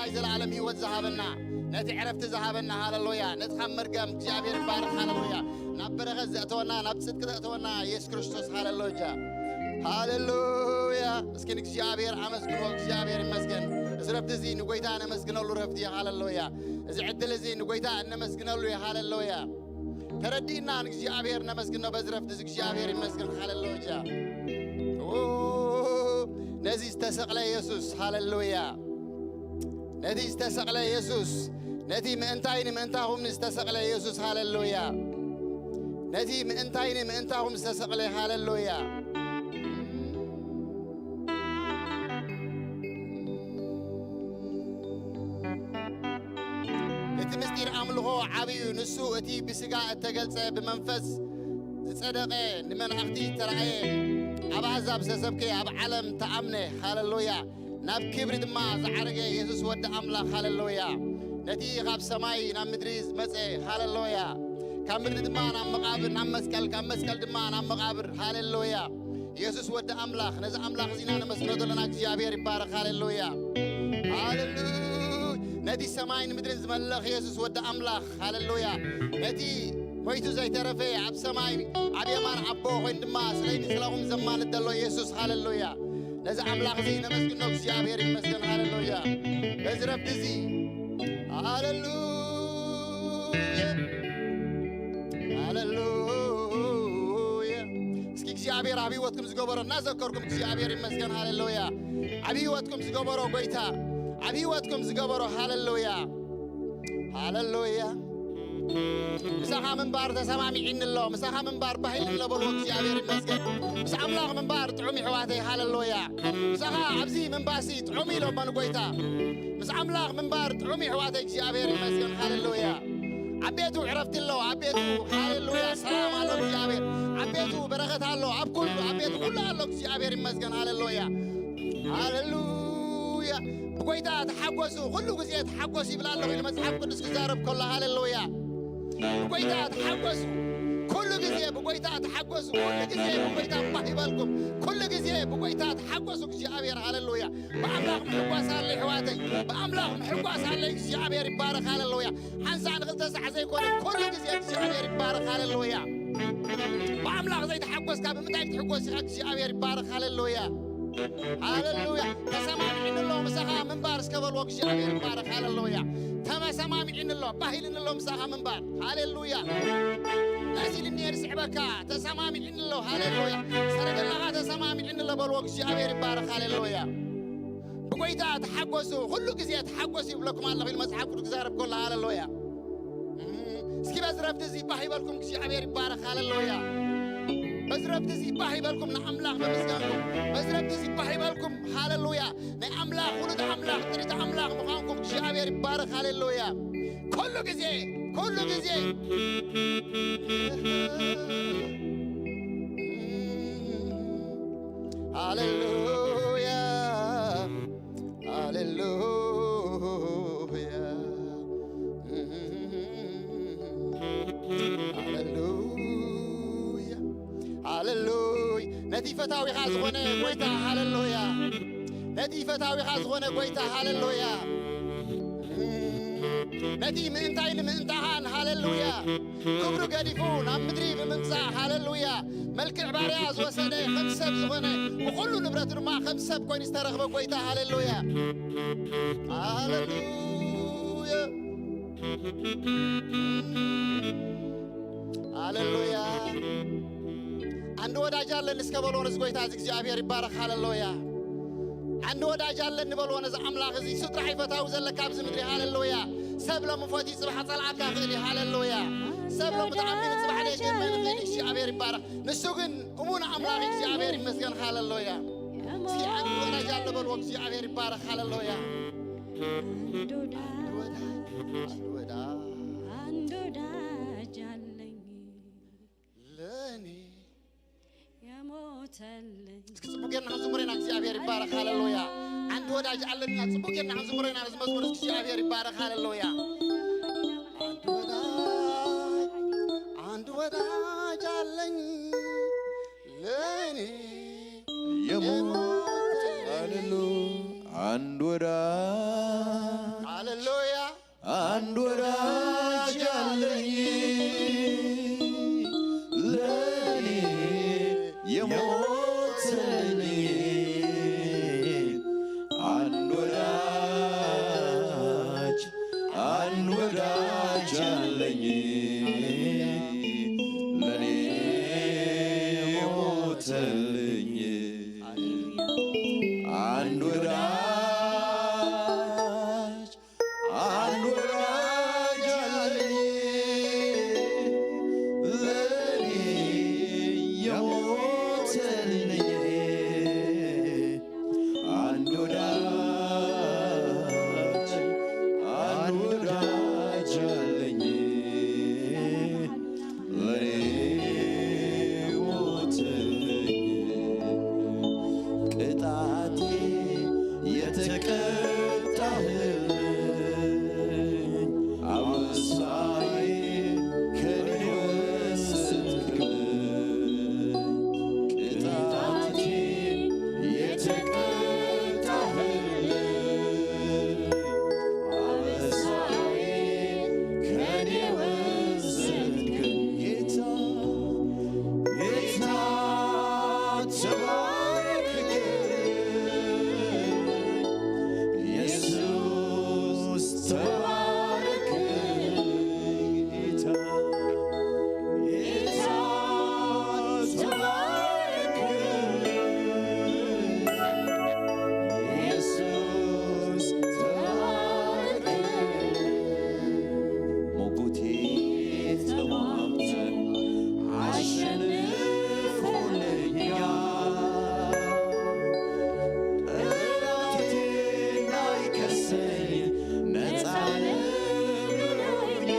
ናይ ዘላለም ህይወት ዝሃበና፣ ነቲ ዕረፍቲ ዝሃበና፣ ሃሌሉያ። ነቲ ካብ መርገም እግዚኣብሔር ይባረኽ፣ ሃሌሉያ። ናብ በረኸት ዘእተወና፣ ናብ ጽድቂ ዘእተወና የሱስ ክርስቶስ፣ ሃሌሉያ። ሃሌሉያ። እስኪ ንእግዚኣብሔር ኣመስግኖ፣ እግዚኣብሔር ይመስገን። እዚ ረፍቲ እዚ ንጎይታ ነመስግነሉ ረፍቲ እዩ፣ ሃሌሉያ። እዚ ዕድል እዚ ንጎይታ እነመስግነሉ እዩ፣ ሃሌሉያ። ተረዲእና ንእግዚኣብሔር ነመስግኖ በዚ ረፍቲ እዚ፣ እግዚኣብሔር ይመስገን፣ ሃሌሉያ። ኦ፣ ነዚ ዝተሰቕለ የሱስ፣ ሃሌሉያ። ነቲ ዝተሰቕለ የሱስ፣ ነቲ ምእንታይ ንምእንታኹም ዝተሰቕለ የሱስ፣ ሃሌሉያ። ነቲ ምእንታይ ንምእንታኹም ዝተሰቕለ፣ ሃሌሉያ። እቲ ምስጢር ኣምልኾ ዓብዩ፣ ንሱ እቲ ብስጋ እተገልጸ፣ ብመንፈስ ዝጸደቐ፣ ንመላእኽቲ ዝተራእየ፣ ኣብ ኣህዛብ ዝተሰብከ፣ ኣብ ዓለም ተኣምነ፣ ሃሌሉያ። ናብ ክብሪ ድማ ዝዓረገ የሱስ ወዲ ኣምላኽ፣ ሃሌሉያ። ነቲ ካብ ሰማይ ናብ ምድሪ ዝመጸ፣ ሃሌሉያ። ካብ ምድሪ ድማ ናብ መቓብር፣ ናብ መስቀል፣ ካብ መስቀል ድማ ናብ መቓብር፣ ሃሌሉያ። የሱስ ወዲ ኣምላኽ፣ ነዚ ኣምላኽ እዚ ኢና ነመስግኖ ዘለና፣ እግዚኣብሔር ይባረኽ፣ ሃሌሉያ። ሃሌሉያ። ነቲ ሰማይን ምድርን ዝመልኽ የሱስ ወዲ ኣምላኽ፣ ሃሌሉያ። ነቲ ሞይቱ ዘይተረፈ፣ ኣብ ሰማይ ኣብ የማን ኣቦ ኮይኑ ድማ ስለይን ስለኹም ዘማልድ ዘሎ የሱስ፣ ሃሌሉያ። ነዚ ኣምላኽ እዚ ነመስግኖ፣ እግዚኣብሔር ይመስገን፣ ሃሌሉያ። በዚ ረፍቲ እዚ፣ ሃሌሉያ፣ ሃሌሉያ። እስኪ እግዚኣብሔር ኣብ ህይወትኩም ዝገበሮ እናዘከርኩም፣ እግዚኣብሔር ይመስገን፣ ሃሌሉያ። ኣብ ህይወትኩም ዝገበሮ ጎይታ፣ ኣብ ህይወትኩም ዝገበሮ፣ ሃሌሉያ፣ ሃሌሉያ። ምሳኻ ምንባር ተሰማሚዒኒ ኣሎ፣ ምሳኻ ምንባር ባህ ኢሉኒ ኣሎ በልዎ፣ እግዚኣብሔር ይመስገን። ምስ ኣምላኽ ምንባር ጥዑም ይሕዋተይ፣ ሃሌሉያ። ምሳኻ ኣብዚ ምንባርሲ ጥዑም ኢሎሞ ንጎይታ። ምስ ኣምላኽ ምንባር ጥዑም ይሕዋተይ፣ እግዚኣብሔር ይመስገን፣ ሃሌሉያ። ኣብ ቤቱ ዕረፍቲ ኣሎ፣ ኣብ ቤቱ፣ ሃሌሉያ፣ ሰላም ኣሎ እግዚኣብሔር። ኣብ ቤቱ በረኸት ኣሎ፣ ኣብ ኩሉ፣ ኣብ ቤቱ ኩሉ ኣሎ፣ እግዚኣብሔር ይመስገን፣ ሃሌሉያ። ሃሌሉያ። ብጎይታ ተሓጎሱ፣ ኩሉ ግዜ ተሓጎሱ ይብል ኣለኹ ኢሉ መጽሓፍ ቅዱስ ክዛረብ ከሎ፣ ሃሌሉያ። ብጎይታ ተሓጎሱ፣ ኩሉ ግዜ ብጎይታ ተሓጎሱ፣ ኩሉ ግዜ ብጎይታ ባህ ይበልኩም፣ ኩሉ ግዜ ብጎይታ ተሓጎሱ። እግዚኣብሔር፣ ሃሌሉያ። ብኣምላኽ ምሕጓስ ኣሎ፣ ኣሕዋተይ፣ ብኣምላኽ ምሕጓስ ኣሎ። እግዚኣብሔር ይባረኽ፣ ሃሌሉያ። ሓንሳእ ንኽልተ ሳዕ ዘይኮነ፣ ኩሉ ግዜ እግዚኣብሔር ይባረኽ፣ ሃሌሉያ። ብኣምላኽ ዘይተሓጎስካ ብምንታይ ክትሕጎስ ኢኻ? እግዚኣብሔር ይባረኽ፣ ሃሌሉያ። ሃሌሉያ። ተሰማሚዕኒ ኣሎ ምሳኻ ምንባር እስከ በልዎ፣ እግዚኣብሔር ይባረኽ፣ ሃሌሉያ። ተመሰማሚዕኒ ኣሎ፣ ባህ ኢልኒ ኣሎ ምሳኻ ምንባር፣ ሃሌሉያ። ደስ ኢልኒ እየ ዝስዕበካ፣ ተሰማሚዕኒ ኣሎ፣ ሃሌሉያ። ሰረገላኻ ተሰማሚዕኒ ኣሎ በልዎ፣ እግዚኣብሔር ይባረኽ፣ ሃሌሉያ። ብጎይታ ተሓጎሱ፣ ኩሉ ግዜ ተሓጎሱ ይብለኩም ኣለኹ ኢሉ መጽሓፍ ቅዱስ ክዛረብ ከሎ፣ ሃሌሉያ። እስኪ በዚ ረፍቲ እዚ ባህ ይበልኩም፣ እግዚኣብሔር ይባረኽ፣ ሃሌሉያ። በዚ ረፍቲ እዚ ባህ ይበልኩም፣ ንኣምላኽ ብምስጋንኩም። በዚ ረፍቲ እዚ ባህ ይበልኩም፣ ሃሌሉያ። ናይ ኣምላኽ፣ ውሉድ ኣምላኽ፣ ጥሪት ኣምላኽ ምዃንኩም እግዚኣብሔር ይባረኽ፣ ሃሌሉያ። ኩሉ ግዜ፣ ኩሉ ግዜ። ሃሌሉያ፣ ሃሌሉያ፣ ሃሌሉያ፣ ሃሌሉያ። ነቲ ፈታዊኻ ዝኾነ ጎይታ፣ ሃሌሉያ። ነቲ ፈታዊኻ ዝኾነ ጎይታ፣ ሃሌሉያ። ነቲ ምእንታይ ንምእንታኻን፣ ሃሌሉያ። ክብሩ ገዲፉ ናብ ምድሪ ብምምጻእ፣ ሃሌሉያ። መልክዕ ባርያ ዝወሰደ፣ ከም ሰብ ዝኾነ፣ ብኹሉ ንብረቱ ድማ ከም ሰብ ኮይኑ ዝተረኽበ ጎይታ፣ ሃሌሉያ። ሃሌሉያ። ሃሌሉያ። አንድ ወዳጅ አለን እስከ በልዎ፣ ንዚ ጎይታ እዚ እግዚኣብሔር ይባረኽ። ሃሌሉያ። አንድ ወዳጅ አለን ንበልዎ፣ ነዚ ኣምላኽ እዚ። እሱ ጥራሕ እዩ ፈታዊ ዘለካ ኣብዚ ምድሪ። ሃሌሉያ። ሰብ ሎሚ ፈትዩ ጽባሕ ጸልኣካ ይኽእል እዩ። ሃሌሉያ። ሰብ ሎሚ ተኣሚኑ ጽባሕ ደየጀመ ይኽእል እዩ። እግዚኣብሔር ይባረኽ። ንሱ ግን እሙን ኣምላኽ እግዚኣብሔር ይመስገን። ሃሌሉያ። እስኪ አንድ ወዳጅ አለ በልዎ፣ እግዚኣብሔር ይባረኽ። ሃሌሉያ። አንድ ወዳጅ፣ አንድ ወዳጅ፣ አንድ ወዳጅ አለኝ ለኔ የሞተልኝ። እስኪ ጽቡቅ ጌርና ክንዝምሮ ኢና፣ እግዚኣብሔር ይባረኽ። ሃሌሉያ። አንድ ወዳጅ አለኝ። ጽቡቅ ጌርና ክንዝምሮ ኢና፣ እዚ መዝሙር። እስኪ እግዚኣብሔር ይባረኽ። ሃሌሉያ። አንድ ወዳጅ፣ አንድ ወዳጅ አለኝ ለኔ የሞተ፣ የሞተ፣ ሃሌሉያ። አንድ ወዳጅ ሞተልኝ። አንድ ወዳጅ፣ አንድ ወዳጅ አለኝ፣ ለኔ የሞተልኝ። አንድ ወዳጅ፣ አንድ ወዳጅ አለኝ፣ ለኔ ሞተልኝ። ቅጣቴ የተቀጣህልኝ፣ አበሳዬ ከኔ ወሰድክልኝ። ቅጣቴ የተቀጣህልኝ፣ አበሳዬ ከኔ ወሰድክልኝ። ጌታ፣ ጌታ ተባረክልኝ፣ ኢየሱስ ተባረክልኝ። ጌታ፣ ጌታ ተባረክልኝ፣ ኢየሱስ ተባረክልኝ። ሞገቴ ተማምኖ አሸንፎልኛል። ጠላቴ እንዳይከሰኝ ነፃ ነኝ ብሎኛል።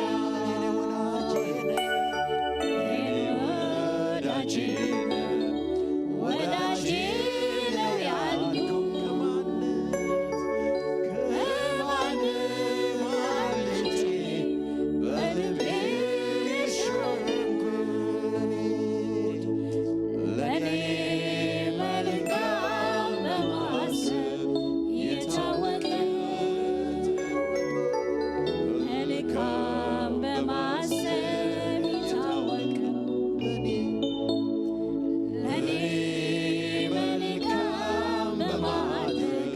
የኔ ወዳጄ ነው፣ ወዳጄ ነው ያልኩት ከማንም አብልጬ በልቤ የሾምኩት ለኔ መልካም በማሰብ የታወቀ፣ መልካም በማሰብ የታወቀ፣ ለኔ መልካም በማድረግ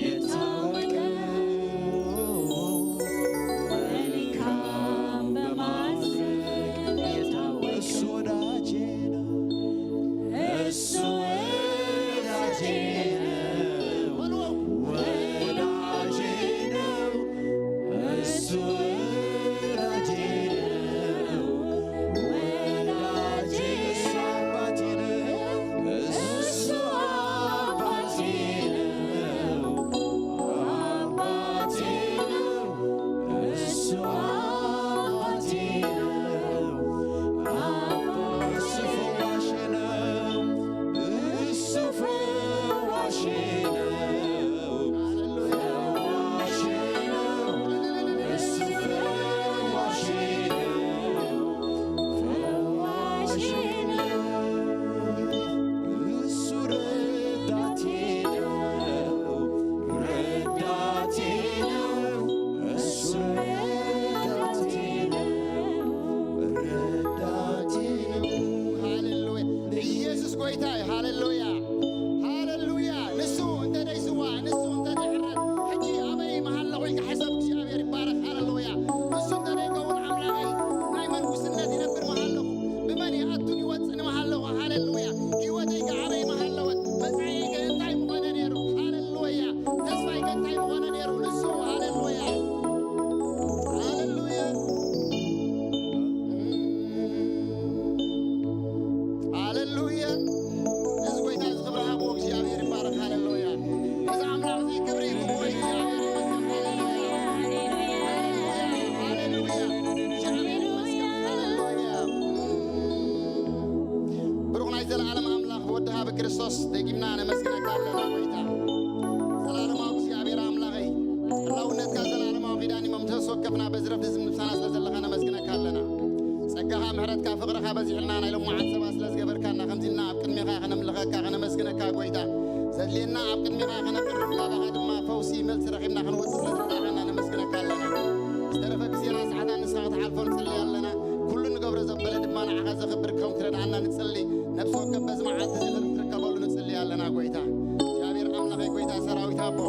የታወቀ፣ መልካም በማድረግ የታወቀ፣ እሱ ወዳጄ ነው፣ እሱ ወዳጄ ነው፣ ወዳጄ ነው፣ እሱ ወዳጄ ነው፣ ወዳጄ፣ እሱ አባቴ ነው፣ እሱ አባቴ ነው፣ አባቴ ነው፣ እሱ አባቴ ነው፣ አባ-፣ እሱ ፈዋሼ ነው፣ እሱ ፈዋሼ ነው፣ ፈዋሼ ነው፣ እሱ ፈዋሼ ነው፣ ፈዋሼ ነው። እሱ ረዳቴ ነው፣ ረዳቴ ነው፣ እሱ ረዳቴ ነው፣ ረዳቴ ነው። ሃሌሉያ። ኢየሱስ ጎይታ እዩ። ሃሌሉያ፣ ሃሌሉያ። ንሱ እንተ ደይስዋእ፣ ንሱ እንተ ደይሕረድ፣ ሕጂ ኣበይ ምሃለኹ ኢልካ ሕሰብ። እግዚኣብሔር ይባረኽ። ሃሌሉያ። ንሱ እንተ ደይከውን ኣምላኸይ፣ ናይ መን ጉስነት ይነብር ምሃለኹ? ብመን ይኣቱን ይወፅእን ምሃለኹ? ሃሌሉያ። ህይወተይ ከ ኣበይ ምሃለወት? መጻኢይ ከ እንታይ ምኾነ ነይሩ? ሃሌሉያ። ተስፋይ ከ እንታይ ምኾነ ነይሩ? ንሱ። ሃሌሉያ። ሃሌሉያ። ሃሌሉያ። እዚ ጎይታ እዚ ክብሪ ሃብዎ፣ እግዚኣብሔር ይባረክ። ሃሌሉያ። እዚ ኣምላኽ እዚ ክብሪ ይግብኦ፣ እግዚኣብሔር ይመስገን። ሃሌሉያ። ሃሌሉያ። እግዚኣብሔር ይመስገን። ሃሌሉያ። ብሩኽ ናይ ዘለኣለም ኣምላኽ ወድኻ ብክርስቶስ ደጊምና ነመስግነካ ኣለና ጎይታ። ዘለኣለማዊ እግዚኣብሔር ኣምላኸይ፣ ህላውነትካ ዘለኣለማዊ ኪዳን እዩ። መምተስ ወከፍና በዚ ረፍዲ ዝምሳና ስለ ዘለኻ ነመስግነካ ኣለና። ጸጋኻ፣ ምሕረትካ፣ ፍቕርኻ በዚሕልና ናይ ሎማዓት ሰባት ስለ ዝገበርካና፣ ከምዚ ኢልና ኣብ ቅድሜኻ ከነምልኸካ፣ ከነመስግነካ ጎይታ። ዘድልየና ኣብ ቅድሜኻ ከነቅርብ፣ ካባኻ ድማ ፈውሲ፣ መልሲ ረኺብና ክንወጽእ ስለ ዝረኣኻና ነመስግነካ ኣለና። ዝተረፈ ግዜና ሰዓታን ንስኻ ክትሓልፎ ንጽሊ ኣለና። ኩሉ ንገብሮ ዘበለ ድማ ንዓኻ ዘኽብር ክኸውን ክትረድኣና ንጽሊ። ነፍሲ ወከፍ በዚ መዓልቲ እዚ ክትርከበሉ ንጽሊ ኣለና ጎይታ። እግዚኣብሔር ኣምላኸይ፣ ጎይታ ሰራዊት ኣቦ፣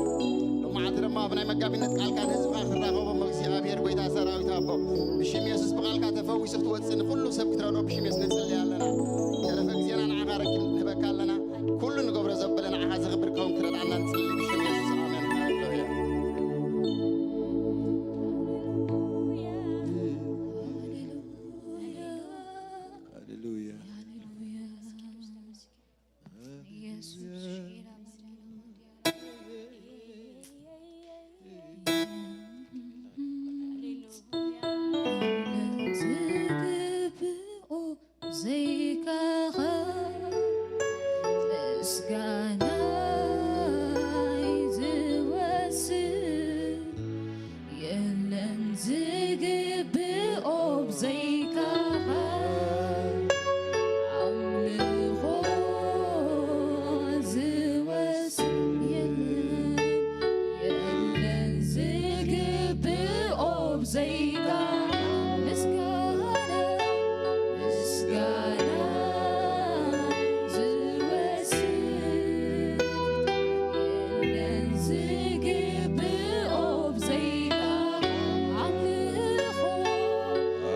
ሎማዓንቲ ድማ ብናይ መጋቢነት ቃልካ ንህዝብኻ ክትራኸቦ እሞ እግዚኣብሔር ጎይታ ሰራዊት ኣቦ፣ ብሽም የሱስ ብቃልካ ተፈዊሱ ክትወጽእ ንኩሉ ሰብ ክትረድኦ ብሽም የሱስ ንጽሊ ኣለና። ተረፈ ግዜና ንዓኻ ረኪብ ንህበካ ኢካኸ ምስጋናይ ዝወስድ የለን ዝግብኦ ብዘይካኻ ኣምልኾ ዝወስድ የለን የለን ዝግብኦ ብዘይካኻ ምስጋና ምስጋና ዝወስድ የለን ዝግብኦ ብዘይካ ኣምልኾ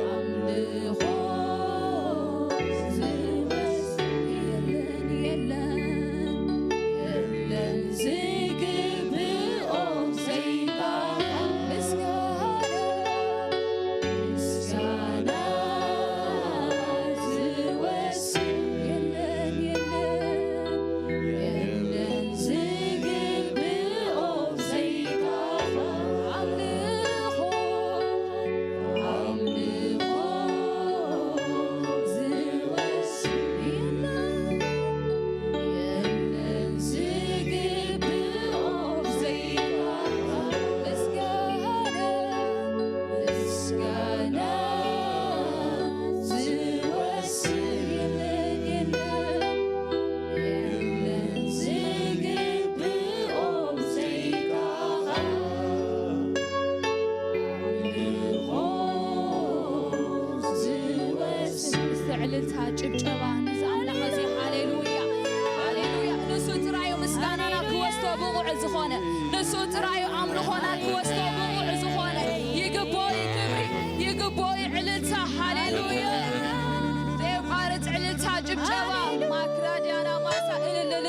ኣምልኾ ዝወስድ የለን የለን የለን ዝግብኦ ብዘይካ ምስጋና ምስጋና ዝወስድ የለን የለን የለን ዝግብኦ ብዘይካኻ ኣምልኾ ኣምልኾ ዝወስድ የለን የለን ዝግብኦ ብዘይካኻ ምስጋና ምስጋና ዝወስድ የለን የለን የለን ዝግብኦ ብዘይካኻ ኣምልኾ ዝወስድ ምስቲ ዕልልታ ጭብጨባ ንዚ ኣምላኽ እዚ ሃሌሉያ ሃሌሉያ ንሱ ጥራዩ ምስጋናና ክወስዶ ብቑዕ ዝኾነ ንሱ ጥራዩ ኣምልኾና ክወስዶ ብቑዕ ዝኾነ ይግብኦ እዩ ክብሪ ይግብኦ እዩ ዕልልታ ሃሌሉያ ዘይቋርጽ ዕልልታ ጭብጨባ ማክራዲያና ማሳ ሃሌሉያ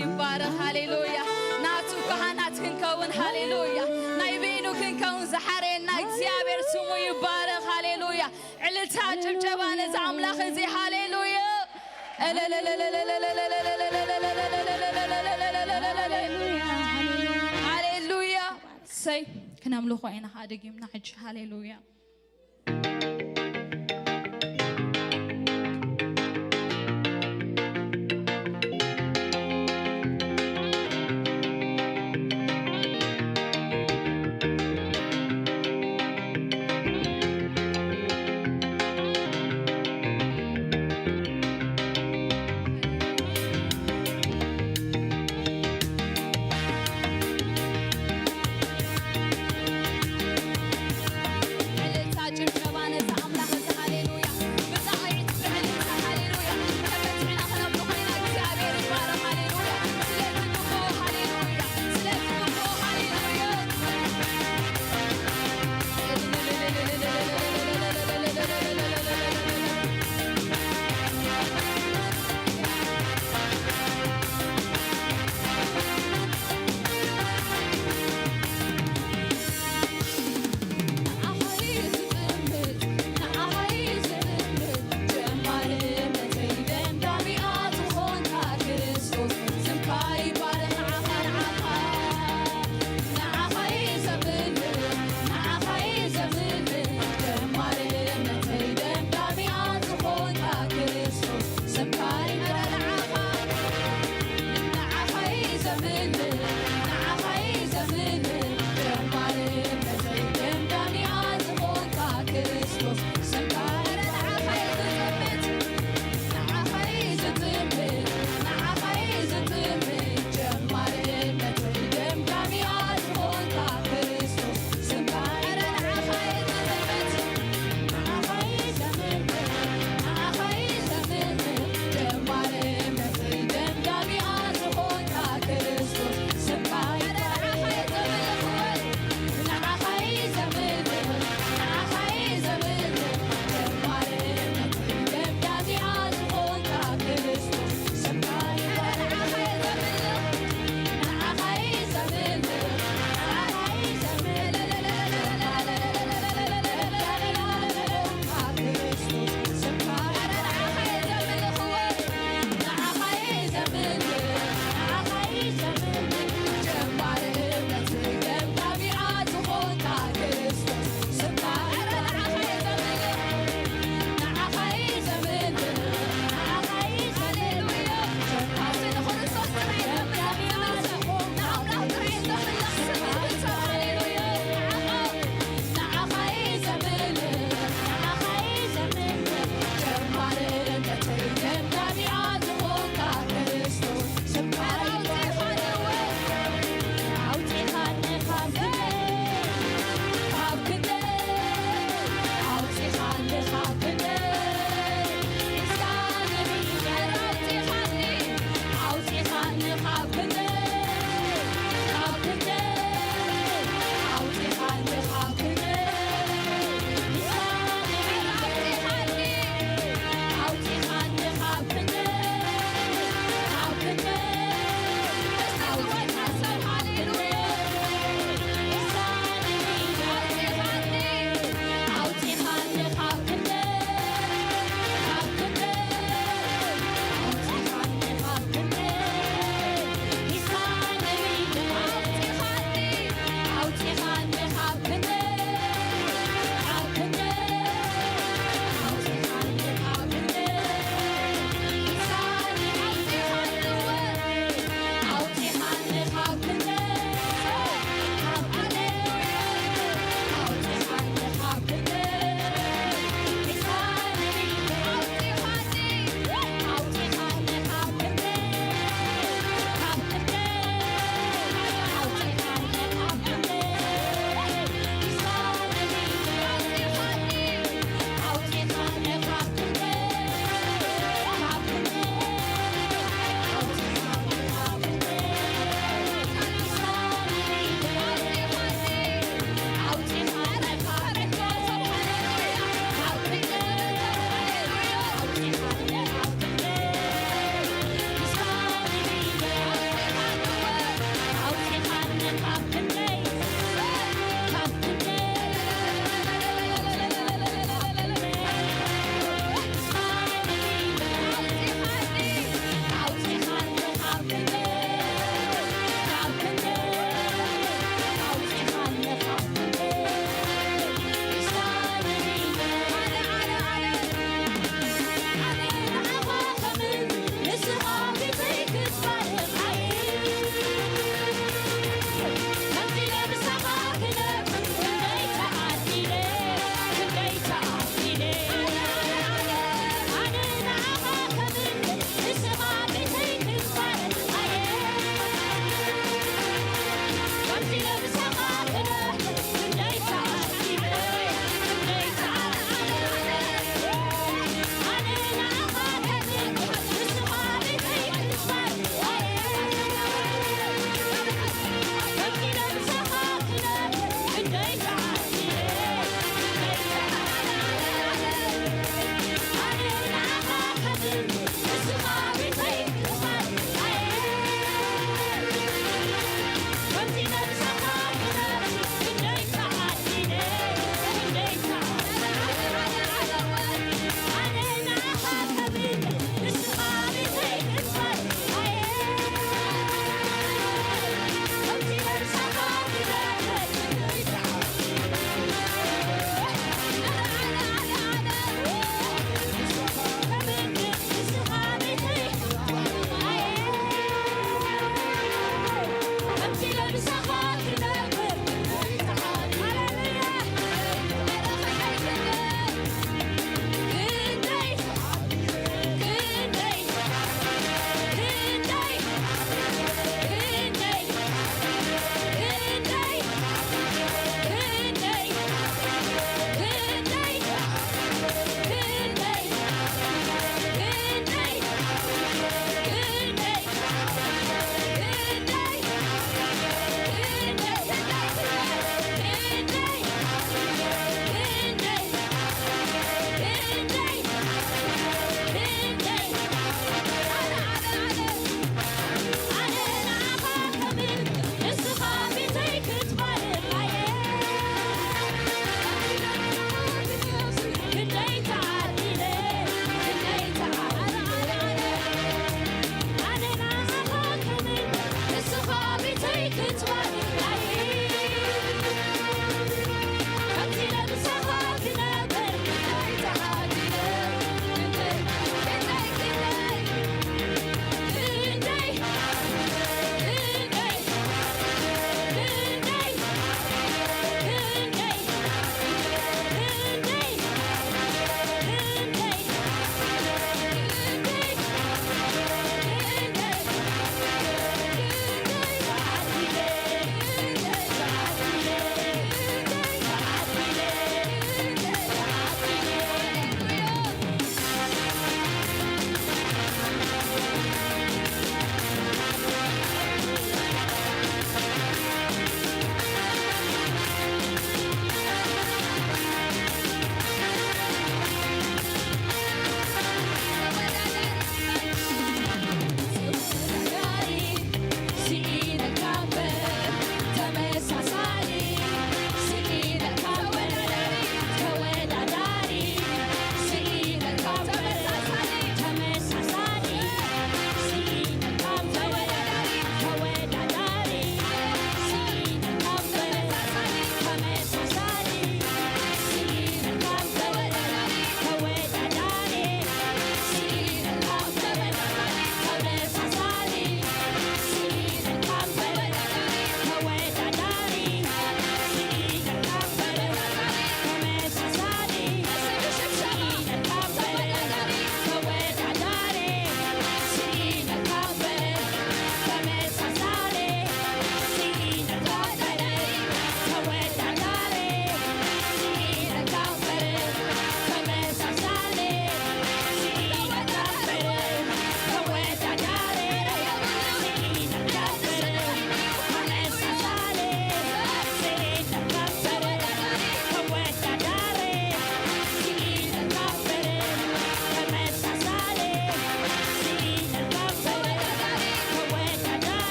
ይባረኽ። ሃሌሉያ። ናቱ ካህናት ክንከውን፣ ሃሌሉያ። ናይ በይኑ ክንከውን ዝሓረየና እግዚኣብሔር ስሙ ይባረኽ። ሃሌሉያ። ዕልልታ ጭብጨባ ነዚ ኣምላኽ እዚ። ሃሌሉያ። ሃሌሉያ። ሰይ ክነምልኾ ኢና። ደጊምና ሕጂ ሃሌሉያ።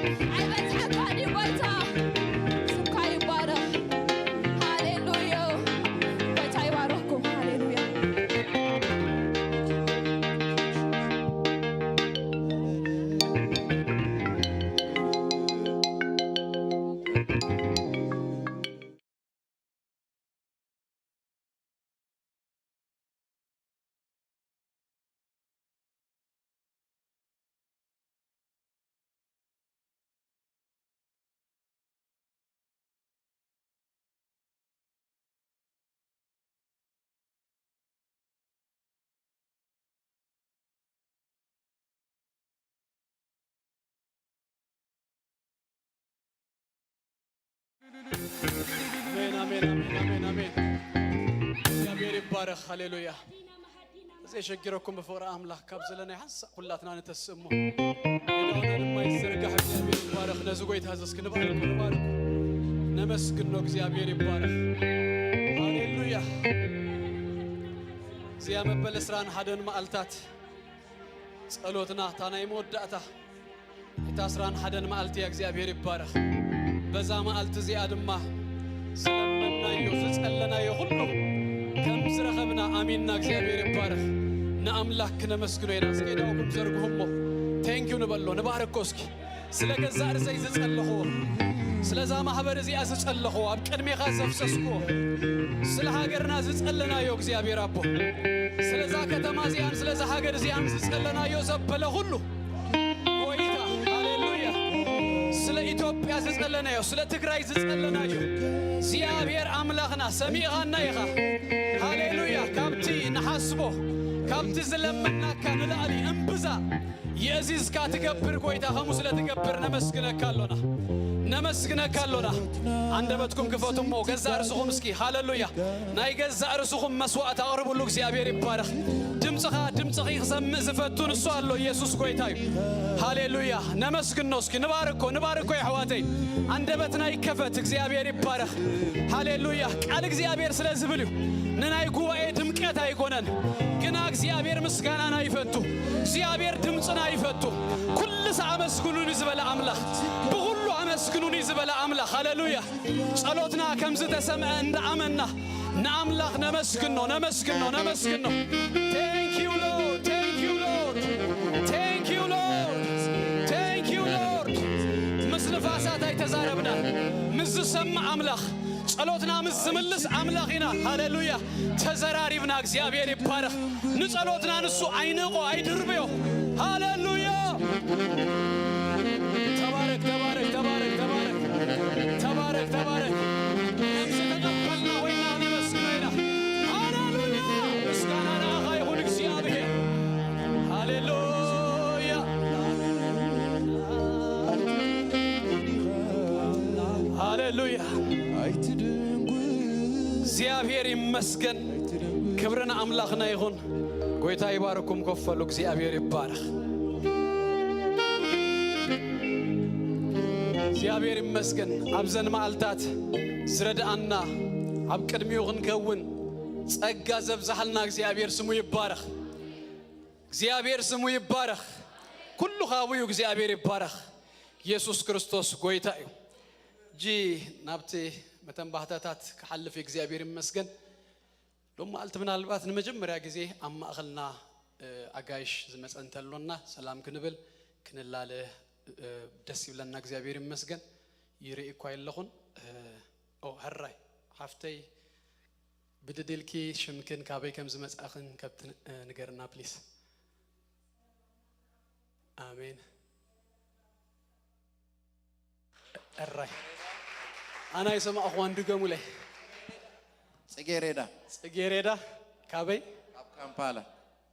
ኣይበዝሓካ ድዩ ጎይታ? ስምካ ይባረኽ። ሃሌሉያ። ጎይታ ይባርኽኩም። ሃሌሉያ። ኣሜን፣ ኣሜን፣ ኣሜን፣ ኣሜን፣ ኣሜን። እግዚኣብሔር ይባረኽ። ሃሌሉያ። ዘይሸግረኩም ብፍቕሪ ኣምላኽ ካብ ዘለናይ ሓንሳእ ኩላትና ንተስእሞ። ሜዳውና ድማ ይዘርጋሕ። እግዚኣብሔር ይባረኽ። ነዚ ጎይታ እዚ እስኪ ንባርኩ፣ ንባርኩ። ነመስግኖ። እግዚኣብሔር ይባረኽ። ሃሌሉያ። እዚኣ መበል ዕስራን ሓደን መዓልታት ጸሎትና እታ ናይ መወዳእታ እታ ዕስራን ሓደን መዓልቲ እያ። እግዚኣብሔር ይባረኽ። በዛ መዓልቲ እዚኣ ድማ ዝለመናዮ ዝጸለናዮ ኩሉ ከም ዝረኸብና ኣሚንና። እግዚኣብሔር ይባረኽ። ንኣምላኽ ክነመስግኖ ኢና። እስኪ ኢዳውኩም ዘርግሁ እሞ ቴንኪዩ ንበሎ፣ ንባርኮ እስኪ። ስለ ገዛእ ርእሰይ ዝጸለኽዎ፣ ስለዛ ማህበር እዚኣ ዝጸለኽዎ፣ ኣብ ቅድሜኻ ዘፍሰስክዎ፣ ስለ ሃገርና ዝጸለናዮ እግዚኣብሔር ኣቦ፣ ስለዛ ከተማ እዚኣን ስለዛ ሃገር እዚኣን ዝጸለናዮ ዘበለ ኩሉ ጎይታ፣ ሃሌሉያ። ስለ ኢትዮጵያ ዝጸለናዮ፣ ስለ ትግራይ ዝጸለናዮ፣ እግዚኣብሔር ኣምላኽና ሰሚዕኻና ኢኻ። ሃሌሉያ። ካብቲ ንሓስቦ፣ ካብቲ ዝለመናካ ንላዕሊ እምብዛ የእዚዝካ ትገብር ጎይታ፣ ከምኡ ስለ ትገብር ነመስግነካ ኣሎና፣ ነመስግነካ ኣሎና። ኣንደበትኩም ክፈቱ እሞ ገዛእ ርእስኹም እስኪ፣ ሃሌሉያ፣ ናይ ገዛእ ርእስኹም መስዋዕት ኣቕርብሉ። እግዚኣብሔር ይባረኽ። ድምፅኻ፣ ድምፅኺ ክሰምዕ ዝፈቱ ንሱ ኣሎ። ኢየሱስ ጎይታ እዩ። ሃሌሉያ። ነመስግኖ እስኪ፣ ንባርኮ፣ ንባርኮ የሕዋተይ። ኣንደበትና ይከፈት። እግዚኣብሔር ይባረኽ። ሃሌሉያ። ቃል እግዚኣብሔር ስለ ዝብል እዩ። ንናይ ጉባኤ ድምቀት ኣይኮነን፣ ግና እግዚኣብሔር ምስጋናና ይፈቱ። እግዚኣብሔር ድምፅና ይፈቱ። ኩሉ ሰ ኣመስግኑኒ ዝበለ ኣምላኽ፣ ብኹሉ ኣመስግኑኒ ዝበለ ኣምላኽ። ሃሌሉያ። ጸሎትና ከም ዝተሰምዐ እንዳኣመና ንኣምላኽ ነመስግኖ፣ ነመስግኖ፣ ነመስግኖ። Thank you Lord, thank you Lord, thank you Lord, thank you Lord። ምስ ንፋሳት ኣይተዛረብናን፣ ምስ ዝሰምዕ ኣምላኽ፣ ጸሎትና ምስ ዝምልስ ኣምላኽ ኢና። ሃሌሉያ። ተዘራሪብና። እግዚኣብሔር ይባረኽ። ንጸሎትና ንሱ ኣይንቆ፣ ኣይድርብዮ። ሃሌሉያ። ተባረክ፣ ተባረክ፣ ተባረክ፣ ተባረክ። ተባረክ፣ ተባረክ። ከም ዝተቀበልና ኮይና ነመስግኖ ኢና። ሃሌሉያ። ምስጋና ንኣኻ ይኹን እግዚኣብሔር። ሃሌሉያ። ሃሌሉያ። እግዚኣብሔር ይመስገን። ክብሪ ንኣምላኽና ይኹን። ጎይታ ይባርኩም። ኮፍ በሉ። እግዚኣብሔር ይባረኽ። እግዚኣብሔር ይመስገን። ኣብዘን መዓልታት ዝረድኣና፣ ኣብ ቅድሚኡ ክንከውን ጸጋ ዘብዝሓልና እግዚኣብሔር ስሙ ይባረኽ። እግዚኣብሔር ስሙ ይባረኽ። ኩሉ ካብኡ እዩ። እግዚኣብሔር ይባረኽ። ኢየሱስ ክርስቶስ ጎይታ እዩ። ሕጂ ናብቲ መተንባህታታት ክሓልፍ እዩ። እግዚኣብሔር ይመስገን። ሎም መዓልቲ ምናልባት ንመጀመርያ ግዜ ኣብ ማእኸልና፣ እ፣ ኣጋይሽ ዝመጸ እንተሎና ሰላም ክንብል፣ ክንላለ፣ እ፣ ደስ ይብለና። እግዚኣብሔር ይመስገን። ይርኢ እኳ የለኹን። እ፣ ኦ፣ ሕራይ ሓፍተይ፣ ብድድ ኢልኪ ሽምክን ካበይ ከም ዝመጻእኽን ከብቲ ን-፣ እ፣ ንገርና ፕሊስ። ኣሜን። እራይ። ኣና ይሰማዕኹዋን ድገሙለይ። ጽጌሬዳ። ጽጌሬዳ ካበይ? ካብ ካምፓላ።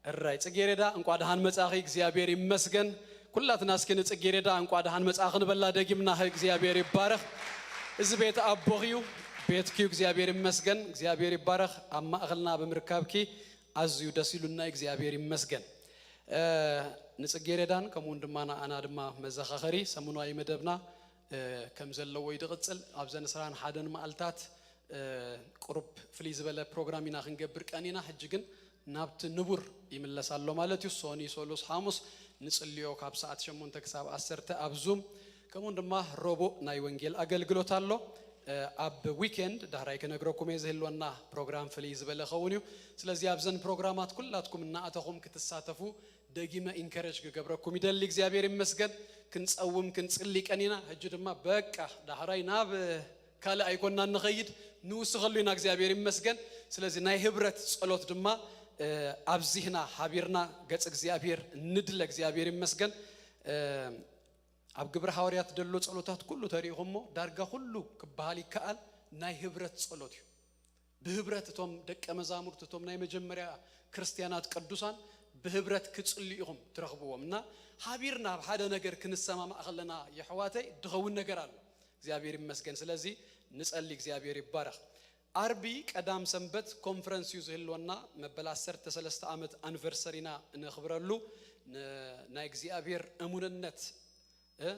እራይ ጽጌሬዳ፣ እንቋ ደሓን መጻኺ። እግዚኣብሔር ይመስገን። ኩላትና እስኪ ንጽጌሬዳ እንቋ ደሓን መጻኺ ንበላ ደጊምና። እግዚኣብሔር ይባረኽ። እዚ ቤት ኣቦኺ እዩ፣ ቤትኪ እዩ። እግዚኣብሔር ይመስገን። እግዚኣብሔር ይባረኽ። ኣብ ማእኸልና ብምርካብኪ ኣዝዩ ደስ ኢሉና። እግዚኣብሔር ይመስገን። እ፣ ንጽጌሬዳን ከምኡውን ድማ ንኣና ድማ መዘኻኸሪ ሰሙናዊ መደብና፣ እ፣ ከም ዘለዎ እዩ ዝቕጽል። ኣብዘን ዕስራን ሓደን መዓልታት፣ እ፣ ቁሩብ ፍልይ ዝበለ ፕሮግራም ኢና ክንገብር ቀኒና። ሕጂ ግን ናብቲ ንቡር ይምለስ ኣሎ ማለት እዩ። ሶኒ፣ ሶሉስ፣ ሓሙስ ንጽልዮ ካብ ሰዓት ሸሞንተ ክሳብ ዓሰርተ ኣብ ዙም። ከምኡውን ድማ ረቡዕ ናይ ወንጌል ኣገልግሎት ኣሎ። ኣብ ዊኬንድ ዳሕራይ ክነግረኩም እየ፣ ዝህልወና ፕሮግራም ፍልይ ዝበለ ኸውን እዩ። ስለዚ ኣብዘን ፕሮግራማት ኩላትኩም እናኣተኹም ክትሳተፉ ደጊመ ኢንከረጅ ክገብረኩም ይደሊ። እግዚኣብሔር ይመስገን። ክንጸውም ክንጽሊ ቀኒና፣ ሕጂ ድማ በቃ ዳሕራይ ናብ ካልእ ኣይኮንና ንኸይድ፣ ንውስኸሉ ኢና። እግዚኣብሔር ይመስገን። ስለዚ ናይ ህብረት ጸሎት ድማ ኣብዚህና ሓቢርና ገጽ እግዚኣብሔር ንድለ። እግዚኣብሔር ይመስገን። ኣብ ግብረ ሃዋርያት ደሎ ጸሎታት ኩሉ ተሪኢኹሞ፣ ዳርጋ ኩሉ ክበሃል ይከኣል ናይ ህብረት ጸሎት እዩ። ብህብረት እቶም ደቀ መዛሙርት፣ እቶም ናይ መጀመርያ ክርስትያናት ቅዱሳን ብህብረት ክጽልዩ ኢኹም ትረኽብዎም። እና ሓቢርና ኣብ ሓደ ነገር ክንሰማማዕ ከለና፣ የሕዋተይ፣ ድኸውን ነገር ኣሎ። እግዚኣብሔር ይመስገን። ስለዚ ንጸሊ፣ እግዚኣብሔር ይባረኽ። ኣርቢ ቀዳም ሰንበት ኮንፈረንስ እዩ ዝህልወና። መበል ዓሰርተ ሰለስተ ዓመት ኣኒቨርሰሪና እነኽብረሉ፣ ን-፣ ናይ እግዚኣብሔር እሙንነት፣ እ፣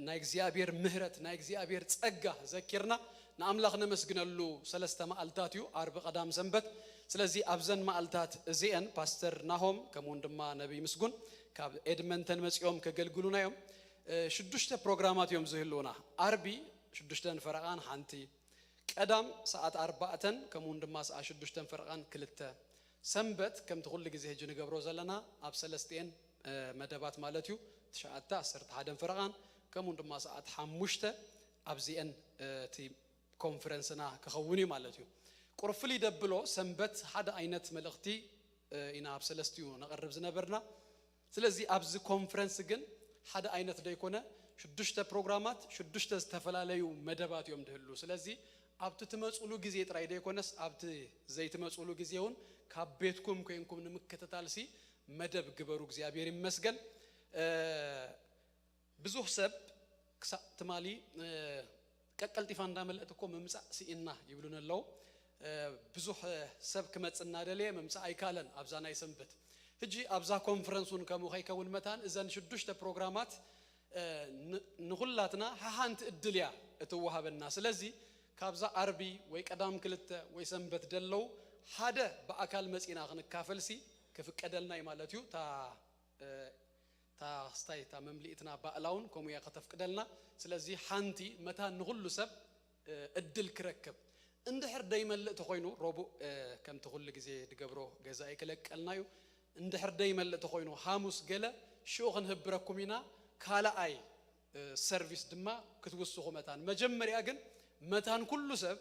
ናይ እግዚኣብሔር ምህረት፣ ናይ እግዚኣብሔር ጸጋ ዘኪርና ንኣምላኽ ነመስግነሉ ሰለስተ መዓልታት እዩ፣ ኣርቢ ቀዳም ሰንበት። ስለዚ ኣብዘን መዓልታት እዚአን ፓስተር ናሆም ከምኡውን ድማ ነቢይ ምስጉን ካብ ኤድመንተን መጺኦም ከገልግሉና እዮም። እ፣ ሽዱሽተ ፕሮግራማት እዮም ዝህልውና። ኣርቢ ሽዱሽተን ፈረቓን ሓንቲ፣ ቀዳም ሰዓት ኣርባዕተን ከምኡውን ድማ ሰዓት ሽዱሽተን ፈረቓን ክልተ፣ ሰንበት ከምቲ ኩሉ ግዜ ሕጂ ንገብሮ ዘለና ኣብ ሰለስቲኤን፣ እ፣ መደባት ማለት እዩ፣ ትሽዓተ፣ ዓሰርተ ሓደን ፈረቓን ከምኡውን ድማ ሰዓት ሓሙሽተ ኣብዚኤን፣ እ፣ እቲ ኮንፈረንስና ክኸውን እዩ ማለት እዩ። ቁሩብ ፍልይ ደብሎ ሰንበት ሓደ ዓይነት መልእኽቲ፣ እ፣ ኢና ኣብ ሰለስቲኡ ነቕርብ ዝነበርና። ስለዚ ኣብዚ ኮንፈረንስ ግን ሓደ ዓይነት ደይኮነ፣ ሽዱሽተ ፕሮግራማት፣ ሽዱሽተ ዝተፈላለዩ መደባት እዮም ድህሉ። ስለዚ ኣብቲ ትመጽሉ ግዜ ጥራይ ደይኮነስ ኣብቲ ዘይትመጽሉ ግዜ እውን ካብ ቤትኩም ኮይንኩም ንምክትታልሲ መደብ ግበሩ። እግዚኣብሔር ይመስገን። እ፣ ብዙሕ ሰብ ክሳብ ትማሊ፣ እ፣ ቀቀልጢፋ እንዳመልእት እኮ ምምጻእ ስኢና ይብሉን ኣለዉ። እ፣ ብዙሕ ሰብ ክመጽእ እናደለየ ምምጻእ ኣይካለን ኣብዛ ናይ ሰንበት። ሕጂ ኣብዛ ኮንፈረንስ እውን ከምኡ ከይከውን መታን እዘን ሽዱሽተ ፕሮግራማት፣ እ፣ ን-፣ ንኹላትና ሓሓንቲ እድል እያ እትወሃበና። ስለዚ ካብዛ ኣርቢ ወይ ቀዳም ክልተ ወይ ሰንበት ደለዉ ሓደ ብኣካል መጺና ክንካፈልሲ ክፍቀደልና እዩ ማለት እዩ። እታ፣ እ፣ እታ ክስታይ እታ መምልኢትና ባእላውን ከምኡ እያ ከተፍቅደልና። ስለዚ ሓንቲ መታን ንኹሉ ሰብ፣ እ፣ እድል ክረክብ። እንድሕር ደይመልእ ተኾይኑ ረቡዕ፣ እ፣ ከምቲ ኩሉ ግዜ ድገብሮ ገዛኢ ክለቀልና እዩ። እንድሕር ደይመልእ ተኾይኑ ሓሙስ ገለ ሽኡ ክንህብረኩም ኢና። ካልኣይ፣ እ፣ ሰርቪስ ድማ ክትውስኹ መታን። መጀመርያ ግን መታን ኩሉ ሰብ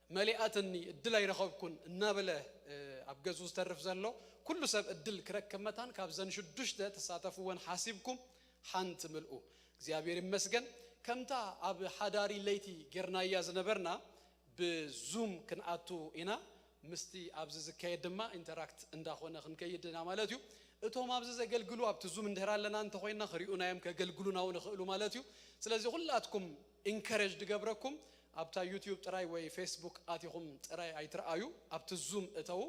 መሊኣትኒ፣ እድል ኣይረኸብኩን እናበለ፣ እ፣ ኣብ ገዝኡ ዝተርፍ ዘሎ ኩሉ ሰብ እድል ክረክብ መታን ካብዘን ሽዱሽተ ተሳተፍወን ሓሲብኩም ሓንቲ ምልኡ። እግዚኣብሔር ይመስገን። ከምታ ኣብ ሓዳሪ ለይቲ ጌርናያ ዝነበርና ብዙም ክንኣቱ ኢና። ምስቲ ኣብዚ ዝካየድ ድማ ኢንተራክት እንዳኾነ ክንከይድ ኢና ማለት እዩ። እቶም ኣብዚ ዘገልግሉ ኣብቲ ዙም እንድሕር ኣለና እንተኾይንና ክሪኡና እዮም፣ ከገልግሉና እውን ይኽእሉ ማለት እዩ። ስለዚ ኩላትኩም ኢንከሬጅ ድገብረኩም ኣብታ ዩቲዩብ ጥራይ ወይ ፌስቡክ ኣቲኹም ጥራይ ኣይትረኣዩ፣ ኣብቲ ዙም እተዉ።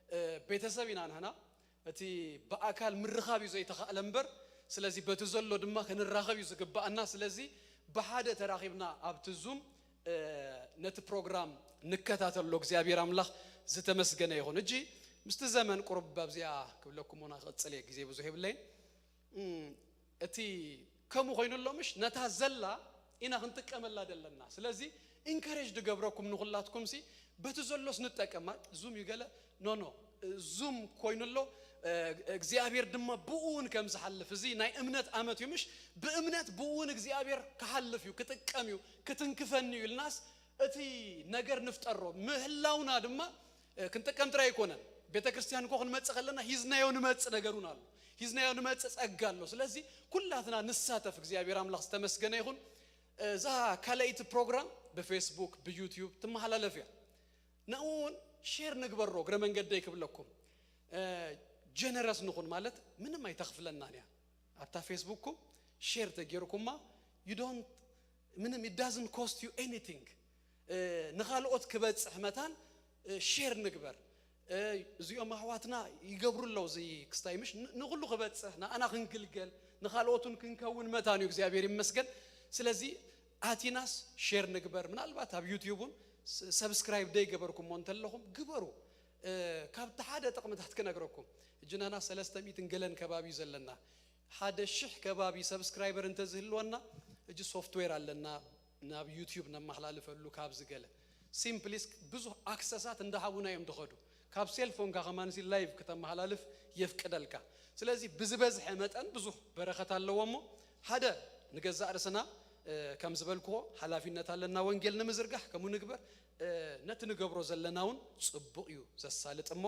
እ፣ ቤተሰብ ኢና ንሕና። እቲ ብኣካል ምርኻብ እዩ ዘይተኻእለ እምበር፣ ስለዚ በቲ ዘሎ ድማ ክንራኸብ እዩ ዝግባኣና። ስለዚ ብሓደ ተራኺብና ኣብቲ ዙም፣ እ፣ ነቲ ፕሮግራም ንከታተሎ። እግዚኣብሔር ኣምላኽ ዝተመስገነ ይኹን። እጂ ምስቲ ዘመን ቁሩብ ኣብዚኣ ክብለኩም ሆና ክቕጽል እየ፣ ግዜ ብዙሕ የብለይን። እም፣ እቲ ከምኡ ኮይኑ ኣሎ ምሽ፣ ነታ ዘላ ኢና ክንጥቀመላ ዘለና። ስለዚ ኢንከሬጅ ድገብረኩም ንኹላትኩም ሲ በቲ ዘሎስ ንጠቀም። ዙም እዩ ገለ፣ ኖ፣ ኖ፣ ዙም ኮይኑ ኣሎ፣ እ፣ እግዚኣብሔር ድማ ብኡ እውን ከም ዝሓልፍ፣ እዚ ናይ እምነት ኣመት እዩ ምሽ፣ ብእምነት ብኡ እውን እግዚኣብሔር ክሓልፍ እዩ፣ ክጥቀም እዩ፣ ክትንክፈኒ እዩ ኢልናስ እቲ ነገር ንፍጠሮ። ምህላውና ድማ፣ እ፣ ክንጥቀም ጥራይ ኣይኮነን። ቤተ ክርስቲያን እኮ ክንመጽእ ከለና ሂዝናዮ ንመጽእ ነገር እውን ኣሎ። ሂዝናዮ ንመጽእ ጸጋ ኣሎ። ስለዚ ኩላትና ንሳተፍ። እግዚኣብሔር ኣምላኽ ዝተመስገነ ይኹን። እዛ ካልኣይቲ ፕሮግራም ብፌስቡክ፣ ብዩቲዩብ ትመሓላለፍ እያ። ንኡ እውን ሼር ንግበሮ፣ እግረ መንገደይ ክብለኩም። እ፣ ጀነረስ ንኹን፣ ማለት ምንም ኣይተኽፍለናን እያ። ኣብታ ፌስቡክኩም ሼር ተጌርኩማ፣ you don't፣ ምንም፣ it doesn't cost you anything። እ፣ ንኻልኦት ክበጽሕ መታን፣ እ፣ ሼር ንግበር። እ፣ እዚኦም ኣሕዋትና ይገብሩ ኣለዉ፣ እዚ ክስታይ ምሽ ን-፣ ንኹሉ ክበጽሕ፣ ንኣና ክንግልገል፣ ንኻልኦት እውን ክንከውን መታን እዩ፣ እግዚኣብሔር ይመስገን። ስለዚ ኣቲናስ ሼር ንግበር። ምናልባት ኣብ ዩቲዩብ እውን ስ-፣ ሰብስክራይብ ደይገበርኩሞ እንተለኹም ግበሩ። እ፣ ካብቲ ሓደ ጥቕምታት ክነግረኩም። እጂ ናና ሰለስተ ሚእትን ገለን ከባቢ እዩ ዘለና። ሓደ ሽሕ ከባቢ ሰብስክራይበር እንተዝህልወና፣ ሕጂ ሶፍትዌር ኣለና፣ ናብ ዩቲዩብ ነመሓላልፈሉ፣ ካብዚ ገለ ሲምፕሊስ ብዙሕ ኣክሰሳት እንዳሃቡና እዮም ድኸዱ። ካብ ሴልፎንካ ከማንሲ ላይቭ ከተመሓላልፍ የፍቅደልካ። ስለዚ ብዝበዝሐ መጠን ብዙሕ በረኸት ኣለዎ። እሞ ሓደ ንገዛእ ርእስና ከም ዝበልክዎ ሓላፊነት ኣለና፣ ወንጌል ንምዝርጋሕ ከምኡ ንግበር። ነቲ ንገብሮ ዘለና እውን ጽቡቕ እዩ ዘሳልጥ። እሞ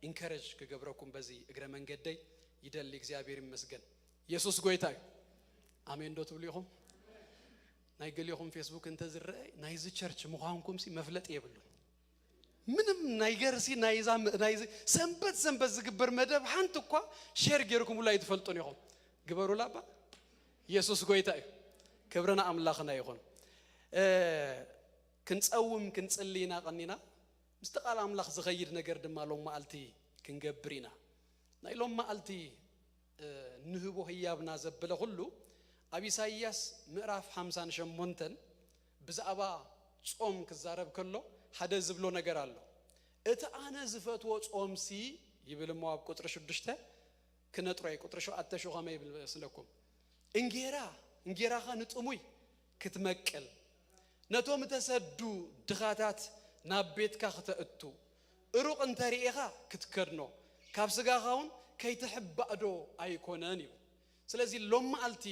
ኢንከረጅ ክገብረኩም በዚ እግረ መንገደይ ይደሊ። እግዚኣብሔር ይመስገን። የሱስ ጎይታ እዩ። ኣሜን ዶ ትብሉ ኢኹም? ናይ ገሊኹም ፌስቡክ እንተዝረአ ናይዚ ቸርች ምዃንኩም ሲ መፍለጥ የብሉን። ምንም ናይ ገርሲ ናይዛ ናይዚ ሰንበት ሰንበት ዝግበር መደብ ሓንቲ እኳ ሼር ጌርኩምሉ ኣይትፈልጡን ኢኹም። ግበሩላ እባ። የሱስ ጎይታ እዩ። ክብርና ኣምላኽና ይኹን። ክንጸውም ክንጽሊ ኢና ቀኒና። ምስቲ ቃል ኣምላኽ ዝኸይድ ነገር ድማ ሎም መዓልቲ ክንገብር ኢና። ናይ ሎም መዓልቲ ንህቦ ህያብና ዘበለ ኩሉ ኣብ ኢሳይያስ ምዕራፍ ሓምሳን ሸሞንተን ብዛዕባ ጾም ክዛረብ ከሎ ሓደ ዝብሎ ነገር ኣሎ። እቲ ኣነ ዝፈትዎ ጾምሲ ይብል እሞ ኣብ ቁጽሪ ሽዱሽተ ክነጥሮይ ቁጽሪ ሸውዓተ ሽው ከመይ ይብል መስለኩም? እንጌራ እንጌራኻ ንጥሙይ ክትመቅል፣ ነቶም እተሰዱ ድኻታት ናብ ቤትካ ክተእቱ፣ እሩቕ እንተ ርኢኻ ክትከድኖ፣ ካብ ስጋኻ እውን ከይትሕባእ ዶ ኣይኮነን ይብል። ስለዚ ሎም መዓልቲ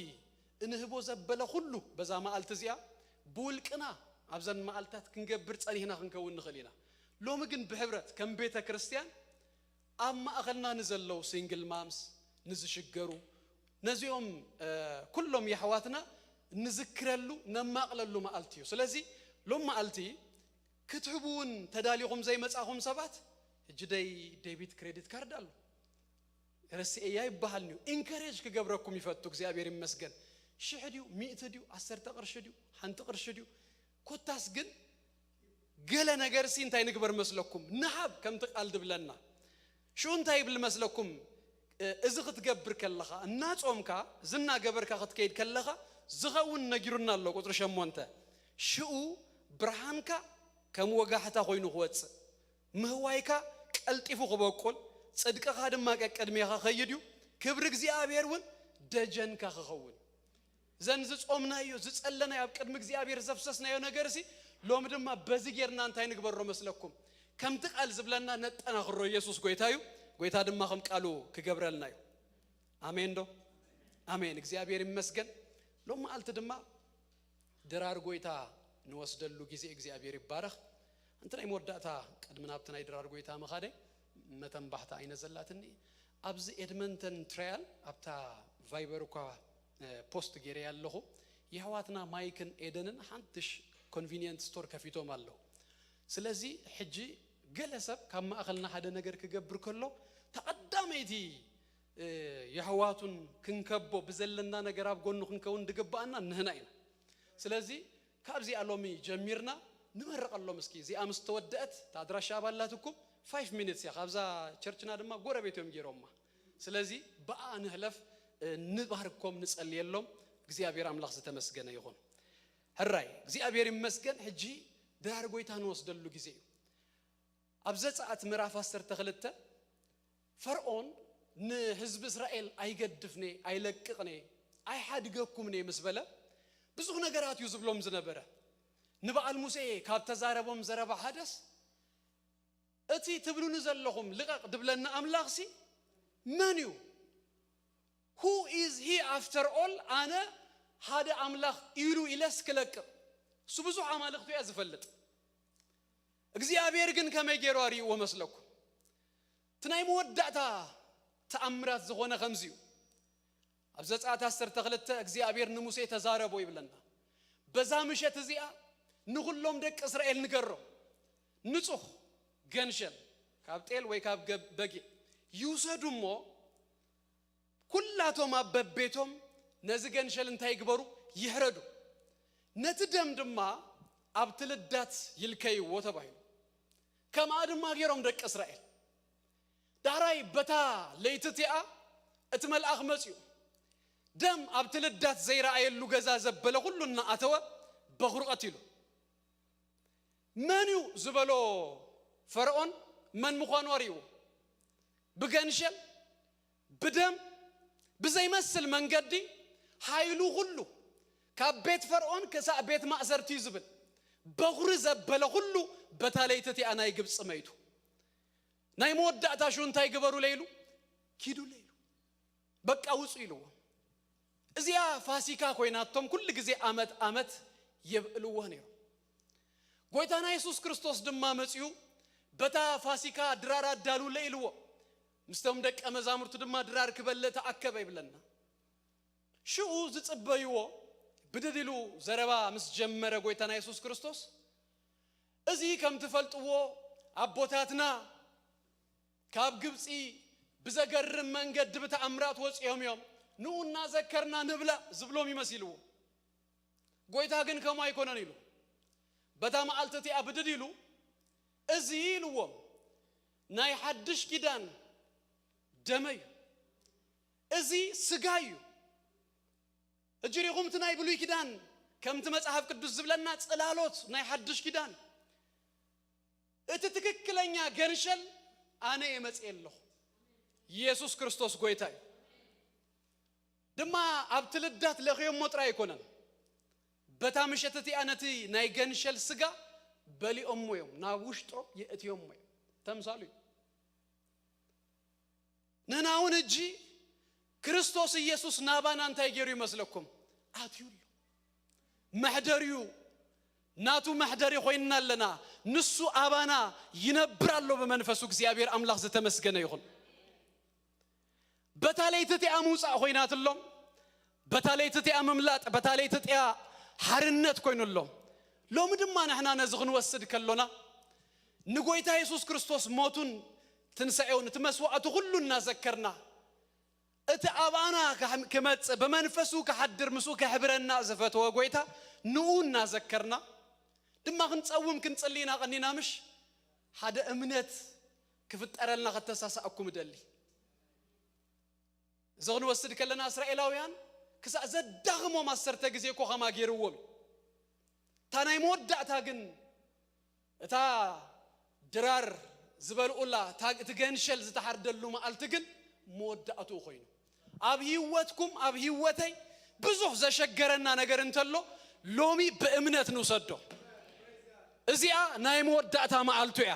እንህቦ ዘበለ ኩሉ በዛ መዓልቲ እዚኣ ብውልቅና ኣብዘን መዓልታት ክንገብር ጸኒሕና ክንከውን ንኽእል ኢና። ሎሚ ግን ብሕብረት ከም ቤተ ክርስቲያን ኣብ ማእኸልና ንዘለዉ ሲንግል ማምስ፣ ንዝሽገሩ፣ ነዚኦም ኩሎም የሕዋትና ንዝክረሉ ነማቕለሉ መዓልቲ እዩ። ስለዚ ሎም መዓልቲ ክትህቡ እውን ተዳሊኹም ዘይመጻኹም ሰባት፣ ሕጂ ደይ ዴቢት ክሬዲት ካርድ ኣሎ፣ ረስኤያ ይበሃል እዩ። ኢንከሬጅ ክገብረኩም ይፈቱ። እግዚኣብሔር ይመስገን። ሽሕ ድዩ፣ ሚእቲ ድዩ፣ ዓሰርተ ቅርሺ ድዩ፣ ሓንቲ ቅርሺ ድዩ፣ ኮታስ ግን ገለ ነገርሲ እንታይ ንግበር መስለኩም? ንሃብ ከምቲ ቃል ድብለና። ሽኡ እንታይ ይብል መስለኩም? እዚ ክትገብር ከለኻ፣ እናጾምካ፣ እዚ እናገበርካ ክትከይድ ከለኻ፣ ዝኸውን ነጊሩና ኣሎ። ቁጽሪ ሸሞንተ፣ ሽኡ ብርሃንካ ከም ወጋሕታ ኮይኑ ክወጽእ፣ ምህዋይካ ቀልጢፉ ክበቁል፣ ጽድቅኻ ድማ ቀቅድሜኻ ኸይድ እዩ። ክብሪ እግዚኣብሔር እውን ደጀንካ ክኸውን። ዘን ዝጾምናዮ፣ ዝጸለናዮ፣ ኣብ ቅድሚ እግዚኣብሔር ዘፍሰስናዮ ነገርሲ፣ ሎም ድማ በዚ ጌርና እንታይ ንግበሮ መስለኩም? ከምቲ ቃል ዝብለና ነጠናኽሮ። ኢየሱስ ጎይታ እዩ። ጎይታ ድማ ከም ቃሉ ክገብረልና እዩ። ኣሜን ዶ? ኣሜን። እግዚኣብሔር ይመስገን። ሎም መዓልቲ ድማ ድራር ጎይታ ንወስደሉ ግዜ እግዚኣብሔር ይባረኽ። ኣንቲ ናይ መወዳእታ ቅድሚ ናብቲ ናይ ድራር ጎይታ ምኻደ መተንባሕታ ኣይነ ዘላትኒ። ኣብዚ ኤድመንተን ትራያል ኣብታ ቫይበር እኳ ፖስት ገይረ ኣለኹ። የሕዋትና ማይክን ኤደንን ሓንትሽ ኮንቪኒየንት ስቶር ከፊቶም ኣለዉ። ስለዚ ሕጂ ገለ ሰብ ካብ ማእኸልና ሓደ ነገር ክገብር ከሎ ተቐዳመይቲ የሕዋቱን ክንከቦ ብዘለና ነገር ኣብ ጎኑ ክንከውን ድግባኣና ንህና ኢና። ስለዚ ካብዚኣ ሎሚ ጀሚርና ንመርቐሎም እስኪ። እዚኣ ምስ ተወደአት፣ እታ ኣድራሻ ኣባላትኩም ፋይቭ ሚኒትስ እያ። ካብዛ ቸርችና ድማ ጎረቤት እዮም ገይሮማ። ስለዚ ብኣ ንህለፍ፣ ንባርኮም፣ ንጸልየሎም። እግዚኣብሔር ኣምላኽ ዝተመስገነ ይኹን። ሕራይ እግዚኣብሔር ይመስገን። ሕጂ ድራር ጎይታ ንወስደሉ ግዜ እዩ። ኣብ ዘጸኣት ምዕራፍ ዓሰርተ ክልተ ፈርዖን ንህዝቢ እስራኤል ኣይገድፍኔ፣ ኣይለቅቕኔ፣ ኣይሓድገኩምኔ ምስ በለ ብዙሕ ነገራት እዩ ዝብሎም ዝነበረ። ንበዓል ሙሴ ካብ ተዛረቦም ዘረባ ሓደስ እቲ ትብሉኒ ዘለኹም ልቐቕ ድብለኒ ኣምላኽሲ መን እዩ? Who is he after all? ኣነ ሓደ ኣምላኽ ኢሉ ኢለስ ክለቅቕ? እሱ ብዙሕ ኣማልኽቱ እያ ዝፈልጥ። እግዚኣብሔር ግን ከመይ ገይሩ ኣርእይዎ መስለኩም? እቲ ናይ መወዳእታ ተኣምራት ዝኾነ ከምዚ እዩ። ኣብ ዘጸኣት ዓሰርተ ክልተ እግዚኣብሔር ንሙሴ ተዛረቦ ይብለና። በዛ ምሸት እዚኣ ንኹሎም ደቂ እስራኤል ንገሮም፣ ንጹህ ገንሸል ካብ ጤል ወይ ካብ ገብ-፣ በጊዕ ይውሰዱ እሞ ኩላቶም ኣብ በቤቶም ነዚ ገንሸል እንታይ ይግበሩ? ይሕረዱ። ነቲ ደም ድማ ኣብቲ ልዳት ይልከይዎ ተባሂሉ። ከምኣ ድማ ገይሮም ደቂ እስራኤል። ዳሕራይ በታ ለይቲ እቲኣ እቲ መልኣኽ መጺኡ፣ ደም ኣብቲ ልዳት ዘይረኣየሉ ገዛ ዘበለ ኩሉ እናኣተወ በኹሪ ቀቲሉ። መን እዩ ዝበሎ ፈርዖን መን ምዃኑ ኣርእይዎ። ብገንሸል፣ ብደም፣ ብዘይመስል መንገዲ ሓይሉ ኩሉ ካብ ቤት ፈርዖን ክሳእ ቤት ማእሰርቲ እዩ ዝብል። በኹሪ ዘበለ ኩሉ በታ ለይቲ እቲኣ ናይ ግብፂ መይቱ። ናይ መወዳእታ ሽው እንታይ ግበሩ ለይሉ? ኪዱ ለይሉ። በቃ ውፁ ኢልዎ። እዚኣ ፋሲካ ኮይናቶም ኩሉ ግዜ ኣመት ኣመት የብዕልዎ ነይሩ። ጎይታና የሱስ ክርስቶስ ድማ መፂኡ በታ ፋሲካ ድራር ኣዳልውለ ኢልዎ። ምስቶም ደቀ መዛሙርቱ ድማ ድራር ክበልዕ ተኣከበ ይብለና። ሽኡ ዝጽበይዎ ብድድ ኢሉ ዘረባ ምስ ጀመረ ጎይታና የሱስ ክርስቶስ፣ እዚ ከም ትፈልጥዎ ኣቦታትና ካብ ግብጺ ብዘገርም መንገዲ ብተኣምራት ወጺኦም እዮም፣ ንኡ እናዘከርና ንብላዕ ዝብሎም ይመሲልዎ። ጎይታ ግን ከምኡ ኣይኮነን ኢሉ። በታ መዓልቲ እቲኣ ብድድ ኢሉ እዚ ኢልዎም፣ ናይ ሓድሽ ኪዳን ደመ እዩ፣ እዚ ስጋ እዩ። ሕጂ ሪኹም እቲ ናይ ብሉይ ኪዳን ከምቲ መጽሓፍ ቅዱስ ዝብለና ጽላሎት ናይ ሓድሽ ኪዳን፣ እቲ ትክክለኛ ገንሸል ኣነ እየ መጽየ ኣለኹ። ኢየሱስ ክርስቶስ ጎይታ እዩ። ድማ ኣብቲ ልዳት ለኽዮሞ ጥራይ ኣይኮነን፣ በታ ምሸት እቲኣ ነቲ ናይ ገንሸል ስጋ በሊኦሞ እዮም፣ ናብ ውሽጦም የእትዮሞ እዮም። ተምሳሉ እዩ። ንሕና እውን ሕጂ ክርስቶስ ኢየሱስ ናባና እንታይ ገይሩ ይመስለኩም? ኣትዩ ኣሎ። መሕደሪኡ ናቱ መሕደሪ ኮይንና ኣለና። ንሱ ኣባና ይነብር ኣሎ ብመንፈሱ። እግዚኣብሔር ኣምላኽ ዝተመስገነ ይኹን። በታ ለይቲ እቲኣ ምውፃእ ኮይናትሎም፣ በታ ለይቲ እቲኣ ምምላጥ፣ በታ ለይቲ እቲኣ ሓርነት ኮይኑሎም። ሎሚ ድማ ንሕና ነዚ ክንወስድ ከሎና ንጎይታ የሱስ ክርስቶስ ሞቱን ትንሳኤውን እቲ መስዋዕቱ ኩሉ እናዘከርና እቲ ኣባና ክመጽእ ብመንፈሱ ክሓድር ምስኡ ከሕብረና ዝፈተወ ጎይታ ንኡ እናዘከርና ድማ ክንጸውም ክንጽሊ ኢና ቀኒና ምሽ ሓደ እምነት ክፍጠረልና ከተሳሳእኩም እደሊ። እዚ ክንወስድ ከለና እስራኤላውያን ክሳእ ዘዳኽሞም ዓሰርተ ግዜ እኮ ኸማ ገይርዎም እዩ። እታ ናይ መወዳእታ ግን እታ ድራር ዝበልኡላ እታ እቲ ገንሸል ዝተሓርደሉ መዓልቲ ግን መወዳእትኡ ኮይኑ ኣብ ህይወትኩም ኣብ ህይወተይ ብዙሕ ዘሸገረና ነገር እንተሎ ሎሚ ብእምነት ንውሰዶ። እዚኣ ናይ መወዳእታ መዓልቱ እያ።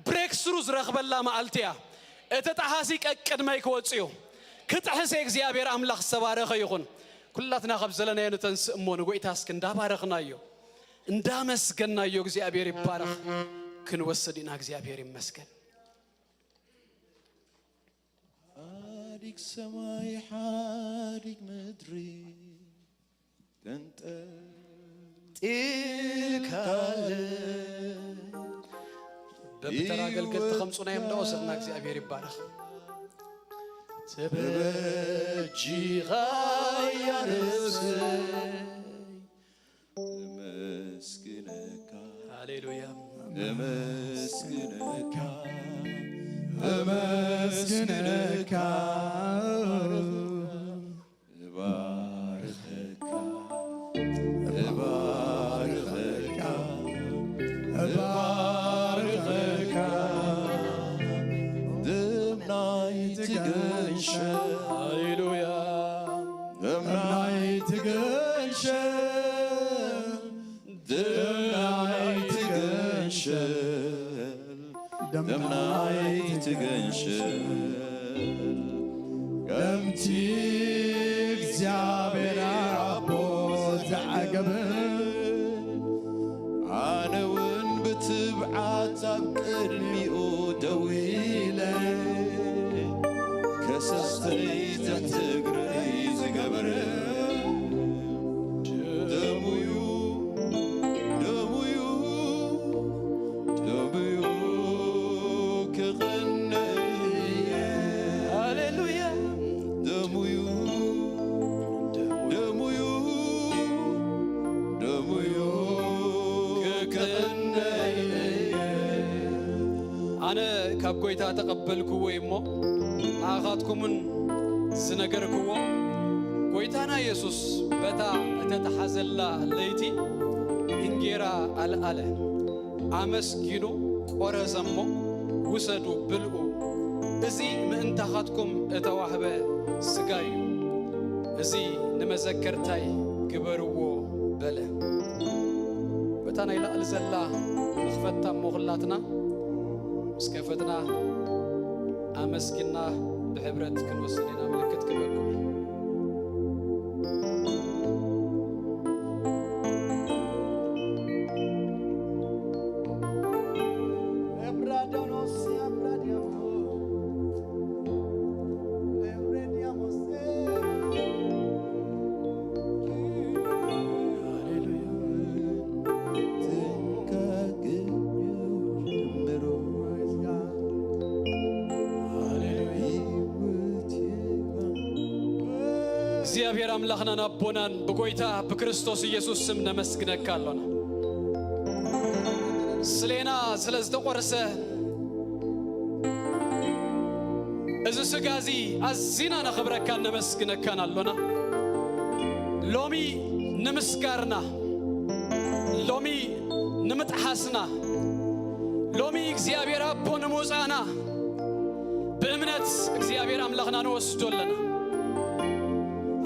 ብሬክ ስሩ ዝረኽበላ መዓልቲ እያ። እቲ ጠሓሲ ቀቅድመይ ክወፅእ እዩ። ክጥሕስ እግዚኣብሔር ኣምላኽ ዝተባረኸ ይኹን። ኩላትና ካብ ዘለናዮ ንተንስእ እሞ ንጎይታ እስኪ እንዳባረኽናዮ እንዳመስገናዮ እግዚኣብሔር ይባረኽ። ክንወስድ ኢና። እግዚኣብሔር ይመስገን። ሓዲግ ሰማይ ሓዲግ ምድሪ ተንጠልጢልካለ። በብተራ ኣገልገልቲ ከምፁና እዮም ደኦ ስልና እግዚኣብሔር ይባረኽ። ተበጂኻ እያ ነፍሰይ። እመስግነካ፣ ሃሌሉያ። እመስግነካ፣ እመስግነካ፣ እባርኸካ፣ እባርኸካ፣ እባርኸካ። ደም ናይቲ ገንሸል፣ ሃሌሉያ። ደም ናይቲ ገንሸል፣ ደም ናይቲ ገንሸል፣ ደም ናይቲ ገንሸል፣ ከምቲ እግዚኣብሔር ኣቦ ዝዓገበ፣ ኣነ እውን ብትብዓት ኣብ ቅድሚኡ ደው ኢለ፣ ከሰስተይ ትሕቲ እግረይ ዝገበረ፣ ደሙዩ፣ ደሙዩ፣ ደሙዩ ክቕነይ እየ። ሃሌሉያ። ደሙዩ፣ ደሙዩ፣ ደሙዩ ክቕነይ እየ። ኣነ ካብ ጎይታ ተቐበልክዎ እሞ ንኣኻትኩምን ዝነገርክዎ፣ ጎይታና የሱስ በታ እተተሓዘላ ለይቲ እንጌራ ኣልኣለ፣ ኣመስጊኑ ቆረሰ እሞ፣ ውሰዱ ብልኡ፣ እዚ ምእንታኻትኩም እተዋህበ ስጋይ እዩ፣ እዚ ንመዘከርታይ ግበርዎ በለ። በታ ናይ ላዕሊ ዘላ ንኽፈታ እሞ ኩላትና ምስ ከፈትና ኣመስጊና ብሕብረት ክንወስድ ኢና። ምልክት ክበኩም። እግዚኣብሔር ኣምላኽናን ኣቦናን ብጎይታ ብክርስቶስ ኢየሱስ ስም ነመስግነካ ኣሎና። ስሌና ስለ ዝተቖርሰ እዚ ስጋ እዚ ኣዚና ነኽብረካን ነመስግነካን ኣሎና። ሎሚ ንምስጋርና፣ ሎሚ ንምጥሓስና፣ ሎሚ እግዚኣብሔር ኣቦ ንምውፃእና ብእምነት እግዚኣብሔር ኣምላኽና ንወስዶ ኣለና።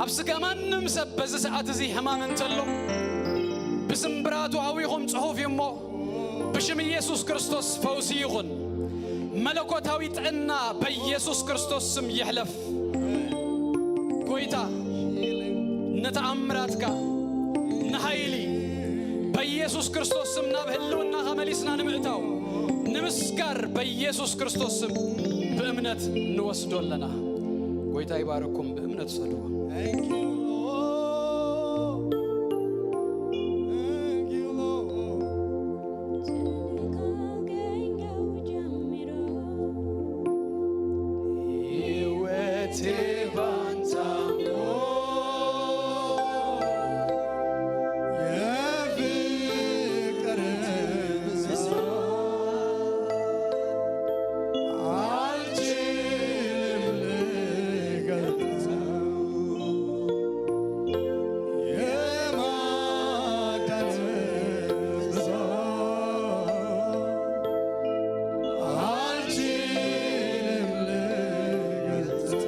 ኣብ ስጋ ማንም ሰብ በዚ ሰዓት እዚ ሕማም እንተሎ ብስምብራቱ ሃዊኹም ጽሑፍ እዩ እሞ ብሽም ኢየሱስ ክርስቶስ ፈውሲ ይኹን። መለኮታዊ ጥዕና በኢየሱስ ክርስቶስ ስም ይሕለፍ። ጎይታ ንተኣምራትካ ንኃይሊ በኢየሱስ ክርስቶስ ስም ናብ ህልውናኻ መሊስና ንምእታው ንምስጋር በኢየሱስ ክርስቶስ ስም ብእምነት ንወስዶ ኣለና። ጎይታ ይባርኩም። ብእምነት ውሰድዎ። Thank you, Lord. Thank you, Lord. ሕይወቴ ባንተ የፍቅር ብዛት አልችልም ልገልጸው። የማዳን ብዛት አልችልም ልገልጸው።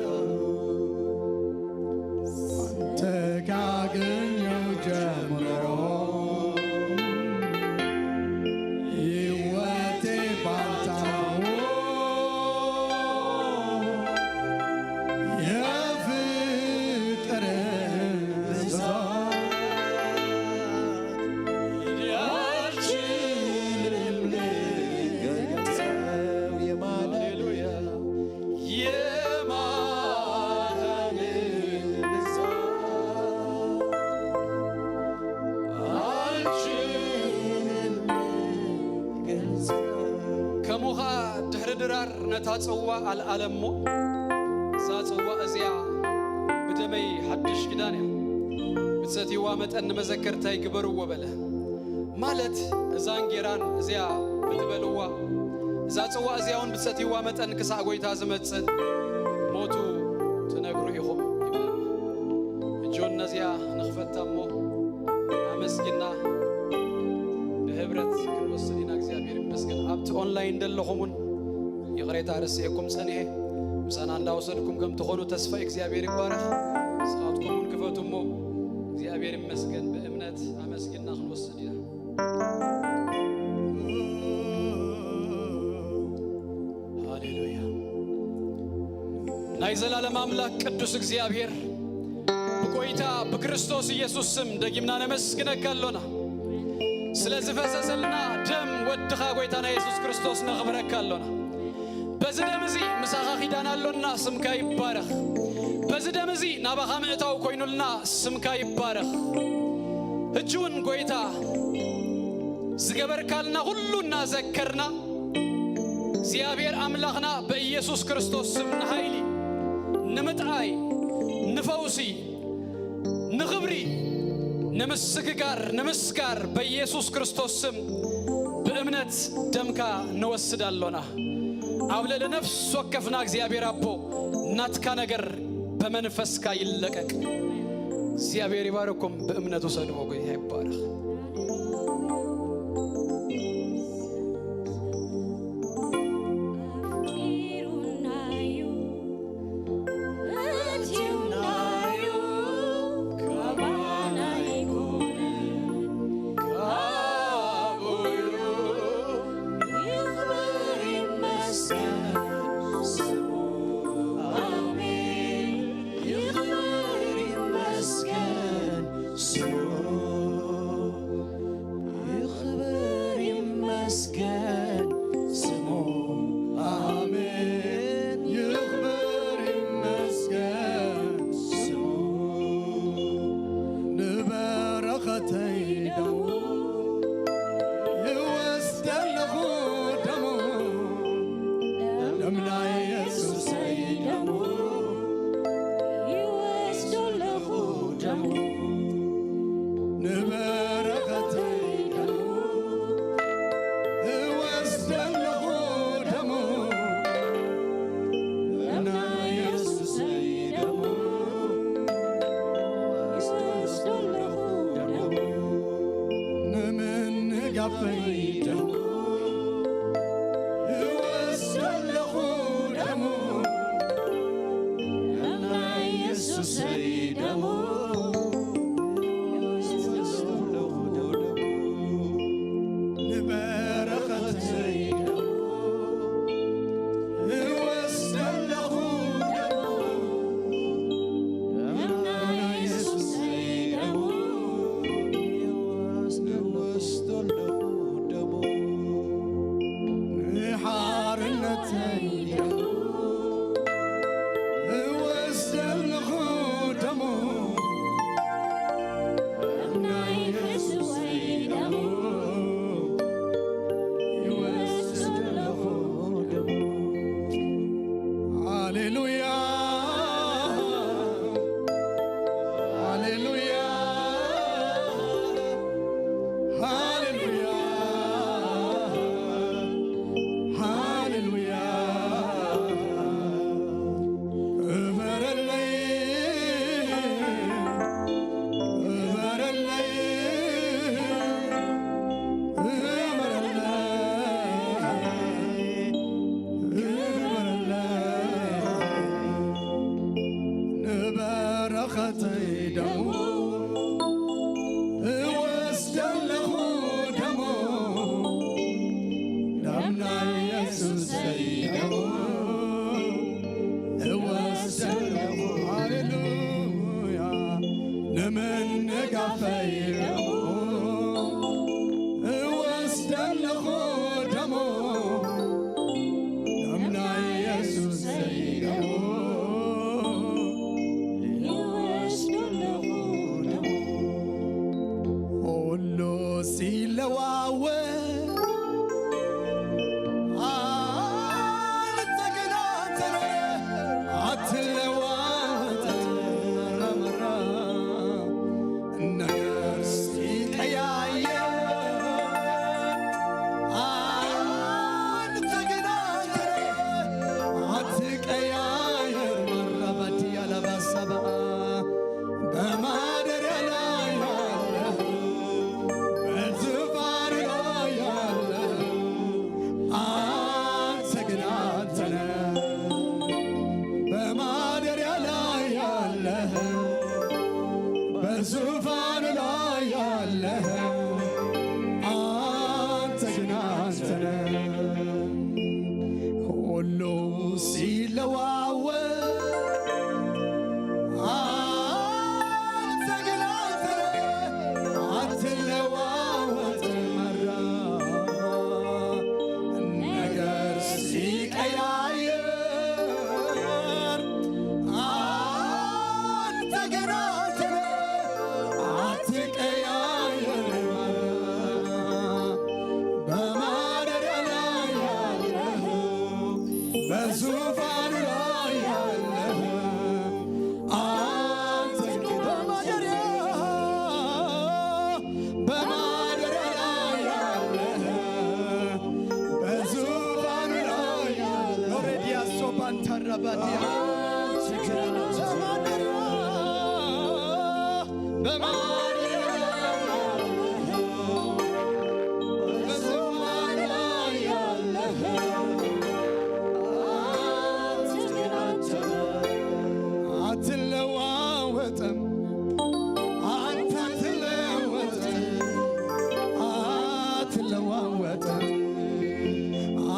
አንተ ካገኘው ጀምሮ ሕይወቴ ባንተ የፍቅር ብዛት አልችልም ልገልጸው። የማዳን የማዳን ብዛት አልችልም ልገልጸው። ከምኡ ኸኣ ድሕሪ ድራር ነታ ጽዋ ኣልኣለ እሞ፣ እዛ ጽዋ እዚኣ ብደመይ ሓድሽ ኪዳን እያ፣ ብትሰትይዋ መጠን ንመዘከርታይ ግበርዎ በለ። ማለት እዛ እንጌራን እዚኣ ብትበልዋ፣ እዛ ጽዋ እዚኣ እውን ብትሰትይዋ መጠን ክሳዕ ጐይታ ዝመጽእ ሞቱ ትነግሩ ኢኹም ይብል። ሕጂ እውን ነዚኣ ንኽፈታ እሞ ኣመስጊና ብህብረት ክንወስድ ኢና። እግዚኣብሔር ይመስገን። ኣብቲ ኦንላይን ዘለኹም እውን ይቕሬታ ረሲኤኩም ጸኒሐ። ምሳና እንዳወሰድኩም ከም ትኾኑ ተስፋ እዩ። እግዚኣብሔር ይባረኽ። ንስኻትኩም እውን ክፈቱ እሞ እግዚኣብሔር ይመስገን። ብእምነት ኣመስጊና ክንወስድ ኢና። ሃሌሉያ። ናይ ዘላለም ኣምላኽ ቅዱስ እግዚኣብሔር ብጎይታ ብክርስቶስ ኢየሱስ ስም ደጊምና ነመስግነካ ኣሎና። ስለ ዝፈሰሰልና ደም ወድኻ ጎይታና የሱስ ክርስቶስ ነኽብረካ ኣሎና። በዚ ደም እዚ ምሳኻ ኪዳን ኣሎና፣ ስምካ ይባረኽ። በዚ ደም እዚ ናባኻ ምእታው ኮይኑልና፣ ስምካ ይባረኽ። ሕጂ እውን ጎይታ ዝገበርካልና ኩሉ እናዘከርና፣ እግዚኣብሔር ኣምላኽና በኢየሱስ ክርስቶስ ስም ንኃይሊ፣ ንምጥኣይ፣ ንፈውሲ፣ ንኽብሪ፣ ንምስግጋር፣ ንምስጋር በኢየሱስ ክርስቶስ ስም ብእምነት ደምካ ንወስድ ኣሎና። ኣብ ልዕሊ ነፍሲ ወከፍና እግዚኣብሔር ኣቦ ናትካ ነገር በመንፈስካ ይለቀቅ። እግዚኣብሔር ይባርኩም። ብእምነት ውሰድዎ። ጌታ ይባረኽ። ኣፍቂሩናዩ፣ እትዩናዩ፣ ካባና ምንጋፈይ ደሙ እወስዶ ኣለኹ ደሙ፣ ደም ናይ የሱሰይ ደሙ፣ ንበረኸተይ ደሙ እወስዶ ኣለኹ ደሙ፣ ደም ናይ የሱሰይ ደሙ፣ እወስዶ ኣለኹ ደሙ፣ ንሓርነተይ ደሙ እወስዶ ኣለኹ ደሙ፣ ደም ናይ የሱሰይ ደሙ፣ እወስዶ ኣለኹ ደሙ። ሃሌሉያ፣ ሃሌሉያ፣ ሃሌሉያ፣ ሃሌሉያ። ክበረለይ፣ ክበረለይ፣ ክበረለይ፣ ክበረለይ። ንበረኸተይ ደሙ እወስዶ ኣለኹ ደሙ፣ ደም ናይ የሱሰይ ደሙ እወስዶ ኣለኹ። ሃሌሉያ። ንምንጋፈይ ደሙ እወስዶ ኣለኹ ደሙ፣ ደም ናይ የሱሰይ ደሙ እወስዶ ኣለኹ ደሙ። ኩሉ ሲለዋወጥ ኣንተ ግን ኣንተ ነህ፣ ኣትለዋወጥ መራ መራ። ነገር ሲቀያየር ኣንተ ግን ኣንተ ነህ፣ ኣትቀያየር። መራባዲ ያላባሳባ በማደሪያ ላይ ያለህ፣ በዙፋን ላይ ያለህ፣ አንተ ግን አንተ ነህ። በማደሪያ ላይ ያለህ፣ በዙፋን ላይ ያለህ፣ አንተ ግን አንተ ነህ። ሁሉ ሲለዋወጥ አንተ ግን አንተ ነህ፣ አትለዋወጥም። መራ ነገር ሲቀያየር አንተ ግን አንተ ነህ፣ አትቀያየርም። መራ በማደሪያ ላይ ያለህ፣ በዙፋኑ ላይ ያለህ አንተ በማደሪያ፣ በማደሪያ ላይ ያለህ፣ በዙፋኑ ላይ ያለህ። ሎሬዲያ ሶባንታራባዲያ በማደሪያ፣ በማደሪያ በዙፋን ላይ ያለህ አንተ ግን አንተ ነህ። አትለዋወጥም፣ አንተ አትለወጥም፣ አትለዋወጥም፣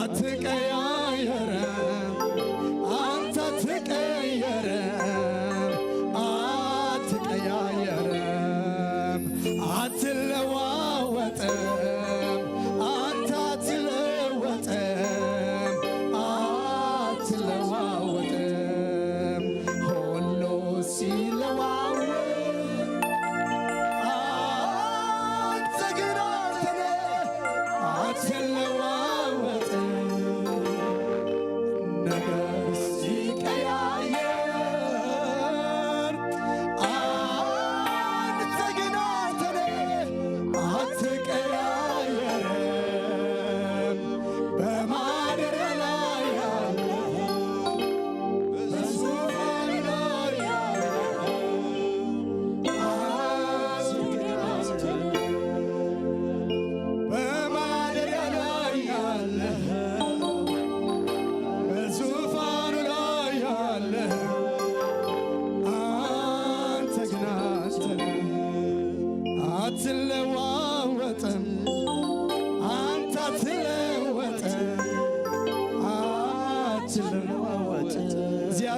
አትቀያየርም፣ አንተ አትቀየርም፣ አትቀያየርም፣ አትለዋወጥም፣ አንተ አትለወጥም፣ አትለዋወጥም። ሁሉ ሲለዋወጥ አንተ ግን አንተ ነህ፣ አትለዋወጥም። ነገር ሲቀያየር አንተ ግን አንተ ነህ፣ አትቀያየርም። በማደሪያ ላይ ያለህ፣ በዙፋን ላይ ያለህ አንተ ግን አንተ ነህ።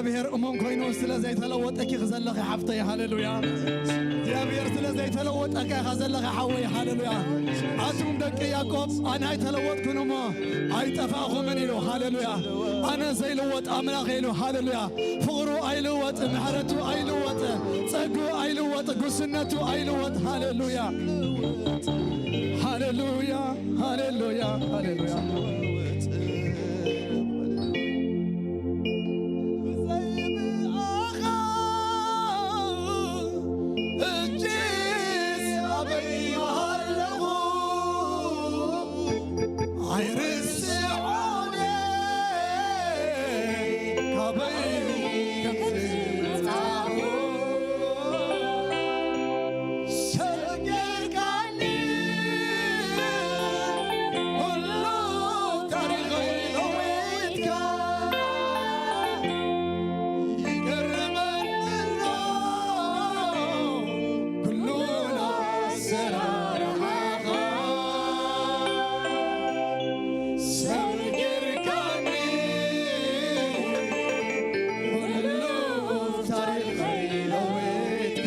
እግዚኣብሔር እሙን ኮይኑ ስለ ዘይተለወጠኪ ዘለኺ ሓፍተይ፣ ሃሌሉያ። እግዚኣብሔር ስለ ዘይተለወጠካ ኢኻ ዘለኻ ሓወይ፣ ሃሌሉያ። ኣቱም ደቂ ያዕቆብ፣ ኣነ ኣይተለወጥኩን እሞ ኣይጠፋእኹምን ኢሉ፣ ሃሌሉያ። ኣነ ዘይልወጥ ኣምላኽ ኢሉ፣ ሃሌሉያ። ፍቕሩ ኣይልወጥ፣ ምሕረቱ ኣይልወጥ፣ ጸግኡ ኣይልወጥ፣ ጉስነቱ ኣይልወጥ፣ ሃሌሉያ። ሃሌሉያ፣ ሃሌሉያ፣ ሃሌሉያ። ብዘይብኣኻ እጅስ ኣበይ ኣለኹ? ኣይርስዖን ካበይ ከም ዝመጻኹ። ሰጊርካኒ ኩሉ ታሪኸይ ለዊጥካ። ይገርመኒ ኣሎ ኩሉ ኣሰራርሓኻ። ሰጊርካኒ ኩሉ ታሪኸይ ለዊጥካ።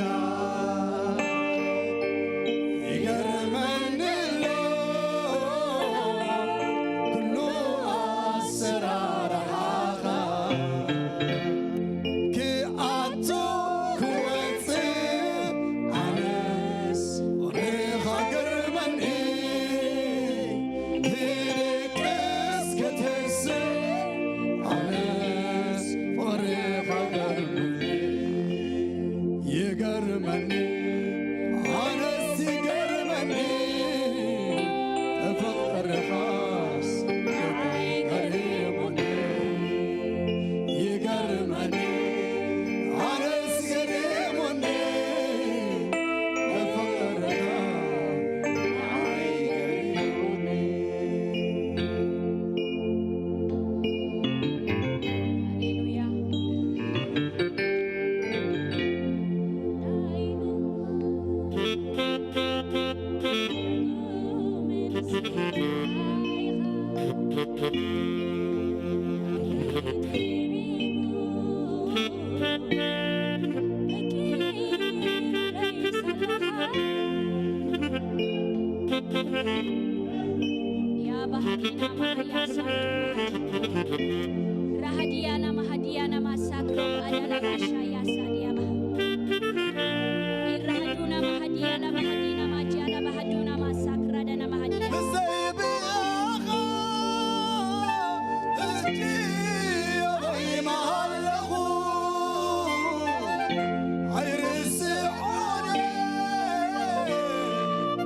ይገርመኒ ኣሎ ኩሉ ኣሰራርሓኻ። ክኣቱ ክወጽእ ኣነስ ፍቕርኻ ገርመኒ። ክድቅስ ክትስእ ኣነስ ፍቕርኻ ገርመኒ። ይገርመኒ፣ ኣነስ ይገርመኒ፣ ፍቕርኻስ ገሪሙኒ። ይገርመኒ፣ ኣነስ ገሪሙኒ፣ ፍቕርኻ ንዓይ ገሪሙኒ። ሃሌሉያ። Rahadiana mahadiana masakro adala mashaya sadiaba. Irahaduna mahadiana mahadina majana mahaduna masakra dana mahadiana. ብዘይ ብኣኻ ሕጂ ኣበይ ምኣለኹ? ኣይርስዖን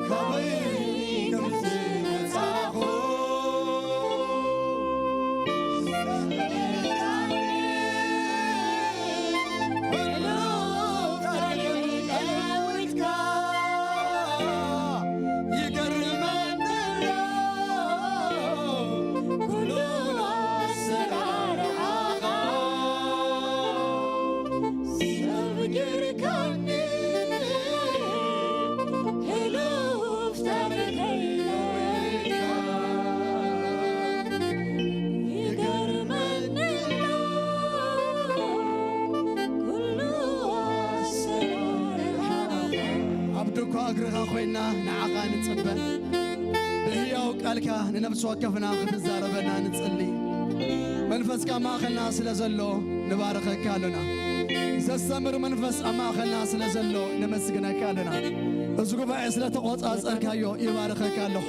ካበይ ከም ዝመጻኹ። ይገርመኒ ኣሎ ኩሉ ኣሰራርሓኻ። ኣብ ድኳ እግርኻ ኮይና ንዓኻ ንጽበ። ብህያው ቃልካ ንነፍሲ ወከፍና ክትዛረበና ንጽሊ። መንፈስካ ማእኸልና ስለ ዘሎ ንባርኸካ ኣሎና። ዘስተምር መንፈስ ኣብ ማእኸልና ስለ ዘሎ ነመስግነካ ኣሎና። እዚ ጉባኤ ስለ ተቖጻጸርካዮ ይባርኸካ ኣለኹ።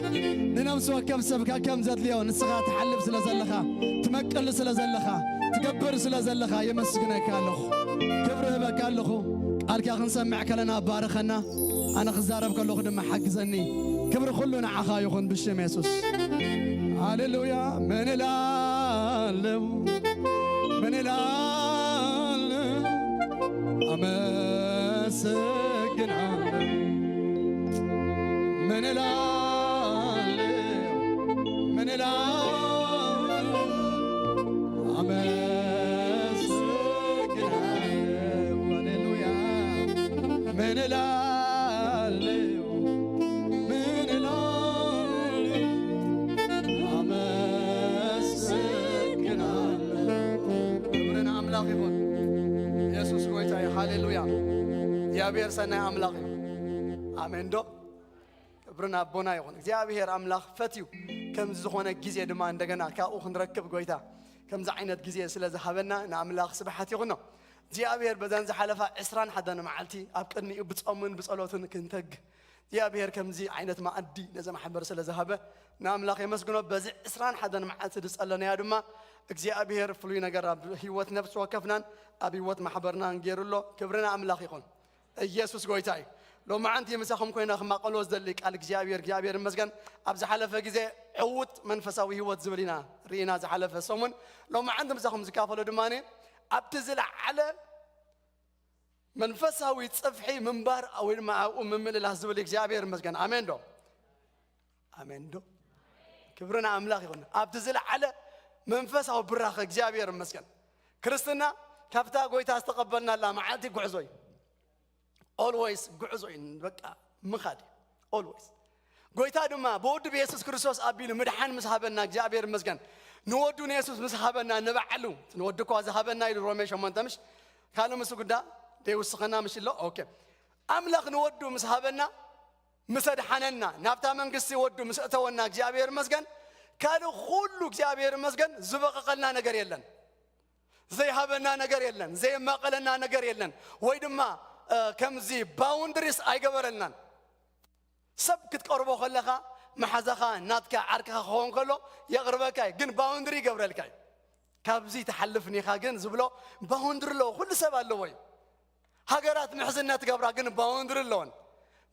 ንነፍሲ ወከፍ ሰብካ ከም ዘድልዮ ንስኻ ትሓልፍ ስለ ዘለኻ፣ ትመቅል ስለ ዘለኻ፣ ትገብር ስለ ዘለኻ የመስግነካ ኣለኹ። ክብሪ ህበካ ኣለኹ። ቃልካ ክንሰምዕ ከለና ባርኸና። ኣነ ክዛረብ ከለኹ ድማ ሓግዘኒ። ክብሪ ኩሉ ንዓኻ ይኹን ብሽም የሱስ። ሃሌሉያ። ምን እላለሁ፣ ምን እላለሁ፣ ኣመሰግናለሁ። ምን እላለሁ፣ ምን እላለሁ፣ ኣመሰግናለሁ። ሃሌሉያ። ምን እላለሁ፣ ምን እላለሁ፣ ኣመሰግናለሁ። ክብሪ ንኣምላኽ ይኹን። እግዚኣብሔር ሰናይ ኣምላኽ እዩ። ኣሜን ዶ? ክብርን ኣቦና ይኹን። እግዚኣብሔር ኣምላኽ ፈትዩ ከምዚ ዝኾነ ግዜ ድማ እንደገና ካብኡ ክንረክብ ጎይታ ከምዚ ዓይነት ግዜ ስለ ዝሃበና ንኣምላኽ ስብሓት ይኹኖ። እግዚኣብሔር በዛን ዝሓለፋ ዕስራን ሓደን መዓልቲ ኣብ ቅድሚኡ ብጾምን ብጸሎትን ክንተግ እግዚኣብሔር ከምዚ ዓይነት መኣዲ ነዚ ማሕበር ስለ ዝሃበ ንኣምላኽ የመስግኖ። በዚ ዕስራን ሓደን መዓልቲ ዝጸለናያ ድማ እግዚኣብሔር ፍሉይ ነገር ኣብ ህይወት ነፍሲ ወከፍናን ኣብ ህይወት ማሕበርናን ገይሩ ኣሎ። ክብሪ ንኣምላኽ ይኹን። ኢየሱስ ጎይታ እዩ። ሎማዓንቲ ምሳኹም ኮይና ክማቐሎ ዝደሊ ቃል እግዚኣብሔር እግዚኣብሔር ይመስገን። ኣብ ዝሓለፈ ግዜ ዕውት መንፈሳዊ ህይወት ዝብል ኢና ርኢና ዝሓለፈ ሰሙን። ሎማዓንቲ ምሳኹም ዝካፈሎ ድማ ኣብቲ ዝለዓለ መንፈሳዊ ጽፍሒ ምንባር ወይ ድማ ኣብኡ ምምልላስ ዝብል እግዚኣብሔር ይመስገን። ኣሜን ዶ? ኣሜን ዶ? ክብሪ ንኣምላኽ ይኹን። ኣብቲ ዝለዓለ መንፈሳዊ ብራኸ እግዚኣብሔር ይመስገን። ክርስትና ካብታ ጎይታ ዝተቐበልናላ መዓልቲ ጉዕዞ እዩ። ኦልዌይስ ጉዕዞ እዩ። በቃ ምኻድ እዩ። ኦልዌይስ ጎይታ ድማ ብወዱ ብየሱስ ክርስቶስ ኣቢሉ ምድሓን ምስ ሃበና እግዚኣብሔር ይመስገን። ንወዱ ንየሱስ ምስ ሃበና ንባዕሉ ንወዱ እኳ ዝሃበና ኢሉ ሮሜ ሸሞንተ ምሽ ካልእ ምስ ጉዳ ደይውስኸና ምሽ ኣሎ። ኦኬ ኣምላኽ ንወዱ ምስ ሃበና ምስ ኣድሓነና ናብታ መንግስቲ ወዱ ምስ እተወና እግዚኣብሔር ይመስገን። ካልእ ኩሉ እግዚኣብሔር ይመስገን ዝበቐቐልና ነገር የለን። ዘይሃበና ነገር የለን። ዘየማቐለና ነገር የለን። ወይ ድማ እ፣ ከምዚ ባውንድሪስ ኣይገበረልናን። ሰብ ክትቀርቦ ከለኻ መሓዛኻ ናትካ ዓርክኻ ክኸውን ከሎ የቕርበካ እዩ። ግን ባውንድሪ ይገብረልካ እዩ። ካብዚ ትሓልፍ ኒኻ ግን ዝብሎ ባውንድሪ ኣለዎ። ኩሉ ሰብ ኣለዎ እዩ። ሃገራት ምሕዝነት ገብራ ግን ባውንድሪ ኣለወን።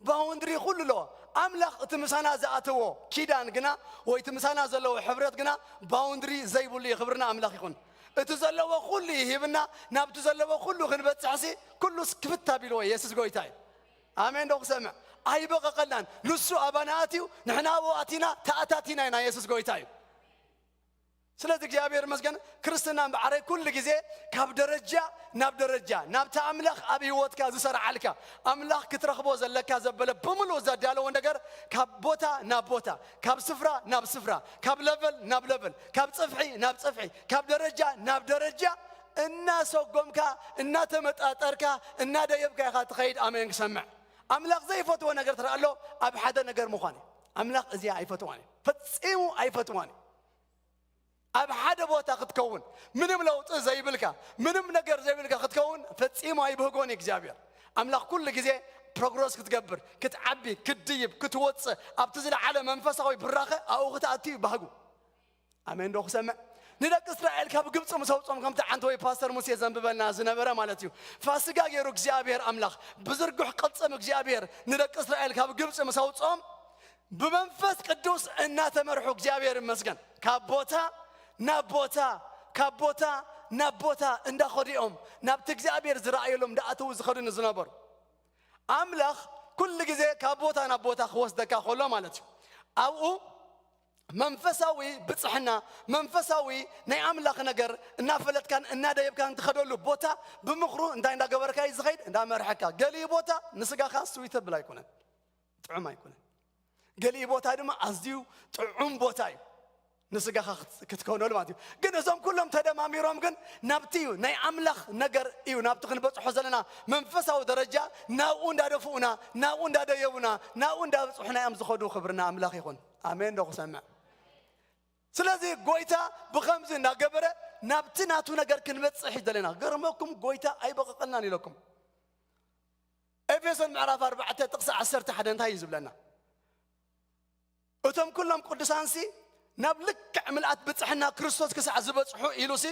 ባውንድሪ ኩሉ ኣለዎ። ኣምላኽ እቲ ምሳና ዝኣተዎ ኪዳን ግና ወይ እቲ ምሳና ዘለዎ ሕብረት ግና ባውንድሪ ዘይብሉ እዩ። ክብርና ኣምላኽ ይኹን። እቲ ዘለዎ ኩሉ ይሂብና ናብቲ ዘለዎ ኩሉ ክንበጽሕሲ ኩሉስ ክፍት ኣቢልዎ የሱስ ጎይታ እዩ። ኣሜን ዶ ክሰምዕ? ኣይበቐቐልናን። ንሱ ኣባና ኣትዩ ንሕና ኣብኡ ኣቲና ተኣታቲና ኢና። የሱስ ጎይታ እዩ። ስለዚ እግዚኣብሔር ይመስገን ክርስትና እምበኣረይ ኩሉ ግዜ ካብ ደረጃ ናብ ደረጃ ናብቲ ኣምላኽ ኣብ ህይወትካ ዝሰርዓልካ ኣምላኽ ክትረኽቦ ዘለካ ዘበለ ብምሉእ ዘዳለዎ ነገር ካብ ቦታ ናብ ቦታ ካብ ስፍራ ናብ ስፍራ ካብ ለቨል ናብ ለቨል ካብ ጽፍሒ ናብ ጽፍሒ ካብ ደረጃ ናብ ደረጃ እናሰጎምካ እናተመጣጠርካ እናደየብካ ኢኻ ትኸይድ። ኣሜን ክሰምዕ። ኣምላኽ ዘይፈትዎ ነገር ትረኣ ኣሎ ኣብ ሓደ ነገር ምዃን እዩ። ኣምላኽ እዚኣ ኣይፈትዋን እዩ። ፈጺሙ ኣይፈትዋን እዩ። ኣብ ሓደ ቦታ ክትከውን ምንም ለውጢ ዘይብልካ ምንም ነገር ዘይብልካ ክትከውን ፈጺሙ ኣይብህጎን እዩ እግዚኣብሔር ኣምላኽ። ኩሉ ግዜ ፕሮግረስ ክትገብር ክትዓቢ ክትድይብ ክትወፅእ ኣብቲ ዝለዓለ መንፈሳዊ ብራኸ ኣብኡ ክትኣቱ እዩ ባህጉ። ኣሜን ዶ ክሰምዕ? ንደቂ እስራኤል ካብ ግብፂ ምስ ኣውፅኦም ከምቲ ዓንተወይ ፓስተር ሙሴ ዘንብበልና ዝነበረ ማለት እዩ። ፋሲጋ ገይሩ እግዚኣብሔር ኣምላኽ ብዝርጉሕ ቅልፅም እግዚኣብሔር ንደቂ እስራኤል ካብ ግብፂ ምስ ኣውፅኦም ብመንፈስ ቅዱስ እናተመርሑ እግዚኣብሔር ይመስገን ካብ ቦታ ናብ ቦታ ካብ ቦታ ናብ ቦታ እንዳኸዱ እዮም ናብቲ እግዚኣብሔር ዝረኣየሎም እንዳኣተዉ ዝኸዱ ንዝነበሩ ኣምላኽ ኩሉ ግዜ ካብ ቦታ ናብ ቦታ ክወስደካ ከሎ ማለት እዩ። ኣብኡ መንፈሳዊ ብፅሕና መንፈሳዊ ናይ ኣምላኽ ነገር እናፈለጥካን እናደየብካን ትኸደሉ ቦታ ብምኽሩ እንታይ እንዳገበርካ እዩ ዝኸይድ እንዳመርሐካ ገሊኡ ቦታ ንስጋኻ ስዊተብል ኣይኮነን ጥዑም ኣይኮነን። ገሊኡ ቦታ ድማ ኣዝዩ ጥዑም ቦታ እዩ ንስጋኻ ክትከውነሉ ማለት እዩ። ግን እዞም ኩሎም ተደማሚሮም ግን ናብቲ እዩ ናይ ኣምላኽ ነገር እዩ ናብቲ ክንበፅሖ ዘለና መንፈሳዊ ደረጃ ናብኡ እንዳደፍኡና ናብኡ እንዳደየቡና ናብኡ እንዳብፅሑና እዮም ዝኸዱ። ክብርና ኣምላኽ ይኹን። ኣሜን ዶ ክሰምዕ? ስለዚ ጎይታ ብኸምዚ እናገበረ ናብቲ ናቱ ነገር ክንበፅሕ እዩ ዘለና። ገርመኩም ጎይታ ኣይበቐቐልናን ኢለኩም ኤፌሶን ምዕራፍ ኣርባዕተ ጥቕሲ ዓሰርተ ሓደ እንታይ እዩ ዝብለና? እቶም ኩሎም ቅዱሳንሲ ናብ ልክዕ ምልኣት ብፅሕና ክርስቶስ ክሳዕ ዝበፅሑ ኢሉሲ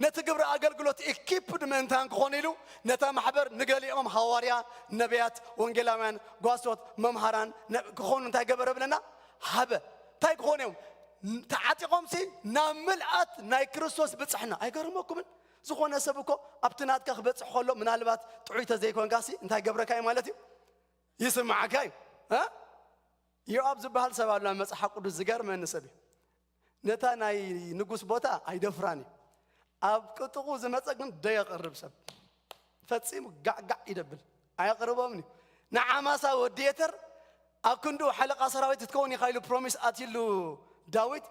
ነቲ ግብሪ ኣገልግሎት ኢኪፕድ ምእንታን ክኾኑ ኢሉ ነታ ማሕበር ንገሊኦም ሃዋርያ ነቢያት ወንጌላውያን ጓሶት መምሃራን ክኾኑ እንታይ ገበረ ብለና ሃበ እንታይ ክኾኑ እዮም ተዓጢቖምሲ ናብ ምልኣት ናይ ክርስቶስ ብፅሕና ኣይገርመኩምን ዝኾነ ሰብ እኮ ኣብቲ ናትካ ክበፅሕ ከሎ ምናልባት ጥዑይ ተዘይኮንካሲ እንታይ ገብረካ እዩ ማለት እዩ ይስምዓካ እዩ እ ዮኣብ ዝበሃል ሰብ ኣሎ ኣብ መፅሓፍ ቅዱስ ዝገርመኒ ሰብ እዩ ነታ ናይ ንጉስ ቦታ ኣይደፍራን እዩ ኣብ ቅጥቑ ዝመፀ ግን ደየቕርብ ሰብ ፈፂሙ ጋዕጋዕ ይደብል ኣየቕርቦምን እዩ ንዓማሳ ወዲ የተር ኣብ ክንዱ ሓለቃ ሰራዊት ክትከውን ኢኻ ኢሉ ፕሮሚስ ኣትሉ ዳዊት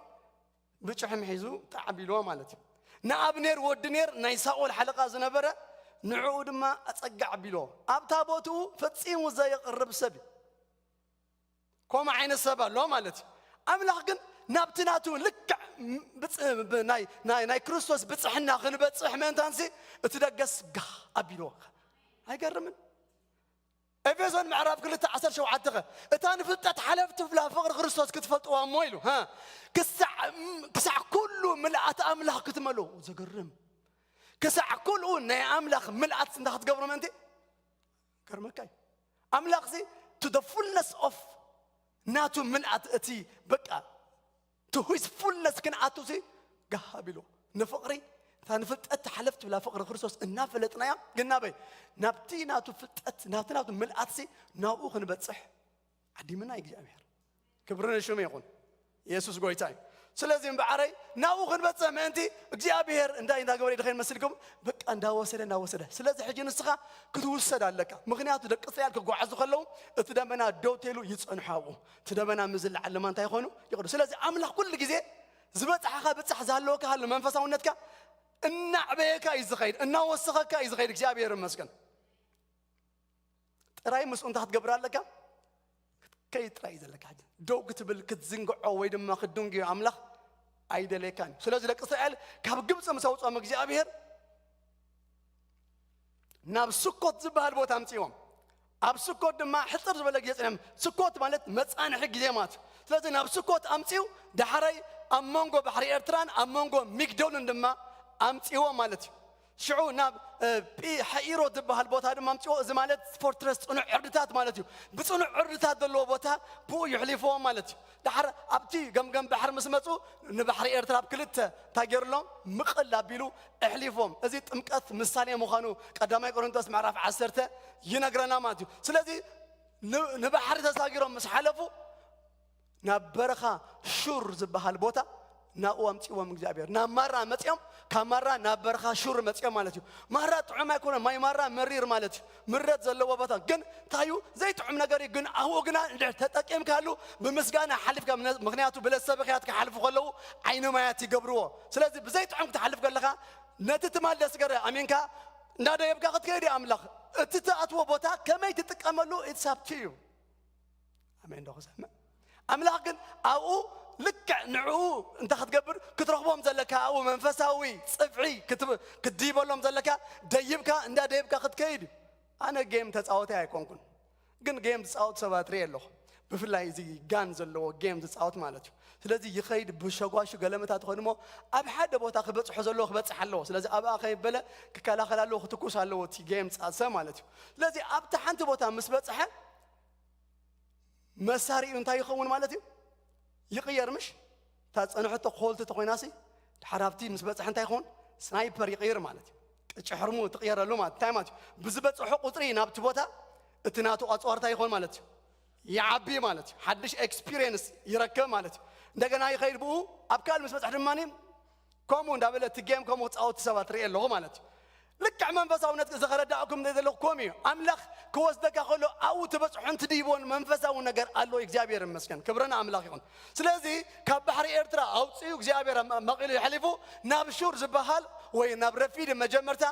ብጭሕም ሒዙ ተዓቢልዎ ማለት እዩ ንኣብኔር ወዲ ኔር ናይ ሳኦል ሓለቃ ዝነበረ ንዕኡ ድማ ኣጸግዕ ኣቢልዎ። ኣብታ ቦትኡ ፈጺሙ ዘይቕርብ ሰብ እዩ። ከምኡ ዓይነት ሰብ ኣሎ ማለት እዩ። ኣምላኽ ግን ናብቲ ናቱ ልክዕ ም-፣ ብጽ-፣ ብ-፣ ናይ፣ ናይ፣ ናይ ክርስቶስ ብጽሕና ክንበጽሕ ምእንታንሲ እቲ ደገስ ጋህ ኣቢልዎ። ኣይገርምን? ኤፌሶን ምዕራፍ ክልተ ዓሰርተ ሸውዓተ ኸ፣ እታ ንፍልጠት ሓለፍቲ ብላ ፍቕሪ ክርስቶስ ክትፈልጥዋ እሞ ኢሉ፣ ሃ፣ ክሳዕ፣ ክሳዕ ኩሉ ምልኣት ኣምላኽ ክትመልኡ። ዘገርም። ክሳዕ ኩሉ ናይ ኣምላኽ ምልኣት እንዳ ክትገብሩ ምእንቲ ገርመካ እዩ። ኣምላኽ ሲ to the fullness of ናቱ ምልኣት እቲ በቃ to his fullness ክንኣቱ ሲ ጋህ ኣቢልዎ። ንፍቕሪ እታ ንፍልጠት ሓለፍቲ ብላ ፍቕሪ ክርስቶስ እናፈለጥናያ ግን ናበይ ናብቲ ናቱ ፍልጠት ናብቲ ናቱ ምልኣት ሲ ናብኡ ክንበጽሕ ዓዲምና እግዚኣብሔር። ክብሪ ንሽሙ ይኹን። ኢየሱስ ጎይታ እዩ። ስለዚ እምበዓረይ ናብኡ ክንበጽሕ ምእንቲ እግዚኣብሔር እንታይ እንዳገበረ ይድኸይን መስልኩም? በቃ እንዳወሰደ እንዳወሰደ። ስለዚ ሕጂ ንስኻ ክትውሰድ ኣለካ። ምኽንያቱ ደቂ እስራኤል ክጓዓዙ ከለዉ እቲ ደመና ደው ተይሉ ይጸንሑ ኣብኡ። እቲ ደመና ምስ ዝለዓል ድማ እንታይ ይኾኑ? ይኸዱ። ስለዚ ኣምላኽ ኩሉ ግዜ ዝበጽሓኻ ብጻሕ ዝሃለወካ ሃሉ መንፈሳውነትካ እናዕበየካ እዩ ዝኸይድ፣ እናወሰኸካ እዩ ዝኸይድ። እግዚኣብሔር ይመስገን። ጥራይ ምስኡ እንታይ ክትገብር ኣለካ? ክትከይድ ጥራይ እዩ ዘለካ። ሕጂ ደው ክትብል ክትዝንግዖ ወይ ድማ ክትድንግዮ ኣምላኽ ኣይደለየካን እዩ። ስለዚ ደቂ እስራኤል ካብ ግብፂ ምስ ኣውፅኦም እግዚኣብሔር ናብ ስኮት ዝበሃል ቦታ ኣምፅዎም። ኣብ ስኮት ድማ ሕፅር ዝበለ ግዜ ፅንሖም። ስኮት ማለት መፃንሒ ግዜ ማለት እዩ። ስለዚ ናብ ስኮት ኣምፅኡ፣ ዳሕራይ ኣብ መንጎ ባሕሪ ኤርትራን ኣብ መንጎ ሚግዶልን ድማ ኣምፅዎ ማለት እዩ። ሽዑ ናብ እ፣ ጲ ሓኢሮ ዝበሃል ቦታ ድማ ኣምፅዎ። እዚ ማለት ፎርትረስ፣ ፅኑዕ ዕርድታት ማለት እዩ። ብፅኑዕ ዕርድታት ዘለዎ ቦታ ብኡ ይሕሊፍዎም ማለት እዩ። ዳሕር ኣብቲ ገምገም ባሕሪ ምስ መፁ ንባሕሪ ኤርትራ ኣብ ክልተ እንታይ ገይሩሎም? ምቕል ኣቢሉ ኣሕሊፍዎም። እዚ ጥምቀት ምሳሌ ምዃኑ ቀዳማይ ቆሮንቶስ ምዕራፍ ዓሰርተ ይነግረና ማለት እዩ። ስለዚ ን-፣ ንባሕሪ ተሳጊሮም ምስ ሓለፉ ናብ በረኻ ሹር ዝበሃል ቦታ ናብኡ ኣምፅዎም እግዚኣብሔር። ናብ ማራ መፅኦም፣ ካብ ማራ ናብ በረኻ ሹር መፅኦም ማለት እዩ። ማራ ጥዑም ኣይኮነን፣ ማይ ማራ መሪር ማለት እዩ። ምረት ዘለዎ ቦታ ግን እንታይ እዩ? ዘይጥዑም ነገር እዩ። ግን ኣብኡ ግና እንድሕር ተጠቂምካሉ ብምስጋና ሓሊፍካ፣ ምነ-፣ ምኽንያቱ ብለሰብኽያት ክሓልፉ ከለዉ ዓይኒ ማያት ይገብርዎ። ስለዚ ብዘይጥዑም ክትሓልፍ ከለኻ ነቲ ትማል ደስገረ ኣሚንካ እንዳደየብካ ክትከይድ እዩ ኣምላኽ። እቲ ትኣትዎ ቦታ ከመይ ትጥቀመሉ it's up to you። ኣሜን ዶ ክሰምዕ? ኣምላኽ ግን ኣብኡ ልክዕ ንዕኡ እንታይ ክትገብር ክትረኽቦም ዘለካ ኣብኡ መንፈሳዊ ጽፍዒ ክትብ-፣ ክትድይበሎም ዘለካ ደይብካ እንዳ ደይብካ ክትከይድ እዩ። ኣነ ጌም ተጻወታይ ኣይኮንኩን፣ ግን ጌም ዝጻወቱ ሰባት ርኤ ኣለኹ። ብፍላይ እዚ ጋን ዘለዎ ጌም ዝጻወት ማለት እዩ። ስለዚ ይኸይድ ብሸጓሹ ገለመታት ኮይኑ እሞ ኣብ ሓደ ቦታ ክበጽሖ ዘለዎ ክበጽሕ ኣለዎ። ስለዚ ኣብኣ ከይበለ ክከላኸል ኣለዎ፣ ክትኩስ ኣለዎ እቲ ጌም ዝጻወት ሰብ ማለት እዩ። ስለዚ ኣብቲ ሓንቲ ቦታ ምስ በጽሐ መሳሪኡ እንታይ ይኸውን ማለት እዩ? ይቕየር ምሽ? እታ ዝጸንሐቶ ኮልት ተኾይናሲ ድሓር ኣብቲ ምስ በጽሐ እንታይ ይኸውን? ስናይፐር ይቕይር ማለት እዩ። ቅጭ ሕርሙ ትቕየረሉ ማለት እንታይ ማለት እዩ? ብዝበጽሖ ቁጽሪ ናብቲ ቦታ እቲ ናቱ ኣጽዋር እንታይ ይኸውን ማለት እዩ? ይዓቢ ማለት እዩ። ሓድሽ ኤክስፒሪየንስ ይረክብ ማለት እዩ። እንደገና ይኸይድ ብኡ ኣብ ካልእ ምስ በጽሐ ድማ ከምኡ እንዳበለ እቲ ጌም ከምኡ ክጻወቱ ሰባት ርኢ ኣለኹ ማለት እዩ። ልክዕ መንፈሳውነት እዚ ከረዳእኩም እንደ ዘለኹ ከምኡ እዩ። ኣምላኽ ክወስደካ ከሎ ኣብኡ ትበጽሖን ትድይቦን መንፈሳዊ ነገር ኣሎ። እግዚኣብሔር ይመስገን፣ ክብሪ ንኣምላኽ ይኹን። ስለዚ ካብ ባሕሪ ኤርትራ ኣውፅኡ እግዚኣብሔር መ-፣ መቒሉ የሕሊፉ ናብ ሹር ዝበሃል ወይ ናብ ረፊድ መጀመርታ፣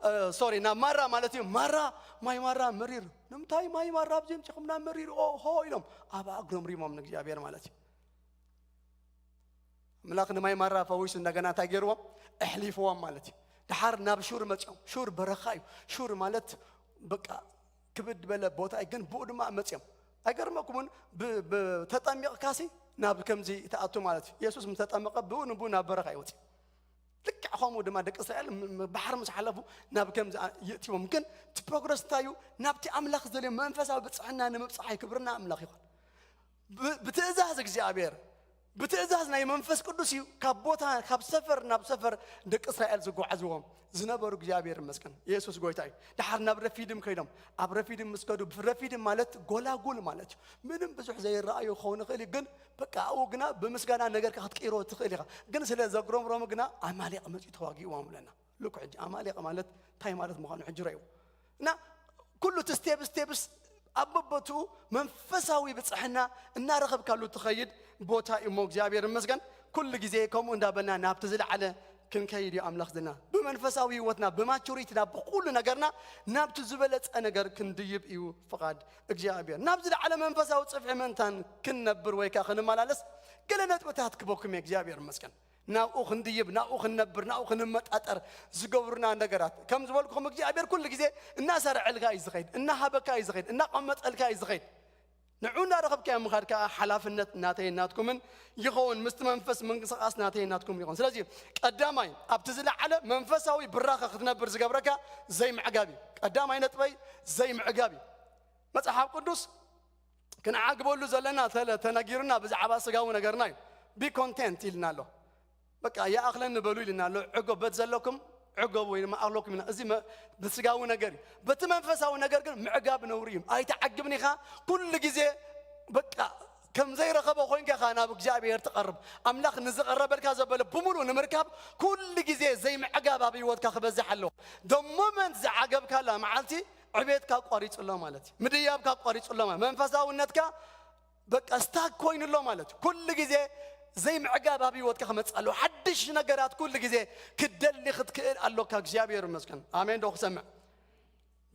እ፣ ሶሪ፣ ናብ ማራ ማለት እዩ። ማራ፣ ማይ ማራ መሪር። ንምንታይ ማይ ማራ ኣብዚ ምፅኹምና መሪር? ኦ ሆ ኢሎም ኣብ ኣግሮም ሪሞም ንእግዚኣብሔር ማለት እዩ። ኣምላኽ ንማይ ማራ ፈዊሱ እንደገና እንታይ ገይርዎም? ኣሕሊፍዎም ማለት እዩ። ድሓር ናብ ሹር መፅኦም። ሹር በረኻ እዩ። ሹር ማለት በቃ ክብድ በለ ቦታ እዩ፣ ግን ብኡ ድማ መፅኦም። ኣይገርመኩምን? ብ-፣ ብ-፣ ተጠሚቕካሲ ናብ ከምዚ ትኣቱ ማለት እዩ። የሱስ ምስ ተጠመቐ ብኡ ንብኡ ናብ በረኻ ይወፅእ። ልክዕ ከምኡ ድማ ደቂ እስራኤል ም-፣ ም-፣ ባሕሪ ምስ ሓለፉ ናብ ከምዚ ኣ-፣ ይእትዎም። ግን እቲ ፕሮግረስ እንታይ እዩ? ናብቲ ኣምላኽ ዝደልዮ መንፈሳዊ ብፅዕና ንምብፃሕ እዩ። ክብርና ኣምላኽ ይኹን። ብ-፣ ብትእዛዝ እግዚኣብሔር፣ ብትእዛዝ ናይ መንፈስ ቅዱስ እዩ ካብ ቦታ፣ ካብ ሰፈር ናብ ሰፈር ደቂ እስራኤል ዝጓዓዝዎም ዝነበሩ። እግዚኣብሔር ይመስገን፣ ኢየሱስ ጎይታ እዩ። ድሓር ናብ ረፊድም ከይዶም፣ ኣብ ረፊድም ምስ ከዱ፣ ረፊድም ማለት ጎላጉል ማለት እዩ። ምንም ብዙሕ ዘይረኣዩ ክኸውን ይኽእል እዩ፣ ግን በቃ ኣብኡ ግና ብምስጋና ነገርካ ክትቅይሮ ትኽእል ኢኻ። ግን ስለ ዘጉረምረሙ ግና ኣማሌቕ መጺኡ ተዋጊእዎም ኣለና። ልኩ ሕጂ ኣማሌቕ ማለት እንታይ ማለት ምዃኑ ሕጂ ረእይዎ። እና ኩሉ እቲ ስቴፕ ስቴፕስ ኣብ በቦትኡ መንፈሳዊ ብፅሕና እናረኸብካሉ ትኸይድ ቦታ እዩ እሞ፣ እግዚኣብሔር ይመስገን። ኩሉ ግዜ ከምኡ እንዳበልና ናብቲ ዝለዓለ ክንከይድ እዩ ኣምላኽ ዝና። ብመንፈሳዊ ህይወትና፣ ብማቹሪቲና፣ ብኹሉ ነገርና ናብቲ ዝበለጸ ነገር ክንድይብ እዩ ፍቓድ እግዚኣብሔር። ናብ ዝለዓለ መንፈሳዊ ጽፍሒ ምእንታን ክንነብር ወይ ከኣ ክንመላለስ ገለ ነጥብታት ክበኩም እየ። እግዚኣብሔር ይመስገን። ናብኡ ክንድይብ፣ ናብኡ ክንነብር፣ ናብኡ ክንመጣጠር ዝገብሩና ነገራት። ከም ዝበልኩኹም እግዚኣብሔር ኩሉ ግዜ እናሰርዐልካ እዩ ዝኸይድ፣ እናሃበካ እዩ ዝኸይድ፣ እናቐመጠልካ እዩ ዝኸይድ። ንዑ እናረኸብካዮ ምኻድ ከኣ ሓላፍነት ናተይን ናትኩምን ይኸውን። ምስቲ መንፈስ ምንቅስቓስ ናተይን ናትኩም ይኸውን። ስለዚ ቀዳማይ ኣብቲ ዝለዓለ መንፈሳዊ ብራኸ ክትነብር ዝገብረካ ዘይምዕጋብ እዩ። ቀዳማይ ነጥበይ ዘይምዕጋብ እዩ። መጽሓፍ ቅዱስ ክንዓግበሉ ዘለና ተለ-፣ ተነጊሩና ብዛዕባ ስጋዊ ነገርና እዩ። Be content ኢልና ኣሎ። በቃ ይኣኽለኒ በሉ ኢልና ኣሎ። ዕገበት ዘለኩም ዕገቡ ወይ ድማ ኣለኩም ኢና። እዚ መ-፣ ብስጋዊ ነገር እዩ። በቲ መንፈሳዊ ነገር ግን ምዕጋብ ነውሪ እዩ። ኣይትዓግብን ኢኻ። ኩሉ ግዜ በቃ ከም ዘይረኸቦ ኮይንካ ኢኻ ናብ እግዚኣብሔር ትቐርብ። ኣምላኽ ንዝቐረበልካ ዘበለ ብምሉእ ንምርካብ ኩሉ ግዜ ዘይምዕጋብ ኣብ ህይወትካ ክበዝሕ ኣለዎ። The moment ዝዓገብካላ መዓልቲ ዕቤትካ ኣቋሪጹ ኣሎ ማለት እዩ። ምድያብካ ኣቋሪጹ ኣሎ ማለት፣ መንፈሳውነትካ በቃ ስታክ ኮይኑ ኣሎ ማለት እዩ። ኩሉ ግዜ ዘይምዕጋብ ኣብ ህይወትካ ክመጽእ ኣለዎ። ሓድሽ ነገራት ኩሉ ግዜ ክትደሊ ክትክእል ኣሎካ። እግዚኣብሔር ይመስገን። ኣሜን ዶ ክሰምዕ?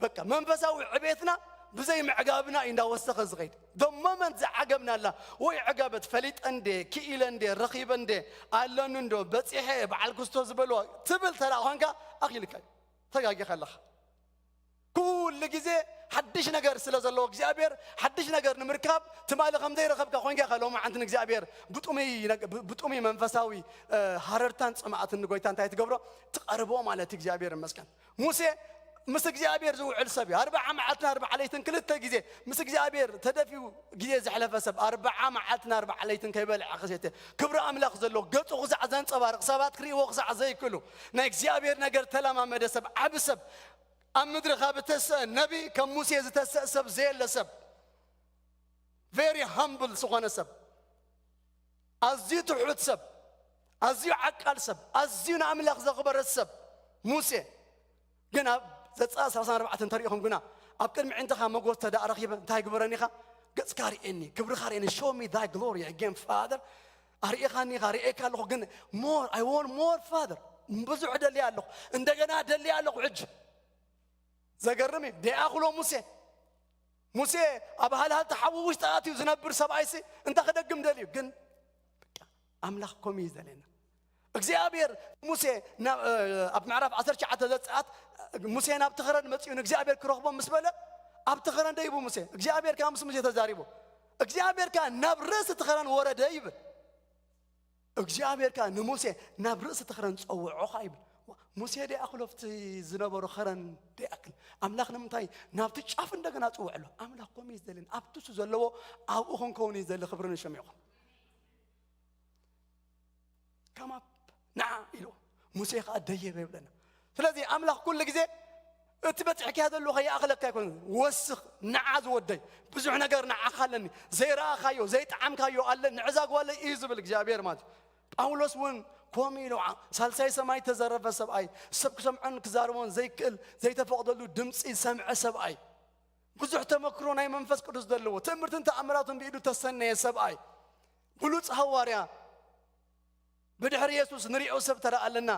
በቃ መንፈሳዊ ዕቤትና ብዘይ ምዕጋብና እዩ እንዳወሰኸ ዝኸይድ። The moment ዝዓገብናላ ወይ ዕጋበት ፈሊጠ እንዴ፣ ክኢለ እንዴ፣ ረኺበ እንዴ፣ ኣለኒ እንዶ፣ በጺሐ፣ በዓል ክስቶ ዝበልዋ ትብል ተራ ኾንካ ኣኺልካ እዩ። ተጋጊኻ ኣለኻ። ኩሉ ግዜ ሓድሽ ነገር ስለ ዘለዎ እግዚኣብሔር ሓድሽ ነገር ንምርካብ ትማሊ ከም ዘይረኸብካ ኮይንካ ኢኻ ሎማዓንቲ ንእግዚኣብሔር ብጥሙይ ነግ-፣ ብ-፣ ብጥሙይ መንፈሳዊ፣ እ፣ ሃረርታን ጽምኣትን ንጎይታ እንታይ ትገብሮ? ትቐርቦ ማለት እዩ። እግዚኣብሔር ይመስገን። ሙሴ ምስ እግዚኣብሔር ዝውዕል ሰብ እዩ። ኣርብዓ መዓልትን ኣርብዓ ለይትን ክልተ ግዜ ምስ እግዚኣብሔር ተደፊኡ ግዜ ዘሕለፈ ሰብ፣ ኣርብዓ መዓልትን ኣርብዓ ለይትን ከይበልዐ ከሰተ፣ ክብሪ ኣምላኽ ዘለዎ፣ ገጹ ክሳዕ ዘንጸባርቕ፣ ሰባት ክርእይዎ ክሳዕ ዘይክእሉ፣ ናይ እግዚኣብሔር ነገር ተለማመደ ሰብ፣ ዓቢ ሰብ፣ ኣብ ምድሪ ካብ እተሰአ ነቢ ከም ሙሴ ዝተሰአ ሰብ ዘየለ ሰብ፣ very humble ዝኾነ ሰብ፣ ኣዝዩ ትሑት ሰብ፣ ኣዝዩ ዓቃል ሰብ፣ ኣዝዩ ንኣምላኽ ዘኽበረ ሰብ ሙሴ። ግን ኣብ ዘጸኣት ሰላሳን ኣርባዕተን እንተሪኢኹም ግና፣ ኣብ ቅድሚ ኣዒንትኻ መጎስ ተደኣ ረኺበ፣ እንታይ ግበረኒ ኢኻ? ገጽካ ርእየኒ፣ ክብርኻ ርእየኒ፣ show me thy glory again, Father። ኣርእኻኒ ኢኻ፣ ርእየካ ኣለኹ፣ ግን more, I want more, Father። ብዙሕ ደልየ ኣለኹ፣ እንደገና ደልየ ኣለኹ። ሕጂ ዘገርም እዩ። ደኣ ክሎ ሙሴ፣ ሙሴ ኣብ ሃልሃልቲ ሓዊ ውሽጢ ኣትዩ ዝነብር ሰብኣይሲ እንታይ ክደግም ደልዩ? ግን ኣምላኽ ከምኡ እዩ ዝደልየና። እግዚኣብሔር ሙሴ ናብ፣ እ፣ ኣብ ምዕራፍ ዓሰርተ ትሽዓተ ዘጸኣት፣ ሙሴ ናብቲ ኸረን መጺኡ ንእግዚኣብሔር ክረኽቦ ምስ በለ፣ ኣብቲ ኸረን ደይቡ ሙሴ፣ እግዚኣብሔር ከኣ ምስ ሙሴ ተዛሪቡ። እግዚኣብሔር ከኣ ናብ ርእሲ እቲ ኸረን ወረደ ይብል። እግዚኣብሔር ከኣ ንሙሴ ናብ ርእሲ እቲ ኸረን ጸውዖ ኸኣ ይብል። ሙሴ ደይኣኽሎ ኣብቲ ዝነበሮ ኸረን ደይኣክል። ኣምላኽ ንምንታይ ናብቲ ጫፍ እንደገና ጽውዕ ኣሎ? ኣምላኽ ከምኡ እዩ ዝደልን። ኣብቲ እሱ ዘለዎ ኣብኡ ክንከውን እዩ ዝደሊ። ክብሪ ንሽሙ ይኹን። Come up፣ ንዓ ኢሉ። ሙሴ ኸኣ ደየበ ይብለና። ስለዚ ኣምላኽ ኩሉ ግዜ እቲ በጺሕካዮ ዘሎ ከይኣኽለካ ኣይኮነን። ወስኽ፣ ንዓ ዝወደይ፣ ብዙሕ ነገር ንዓኻ ኣለኒ። ዘይረኣኻዮ፣ ዘይጠዓምካዮ ኣለ፣ ንዕዛ ጓለይ እዩ ዝብል እግዚኣብሔር ማለት እዩ። ጳውሎስ እውን ከምኡ ኢሉ፣ ዓ-፣ ሳልሳይ ሰማይ ተዘረፈ ሰብኣይ፣ ሰብ ክሰምዖን ክዛረቦን ዘይክእል፣ ዘይተፈቕደሉ ድምፂ ዝሰምዐ ሰብኣይ፣ ብዙሕ ተመክሮ ናይ መንፈስ ቅዱስ ዘለዎ፣ ትእምርትን ተኣምራትን ብኢዱ ተሰነየ ሰብኣይ፣ ብሉፅ ሃዋርያ፣ ብድሕሪ የሱስ ንሪኦ ሰብ ተረኣ ኣለና።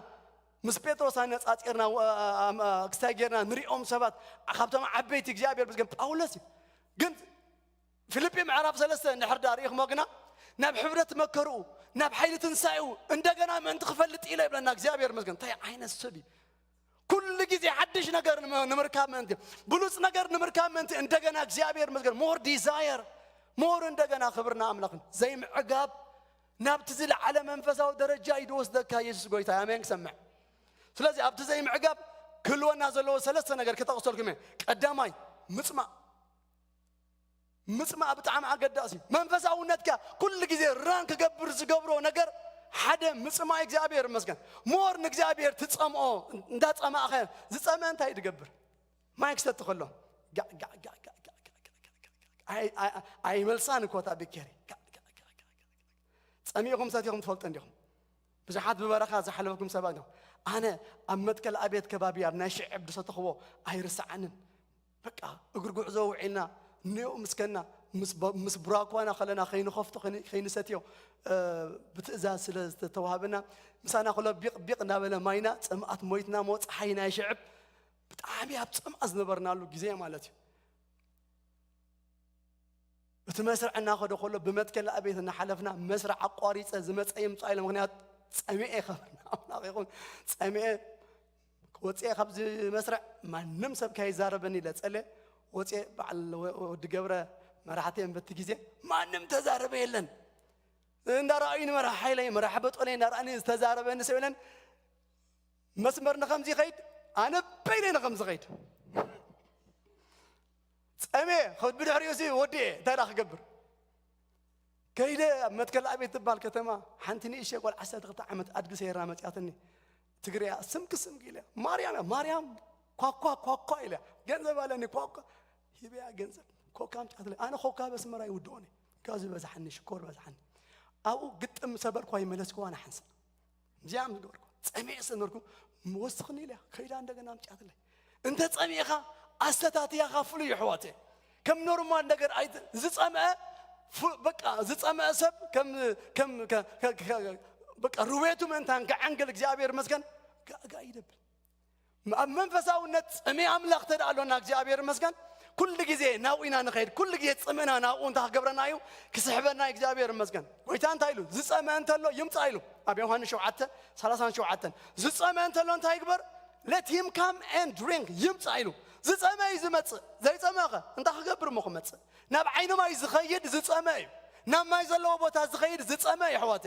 ምስ ጴጥሮስ ኣነጻጺርና፣ እ፣ እ፣ እ፣ ክስታይ ጌርና ንሪኦም ሰባት ካብቶም ዓበይቲ እግዚኣብሔር ምስገን ጳውሎስ እዩ። ግን ፊልጲ ምዕራፍ ሰለስተ እንድሕር ደኣ ርኢኹሞ ግና ናብ ሕብረት መከርኡ፣ ናብ ሓይሊ ትንሳኤኡ እንደገና ምእንቲ ክፈልጥ ኢለ ይብለና። እግዚኣብሔር ይመስገን። እንታይ ዓይነት ሰብ እዩ? ኩሉ ግዜ ሓድሽ ነገር ንመ-፣ ንምርካብ ምእንቲ፣ ብሉጽ ነገር ንምርካብ ምእንቲ እንደገና እግዚኣብሔር ይመስገን። ሞር ዲዛየር፣ ሞር እንደገና ክብርና ኣምላኽን ዘይምዕጋብ ናብቲ ዝለዓለ መንፈሳዊ ደረጃ እዩ ዝወስደካ የሱስ ጎይታ። ኣሜን ክሰምዕ። ስለዚ ኣብቲ ዘይምዕጋብ ክህልወና ዘለዎ ሰለስተ ነገር ክጠቕሰልኩም እየ። ቀዳማይ ምጽማእ። ምጽማእ ብጣዕሚ ኣገዳሲ እዩ። መንፈሳውነትካ ኩሉ ግዜ ራን ክገብር ዝገብሮ ነገር ሓደ ምጽማእ። እግዚኣብሔር ይመስገን። ሞር ንእግዚኣብሔር ትጸምኦ፣ እንዳጸማእኸ፣ ዝጸመ እንታይ ድገብር? ማይ ክሰቲ ከሎ፣ ጋዕ፣ ጋዕ፣ ጋዕ፣ ጋዕ፣ ጋዕ፣ ጋዕ፣ ጋዕ፣ ጋዕ፣ ጋዕ፣ ኣይ-፣ ኣይ-፣ ኣይመልሳን እኮ እታ ቢኬሪ። ጋዕ፣ ጋዕ፣ ጋዕ፣ ጋዕ፣ ጋዕ፣ ጋዕ። ጸሚእኹም ሰቲኹም ትፈልጡ እንዲኹም። ብዙሓት ብበረኻ ዝሓለፍኩም ሰባት እዮም። ኣነ ኣብ መትከል ኣብየት ከባቢ ኣብ ናይ ሽዕብ ዝሰተኽዎ ኣይርስዓንን። በቃ እግሪ ጉዕዞ ውዒልና፣ ንዮ ምስከና፣ ምስ ቡራኳና ከለና ከይንኸፍቶ ከይንሰትዮ ብትእዛዝ ስለ ዝተተዋህበና ምሳና ከሎ ቢቕ ቢቕ እናበለ ማይና ጸምኣት ሞይትና ሞ ፀሓይ ናይ ሽዕብ ብጣዕሚ ኣብ ጸምኣ ዝነበርናሉ ግዜ ማለት እዩ። እቲ መስርዕ እናኸደ ከሎ ብመትከል ኣቤት እናሓለፍና መስርዕ ኣቋሪፀ ዝመፀ ይምፃ ኢለ ምክንያት ጸሚኤ ከብርና ኣምላኽ ይኹን ጸሚኤ ወፅኤ ካብዚ መስርዕ ማንም ሰብ ከይዛረበኒ ኢለ ፀለ ወፅኤ በዓል ወዲ ገብረ መራሕቲ በቲ ግዜ ማንም ተዛረበ የለን። እንዳረኣዩ ንመራሒ ሓይለይ መራሒ በጦለይ እንዳረኣኒ ዝተዛረበኒ ሰብ የለን። መስመር ንከምዚ ይኸይድ ኣነ በይነይ ንከምዚ ኸይድ ጸሜ ብድሕሪኡ ሲ ወዲኤ እንታይ ደኣ ክገብር ከይደ ኣብ መትከል ኣቤት ትበሃል ከተማ ሓንቲ ንእሽተይ ጓል ዓሰርተ ክልተ ዓመት ኣድጊ ሰይራ መፅያትኒ። ትግርያ ስምኪ ስምኪ ኢለ ማርያም እያ ማርያም ኳኳ ኳኳ ኢለ ገንዘብ ኣለኒ ኳኳ ሂበያ ገንዘብ ኮካ ኣምፅኣትለይ ኣነ ኮካ በስመራ ይውድኦኒ ጋዙ በዛሓኒ ሽኮር በዛሓኒ ኣብኡ ግጥም ሰበርኳ ይመለስክዋ ንሓንሳ እዚኣ ምስ ገበርኩ ጸሚዐ ስለ ነበርኩ ወስኽኒ ኢለ ከይዳ እንደገና ኣምፅኣትለይ እንተ ጸሚእኻ ኣሰታትያኻ ፍሉይ ኣሕዋተ ከም ኖርማል ነገር ኣይ ዝጸምአ ፍ- በቃ ዝጸምአ ሰብ ከም ከም ከ- ከ- ከ- በቃ ርዌቱ ምእንታን ከዓንግል እግዚኣብሔር መስገን ጋጋ ይደብል ኣብ መንፈሳውነት ጽሜ ኣምላኽ ተዳ ኣሎና እግዚኣብሔር መስገን ኩሉ ግዜ ናብኡ ኢና ንኸይድ ኩሉ ግዜ ጽምእና ናብኡ እንታይ ክገብረና እዩ ክስሕበና እግዚኣብሔር መስገን ጎይታ እንታይ ኢሉ ዝጸመ እንተሎ ይምጻ ኢሉ ኣብ ዮሃንስ ሸውዓተ ሰላሳን ሸውዓተን ዝጸመ እንተሎ እንታይ ይግበር let him come and drink ይምጻ ኢሉ ዝጸመ እዩ ዝመጽእ ዘይጸመኸ እንታይ ክገብር እሞ ክመጽእ ናብ ዓይኒ ማይ ዝኸይድ ዝጸመ እዩ ናብ ማይ ዘለዎ ቦታ ዝኸይድ ዝጸመ እዩ ኣሕዋተ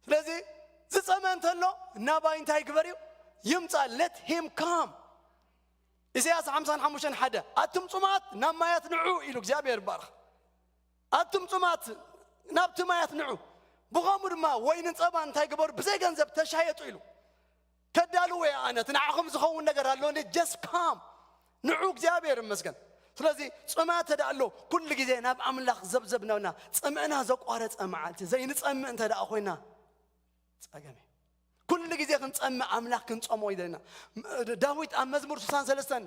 ስለዚ ዝጸመ እንተሎ ናባይ እንታይ ግበር እዩ ይምጻ let him come ኢሳያስ ሓምሳን ሓሙሽተን ሓደ ኣቱም ጽማት ናብ ማያት ንዑ ኢሉ እግዚኣብሔር ይባርኽ ኣቱም ጽማት ናብቲ ማያት ንዑ ብኸምኡ ድማ ወይንን ጸባን እንታይ ግበሩ ብዘይ ገንዘብ ተሻየጡ ኢሉ ከዳልዎ እየ ኣነ እቲ ንዓኹም ዝኸውን ነገር ኣሎ just come ንዑ እግዚኣብሔር ይመስገን ስለዚ ጽማተ ደኣ ኣሎ ኩሉ ግዜ ናብ ኣምላኽ ዘብዘብ ነብና ጽምእና ዘቋረጸ መዓልቲ ዘይንጸምእ እንተ ደኣ ኮይና ጸገም እዩ ኩሉ ግዜ ክንጸምእ ኣምላኽ ክንጸሞ ይደልና ዳዊት ኣብ መዝሙር ስሳን ሰለስተን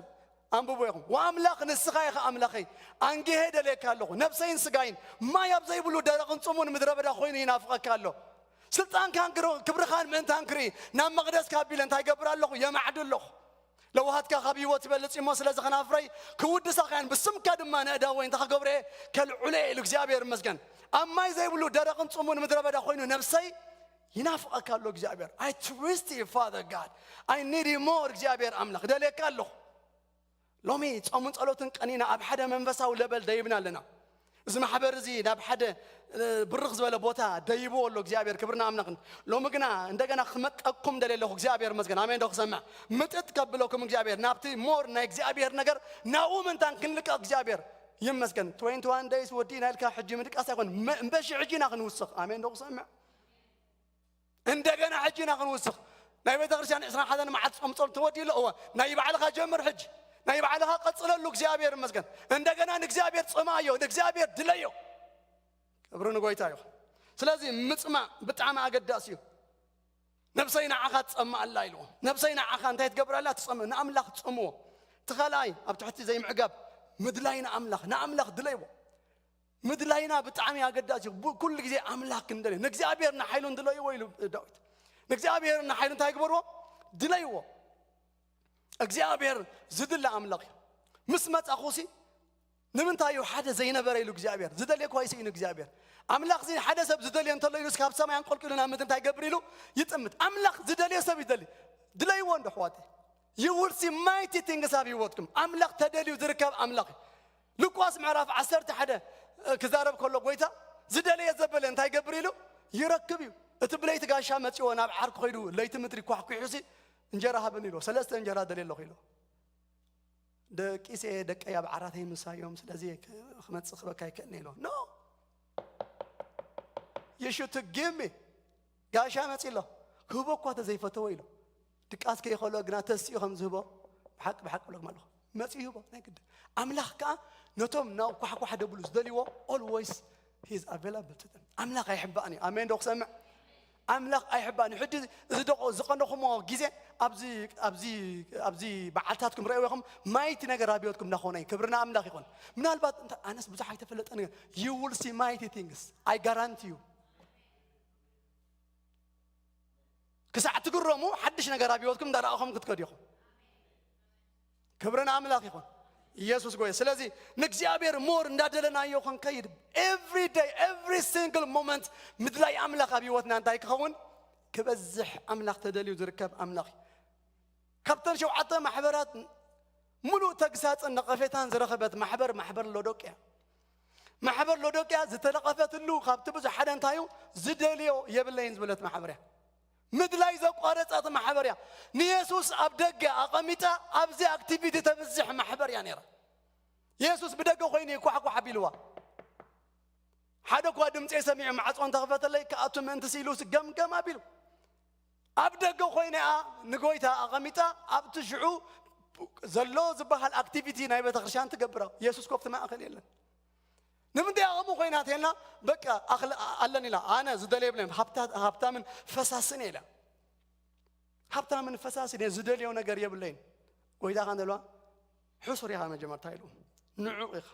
ኣንብቦ ኢኹም ወኣምላኽ ንስኻ ኢኻ ኣምላኸይ ኣንጊሄ ደልየካ ኣለኹ ነብሰይን ስጋይን ማይ ኣብ ዘይብሉ ደረቕን ጽሙን ምድረ በዳ ኮይኑ ይናፍቐካ ኣሎ ስልጣንካን ክብርኻን ምእንታን ክርኢ ናብ መቕደስካ ኣቢለ እንታይ ገብር ኣለኹ የማዕድ ኣለኹ ለውሃትካ ካብ ህይወት ይበልጽ እሞ ስለዚ ከናፍረይ ክውድሳኻያን ብስምካ ድማ ነእዳወይ እንታይ ክገብረ እየ ከልዑለ እየ ኢሉ እግዚኣብሔር ይመስገን ኣብ ማይ ዘይብሉ ደረቕን ጽሙን ምድረ በዳ ኮይኑ ነብሰይ ይናፍቐካ ኣሎ እግዚኣብሔር I trust you Father God I need you more እግዚኣብሔር ኣምላኽ ደልየካ ኣለኹ ሎሚ ጾምን ጸሎትን ቀኒና ኣብ ሓደ መንፈሳዊ ለበል ደይብና ኣለና እዚ ማሕበር እዚ ናብ ሓደ ብርኽ ዝበለ ቦታ ደይብዎ ኣሎ እግዚኣብሔር ክብርና ኣምላኽን ሎሚ ግና እንደገና ክመጠኩም ደልየ ኣለኹ እግዚኣብሔር መስገን ኣሜን ዶ ክሰምዕ ምጥጥ ከብለኩም እግዚኣብሔር ናብቲ ሞር ናይ እግዚኣብሔር ነገር ናብኡ ምንታን ክንልቀቕ እግዚኣብሔር ይመስገን 21 days ወዲእና ኢልካ ሕጂ ምድቃስ ኣይኮን እምበሺ ሕጂ ኢና ክንውስኽ ኣሜን ዶ ክሰምዕ እንደገና ሕጂ ኢና ክንውስኽ ናይ ቤተ ክርስቲያን ዕስራን ሓደን መዓልቲ ጾም ጸሎት ተወዲኡ ኣሎ እወ ናይ ባዕልኻ ጀምር ሕጂ ናይ ባዕልኻ ቀጽለሉ እግዚኣብሔር ይመስገን እንደገና ንእግዚኣብሔር ጽማዮ ንእግዚኣብሔር ድለዮ ክብሪ ንጎይታ ይኹን ስለዚ ምጽማእ ብጣዕሚ ኣገዳሲ እዩ ነብሰይ ንዓኻ ትጸምእ ኣላ ኢልዎ ነብሰይ ንዓኻ እንታይ ትገብር ኣላ ትጸምእ ንኣምላኽ ትጸምዎ እቲ ካልኣይ ኣብ ትሕቲ ዘይምዕጋብ ምድላይ ንኣምላኽ ንኣምላኽ ድለይዎ ምድላይና ብጣዕሚ ኣገዳሲ እዩ። ኩሉ ግዜ ኣምላኽ ክንደልዮ ንእግዚኣብሔር ንሓይሉን ድለይዎ ኢሉ ዳዊት። ንእግዚኣብሔር ንሓይሉ እንታይ ግበርዎ? ድለይዎ። እግዚኣብሔር ዝድለ ኣምላኽ እዩ። ምስ መጻኹሲ ንምንታይ እዩ ሓደ ዘይነበረ ኢሉ እግዚኣብሔር ዝደልየ እኳ ይስኢኑ እግዚኣብሔር ኣምላኽ እዚ ሓደ ሰብ ዝደልዮ እንተሎ ኢሉ ካብ ሰማይ ኣንቆልቂሉ ናብ ምድሪ እንታይ ይገብር ኢሉ ይጥምት ኣምላኽ ዝደልዮ ሰብ ይደሊ ድለይዎ እንዶ ኣሕዋተይ you will see mighty things ኣብ ህይወትኩም ኣምላኽ ተደልዩ ዝርከብ ኣምላኽ እዩ ሉቃስ ምዕራፍ ዓሰርተ ሓደ ክዛረብ ከሎ ጎይታ ዝደለየ ዘበለ እንታይ ይገብር ኢሉ ይረክብ እዩ እቲ ብለይቲ ጋሻ መፂዎ ናብ ዓርኩ ከይዱ ለይቲ ምድሪ ኳሕኩሑሲ እንጀራ ሃበኒ ኢሎ ሰለስተ እንጀራ ደልየ ኣለኹ ኢሎ ደቂሰ ደቀይ ኣብ ዓራተይ ምሳዮም ስለዚ ክመፅእ ክበካ ይክእልኒ ኢሎ no you should give me ጋሻ መፂ ኣሎ ክህቦ እኳ ተዘይፈተዎ ኢሎ ድቃስ ከይኸሎ ግና ተስኡ ከም ዝህቦ ብሓቂ ብሓቂ ብለኩም ኣለኹ መፂ ይህቦ ናይ ግድ ኣምላኽ ከዓ ነቶም ናብ ኳሕኳሕ ደብሉ ዝደልይዎ always he is available to them ኣምላኽ ኣይሕባእን እዩ ኣሜን ዶ ክሰምዕ ኣምላኽ ኣይሕባእን እዩ። ሕጂ እዚ ደቆ ዝቐነኹሞ ግዜ ኣብዚ ኣብዚ ኣብዚ በዓልታትኩም ረእይዎ ኢኹም። ማይቲ ነገር ኣብ ህይወትኩም እናኾነ እዩ። ክብሪ ንኣምላኽ ይኹን። ምናልባት እንተ ኣነስ ብዙሕ ኣይተፈለጠ ነገር you will see mighty things, I guarantee you። ክሳዕ ትግረሙ ሓድሽ ነገር ኣብ ህይወትኩም እንዳረኣኹም ክትከዱ ኢኹም። ክብሪ ንኣምላኽ ይኹን። ኢየሱስ ጎየ። ስለዚ ንእግዚኣብሔር more እንዳደለናዮ ክንከይድ every day, every single moment ምድላይ ኣምላኽ ኣብ ህይወትና እንታይ ክኸውን? ክበዝሕ ኣምላኽ ተደልዩ ዝርከብ ኣምላኽ እዩ። ካብተን ሸውዓተ ማሕበራት ምሉእ ተግሳጽን ነቐፌታን ዝረኸበት ማሕበር፣ ማሕበር ሎዶቅያ። ማሕበር ሎዶቅያ ዝተነቐፈትሉ ካብቲ ብዙሕ ሓደ እንታይ እዩ? ዝደልዮ የብለይን ዝበለት ማሕበር እያ። ምድላይ ዘቋረጸት ማሕበር እያ። ንየሱስ ኣብ ደገ ኣቐሚጣ ኣብዚ ኣክቲቪቲ ተብዝሕ ማሕበር እያ ነይራ። የሱስ ብደገ ኮይኑ እዩ ኳሕኳሕ ኣቢልዋ። ሓደ እኳ ድምፂ ሰሚዑ ማዕፆ እንተኽፈተለይ ክኣቱ ምእንቲ ሲሉስ ገምገም ኣቢሉ ኣብ ደገ ኮይነ እያ ንጎይታ ኣቐሚጣ ኣብቲ ሽዑ ዘሎ ዝበሃል ኣክቲቪቲ ናይ ቤተ ክርስቲያን ትገብር። የሱስ ኮፍቲ ማእኸል የለን። ንምንታይ ኣቐሙ ኮይና ትሄና? በቃ ኣኽል ኣለኒ ኢላ። ኣነ ዝደልዮ የብለይን፣ ሃብታ- ሃብታምን ፈሳስን እየ ኢላ። ሃብታምን ፈሳስን እየ፣ ዝደልዮ ነገር የብለይን። ጎይታ ከ እንተልዋ፣ ሕሱር ኢኻ መጀመርታ ኢሉ፣ ንዑቕ ኢኻ፣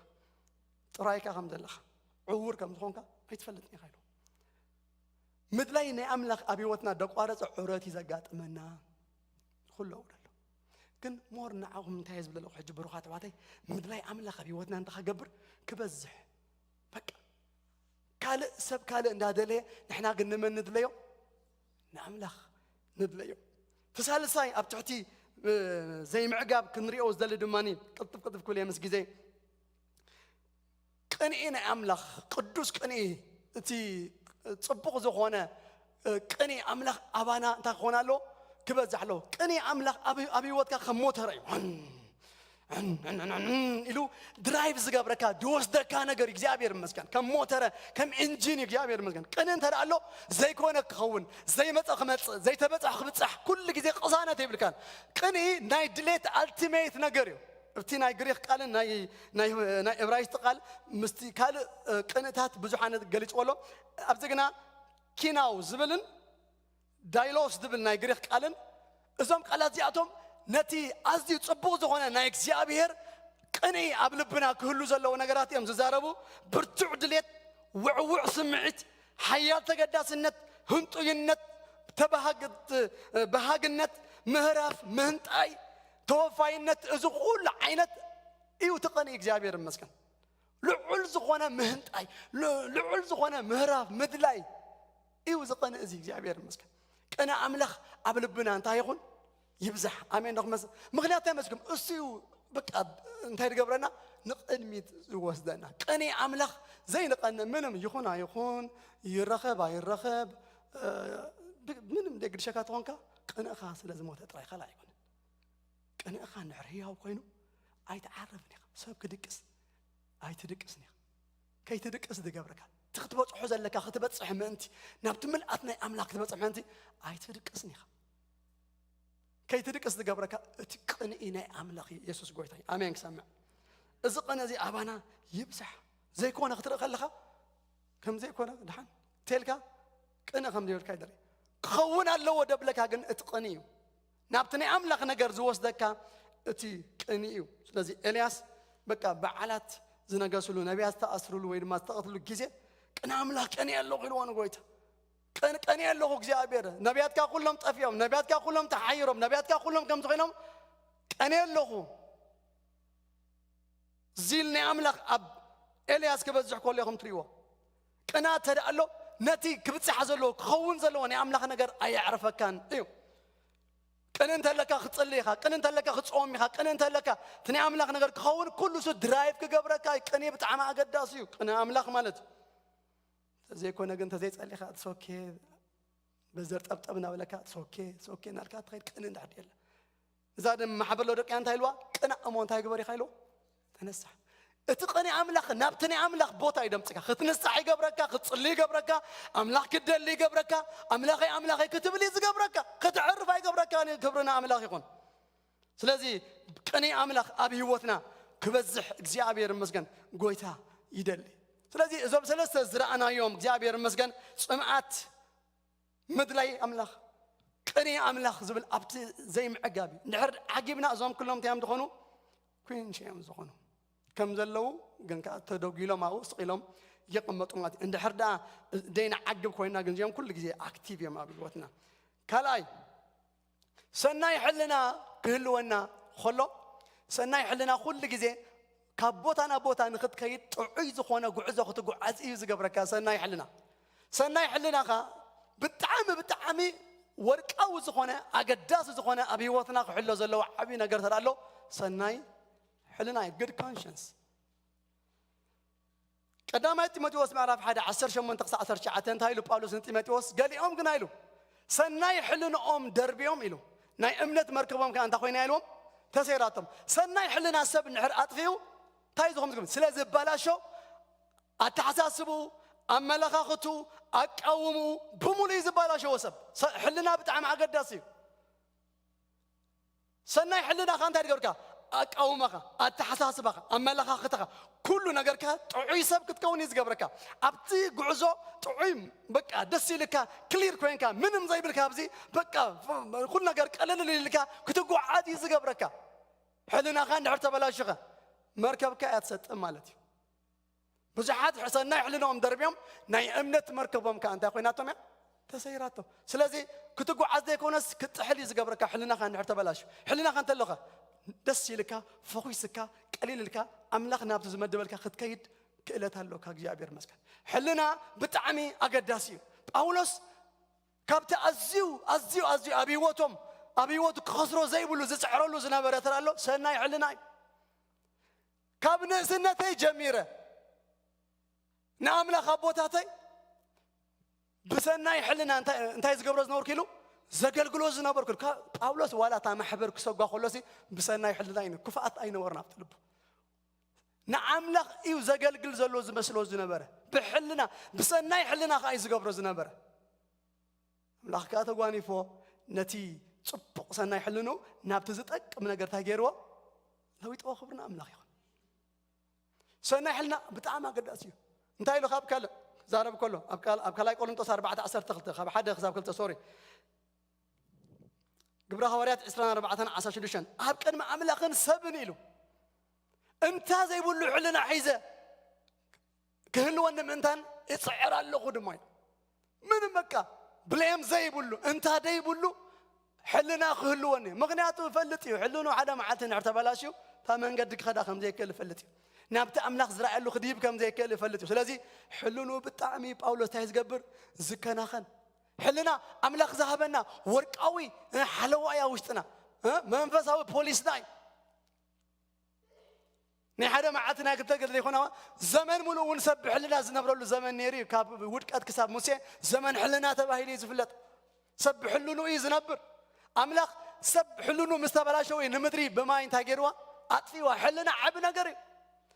ጥራይካ ከም ዘለኻ፣ ዕዉር ከም ዝኾንካ ኣይትፈልጥን ኢኻ ኢሉ። ምድላይ ናይ ኣምላኽ ኣብ ህይወትና ደቋረጸ ዑረት እዩ ዘጋጥመና። ኩሎ ውደሎ ግን ሞር ንዓኹም እንታይ እየ ዝብለለኹ ሕጂ ብሩኻት ኣሕዋተይ፣ ምድላይ ኣምላኽ ኣብ ህይወትና እንታይ ክገብር ክበዝሕ። በቃ ካልእ ሰብ ካልእ እንዳደለየ ንሕና ግን ንመን ንድለዮ? ንኣምላኽ ንድለዮ። ተሳልሳይ ኣብ ትሕቲ እ፣ ዘይምዕጋብ ክንሪኦ ዝደሊ ድማ ቅልጥፍ ቅልጥፍ ክብል እየ ምስ ግዜ ቅንኢ ናይ ኣምላኽ ቅዱስ ቅንኢ እቲ ጽቡቕ ዝኾነ እ፣ ቅንኢ ኣምላኽ ኣባና እንታይ ክኾን ኣለዎ? ክበዝሕ ኣለዎ። ቅንኢ ኣምላኽ ኣብ ኣብ ህይወትካ ከም ሞተር እዩ። ዕን፣ ዕን፣ ዕን፣ ዕን፣ ዕን ኢሉ ድራይቭ ዝገብረካ ዝወስደካ ነገር እግዚኣብሔር ይመስገን። ከም ሞተረ ከም ኢንጂን እዩ እግዚኣብሔር ይመስገን። ቅንኢ እንተ ደኣ ኣሎ ዘይኮነ ክኸውን ዘይመጸ ክመጽእ ዘይተበጽሐ ክብጻሕ ኩሉ ግዜ ቅሳነት የብልካን። ቅንኢ ናይ ድሌት ኣልቲሜት ነገር እዩ። ኣብቲ ናይ ግሪክ ቃልን ናይ ናይ ናይ እብራይስጥ ቃል ምስቲ ካልእ እ፣ ቅንእታት ብዙሕ ዓይነት ገሊጽዎ ኣሎ። ኣብዚ ግና ኪናው ዝብልን ዳይሎስ ዝብል ናይ ግሪክ ቃልን እዞም ቃላት እዚኣቶም ነቲ ኣዝዩ ጽቡቕ ዝኾነ ናይ እግዚኣብሔር ቅንኢ ኣብ ልብና ክህሉ ዘለዎ ነገራት እዮም ዝዛረቡ። ብርቱዕ ድሌት፣ ውዕውዕ ስምዒት፣ ሓያል ተገዳስነት፣ ህንጡይነት፣ ተባሃግ- በሃግነት፣ ምህራፍ፣ ምህንጣይ፣ ተወፋይነት፣ እዚ ኩሉ ዓይነት እዩ እቲ ቅንኢ። እግዚኣብሔር ይመስገን። ልዑል ዝኾነ ምህንጣይ፣ ል- ልዑል ዝኾነ ምህራፍ፣ ምድላይ እዩ እዚ ቅንኢ እዚ። እግዚኣብሔር ይመስገን። ቅንኢ ኣምላኽ ኣብ ልብና እንታይ ይኹን ይብዛሕ። ኣሜን ዶ ክመስ- ምኽንያት እንታይ መስኩም? እሱ እዩ በቃ እንታይ ዝገብረና ንቕድሚት ዝወስደና። ቅንኢ ኣምላኽ ዘይንቐንእ ምንም ይኹን ኣይኹን ይረኸብ ኣይረኸብ እ፣ ብ- ምንም ደግድሸካ ተኾንካ ቅንእኻ ስለ ዝሞተ ጥራይ ካልእ ኣይኮነ። ቅንእኻ እንድሕር ህያው ኮይኑ ኣይትዓርፍን ኢኻ። ሰብ ክድቅስ ኣይትድቅስን ኢኻ። ከይትድቅስ ዝገብረካ እቲ ክትበጽሖ ዘለካ ክትበጽሕ ምእንቲ ናብቲ ምልኣት ናይ ኣምላኽ ክትበጽሕ ምእንቲ ኣይትድቅስን ኢኻ። ከይትድቅስ ዝገብረካ እቲ ቅንኢ ናይ ኣምላኽ እዩ። የሱስ ጎይታ እዩ። ኣሜን። ክሰምዕ እዚ ቅንኢ እዚ ኣባና ይብዛሕ። ዘይኮነ ክትርኢ ከለኻ ከም ዘይኮነ ድሓን ተልካ ቅንኢ ከም ዘይብልካ ይደሪ ክኸውን ኣለዎ ደብለካ ግን እቲ ቅንኢ እዩ። ናብቲ ናይ ኣምላኽ ነገር ዝወስደካ እቲ ቅንኢ እዩ። ስለዚ ኤልያስ በቃ በዓላት ዝነገስሉ ነቢያት ዝተኣስርሉ ወይ ድማ ዝተቐትሉ ግዜ ቅን ኣምላኽ ቀንየ ኣለኹ ኢልዎ ንጎይታ። ቀን ቀንየ ኣለኹ እግዚኣብሔር፣ ነቢያትካ ኩሎም ጠፊኦም፣ ነቢያትካ ኩሎም ተሓይሮም፣ ነቢያትካ ኩሎም ከምዚ ኮይኖም ቀንየ ኣለኹ። ዚል ናይ ኣምላኽ ኣብ ኤልያስ ክበዝሕ ከሎ ኢኹም ትሪእዎ። ቅንኣት ተደኣ ኣሎ ነቲ ክብጽሓ ዘለዎ ክኸውን ዘለዎ ናይ ኣምላኽ ነገር ኣየዕርፈካን እዩ። ቅን እንተለካ ክትጽሊ ኢኻ፣ ቅን እንተለካ ክትጾም ኢኻ፣ ቅን እንተለካ እቲ ናይ ኣምላኽ ነገር ክኸውን ኩሉ እሱ ድራይቭ ክገብረካ እዩ። ቅንኢ ብጣዕሚ ኣገዳሲ እዩ። ቅንኢ ኣምላኽ ማለት እዩ። ተዘይኮነ ግን ተዘይጸሊኻ ትሶኬ በዘር ጠብጠብ እናበለካ ትሶኬ ትሶኬ እናልካ ትኸይድ ቅንኢ እንዳሕድ የለ። እዛ ድማ ማሕበር ሎዶቅያ እንታይ ኢልዋ? ቅንእ እሞ እንታይ ግበር ኢኻ ኢልዎ? ተነሳሕ። እቲ ቅንኢ ኣምላኽ ናብቲ ናይ ኣምላኽ ቦታ እዩ ደምፅካ። ክትንሳሕ ይገብረካ፣ ክትፅሊ ይገብረካ፣ ኣምላኽ ክትደሊ ይገብረካ፣ ኣምላኸይ ኣምላኸይ ክትብል እዩ ዝገብረካ። ከተዕርፍ ኣይገብረካን እዩ። ክብሪ ንኣምላኽ ይኹን። ስለዚ ቅንኢ ኣምላኽ ኣብ ህይወትና ክበዝሕ እግዚኣብሔር ይመስገን ጎይታ ይደሊ። ስለዚ እዞም ሰለስተ ዝረኣናዮም እግዚኣብሔር ይመስገን ጽምኣት ምድላይ ኣምላኽ፣ ቅንኢ ኣምላኽ ዝብል ኣብቲ ዘይምዕጋብ እዩ። እንድሕር ዓጊብና እዞም ኩሎም እንታይ እዮም ዝኾኑ? ኩንሽ እዮም ዝኾኑ። ከም ዘለዉ ግን ከኣ ተደጒሎም ኣብኡ ስቕ ኢሎም ይቕመጡ ማለት እዩ። እንድሕር ደኣ ደይንዓግብ ኮይና ግን እዚኦም ኩሉ ግዜ ኣክቲቭ እዮም ኣብ ህይወትና። ካልኣይ፣ ሰናይ ሕልና ክህልወና ከሎ፣ ሰናይ ሕልና ኩሉ ግዜ ካብ ቦታ ናብ ቦታ ንኽትከይድ ጥዑይ ዝኾነ ጉዕዞ ክትጉዓዝ እዩ ዝገብረካ ሰናይ ሕልና። ሰናይ ሕልናኻ ብጣዕሚ ብጣዕሚ ወርቃዊ ዝኾነ ኣገዳሲ ዝኾነ ኣብ ህይወትና ክሕሎ ዘለዎ ዓብዪ ነገር ተዳሎ ሰናይ ሕልና እዩ። Good conscience። ቀዳማይ ጢሞቴዎስ ምዕራፍ ሓደ ዓሰርተ ሸሞንተ ክሳዕ ዓሰርተ ትሽዓተ እንታይ ኢሉ ጳውሎስ ንጢሞቴዎስ? ገሊኦም ግና ኢሉ ሰናይ ሕልንኦም ደርብዮም ኢሉ ናይ እምነት መርከቦም ከኣ እንታይ ኮይና ኢልዎም? ተሰይራቶም። ሰናይ ሕልና ሰብ እንድሕር ኣጥፊኡ እንታይ ዝኾም ዝግብ? ስለ ዝበላሾ ኣተሓሳስቡ፣ ኣመለኻኽቱ፣ ኣቃውሙ ብምሉእ እዩ ዝበላሸዎ ሰብ። ሰ-፣ ሕልና ብጣዕሚ ኣገዳሲ እዩ። ሰናይ ሕልናኻ እንታይ ትገብርካ? ኣቃውማኻ፣ ኣተሓሳስባኻ፣ ኣመለኻኽታኻ፣ ኩሉ ነገርካ ጥዑይ ሰብ ክትከውን እዩ ዝገብረካ። ኣብቲ ጉዕዞ ጥዑይ በቃ ደስ ኢልካ ክሊር ኮይንካ ምንም ዘይብልካ ኣብዚ በቃ ኩሉ ነገር ቀለል ኢልካ ክትጓዓዝ እዩ ዝገብረካ። ሕልናኻ እንድሕር ተበላሽኸ መርከብካ እያ ትሰጥም ማለት እዩ። ብዙሓት ሰናይ ሕልናኦም ደርብዮም ናይ እምነት መርከቦም ከኣ እንታይ ኮይናቶም እያ? ተሰይራቶ። ስለዚ ክትጓዓዝ ዘይኮነስ ክትጥሕል እዩ ዝገብረካ ሕልናኻ እንድሕር ተበላሽ። ሕልናኻ እንተለኸ ደስ ኢልካ፣ ፈኹስካ፣ ቀሊል ኢልካ ኣምላኽ ናብቲ ዝመደበልካ ክትከይድ ክእለት ኣለካ። እግዚኣብሔር ይመስገን። ሕልና ብጣዕሚ ኣገዳሲ እዩ። ጳውሎስ ካብቲ ኣዝዩ ኣዝዩ ኣዝዩ ኣብ ህይወቶም ኣብ ህይወቱ ክኸስሮ ዘይብሉ ዝጽዕረሉ ዝነበረ ተራ ኣሎ ሰናይ ሕልና እዩ። ካብ ንእስነተይ ጀሚረ ንኣምላኽ ኣቦታተይ ብሰናይ ሕልና እንታይ እንታይ ዝገብሮ ዝነበርኩ ኢሉ ዘገልግሎ ዝነበርኩ ኢሉ። ካ-፣ ጳውሎስ ዋላ እታ ማሕበር ክሰጓ ከሎሲ ብሰናይ ሕልና እዩ፣ ክፍኣት ኣይነበሮን ኣብቲ ልቡ። ንኣምላኽ እዩ ዘገልግል ዘሎ ዝመስሎ ዝነበረ። ብሕልና፣ ብሰናይ ሕልና ከኣ እዩ ዝገብሮ ዝነበረ። ኣምላኽ ከኣ ተጓኒፎ ነቲ ጽቡቕ ሰናይ ሕልኑ ናብቲ ዝጠቅም ነገር እንታይ ገይርዎ? ለዊጥዎ። ክብሪ ንኣምላኽ ይኹን። ሰናይ ሕልና ብጣዕሚ ኣገዳሲ እዩ። እንታይ ኢሉ ካብ ካልእ ክዛረብ ከሎ ኣብ ካል-፣ ኣብ ካልኣይ ቆሮንጦስ ኣርባዕተ ዓሰርተ ክልተ ካብ ሓደ ክሳብ ክልተ ሶሪ፣ ግብረ ሃዋርያት ዕስራን ኣርባዕተን ዓሰርተ ሽዱሽተ ኣብ ቅድሚ ኣምላኽን ሰብን ኢሉ እንታ ዘይብሉ ሕልና ሒዘ ክህልወኒ ምእንታን እጽዕር ኣለኹ ድማ ኢሉ። ምንም በቃ ብሌም ዘይብሉ እንታ ደይብሉ ሕልና ክህልወኒ እዩ። ምኽንያቱ እፈልጥ እዩ ሕልኑ ሓደ መዓልቲ እንድሕር ተበላሽዩ እታ መንገዲ ክኸዳ ከም ዘይክእል እፈልጥ እዩ። ናብቲ ኣምላኽ ዝረኣየሉ ክድይብ ከም ዘይክእል እፈልጥ እዩ። ስለዚ ሕልኑ ብጣዕሚ ጳውሎስ እንታይ ዝገብር? ዝከናኸን። ሕልና ኣምላኽ ዝሃበና ወርቃዊ፣ እ፣ ሓለዋ እያ ውሽጥና፣ እ፣ መንፈሳዊ ፖሊስና እዩ። ናይ ሓደ መዓልቲ ናይ ክልተ ግዜ ዘይኮነ ዘመን ሙሉእ እውን ሰብ ብሕልና ዝነብረሉ ዘመን ነይሩ እዩ። ካብ ውድቀት ክሳብ ሙሴ ዘመን ሕልና ተባሂሉ እዩ ዝፍለጥ። ሰብ ብሕልኑ እዩ ዝነብር። ኣምላኽ ሰብ ሕልኑ ምስ ተበላሸወ እዩ ንምድሪ ብማይ እንታይ ገይርዋ? ኣጥፊዋ። ሕልና ዓቢ ነገር እዩ።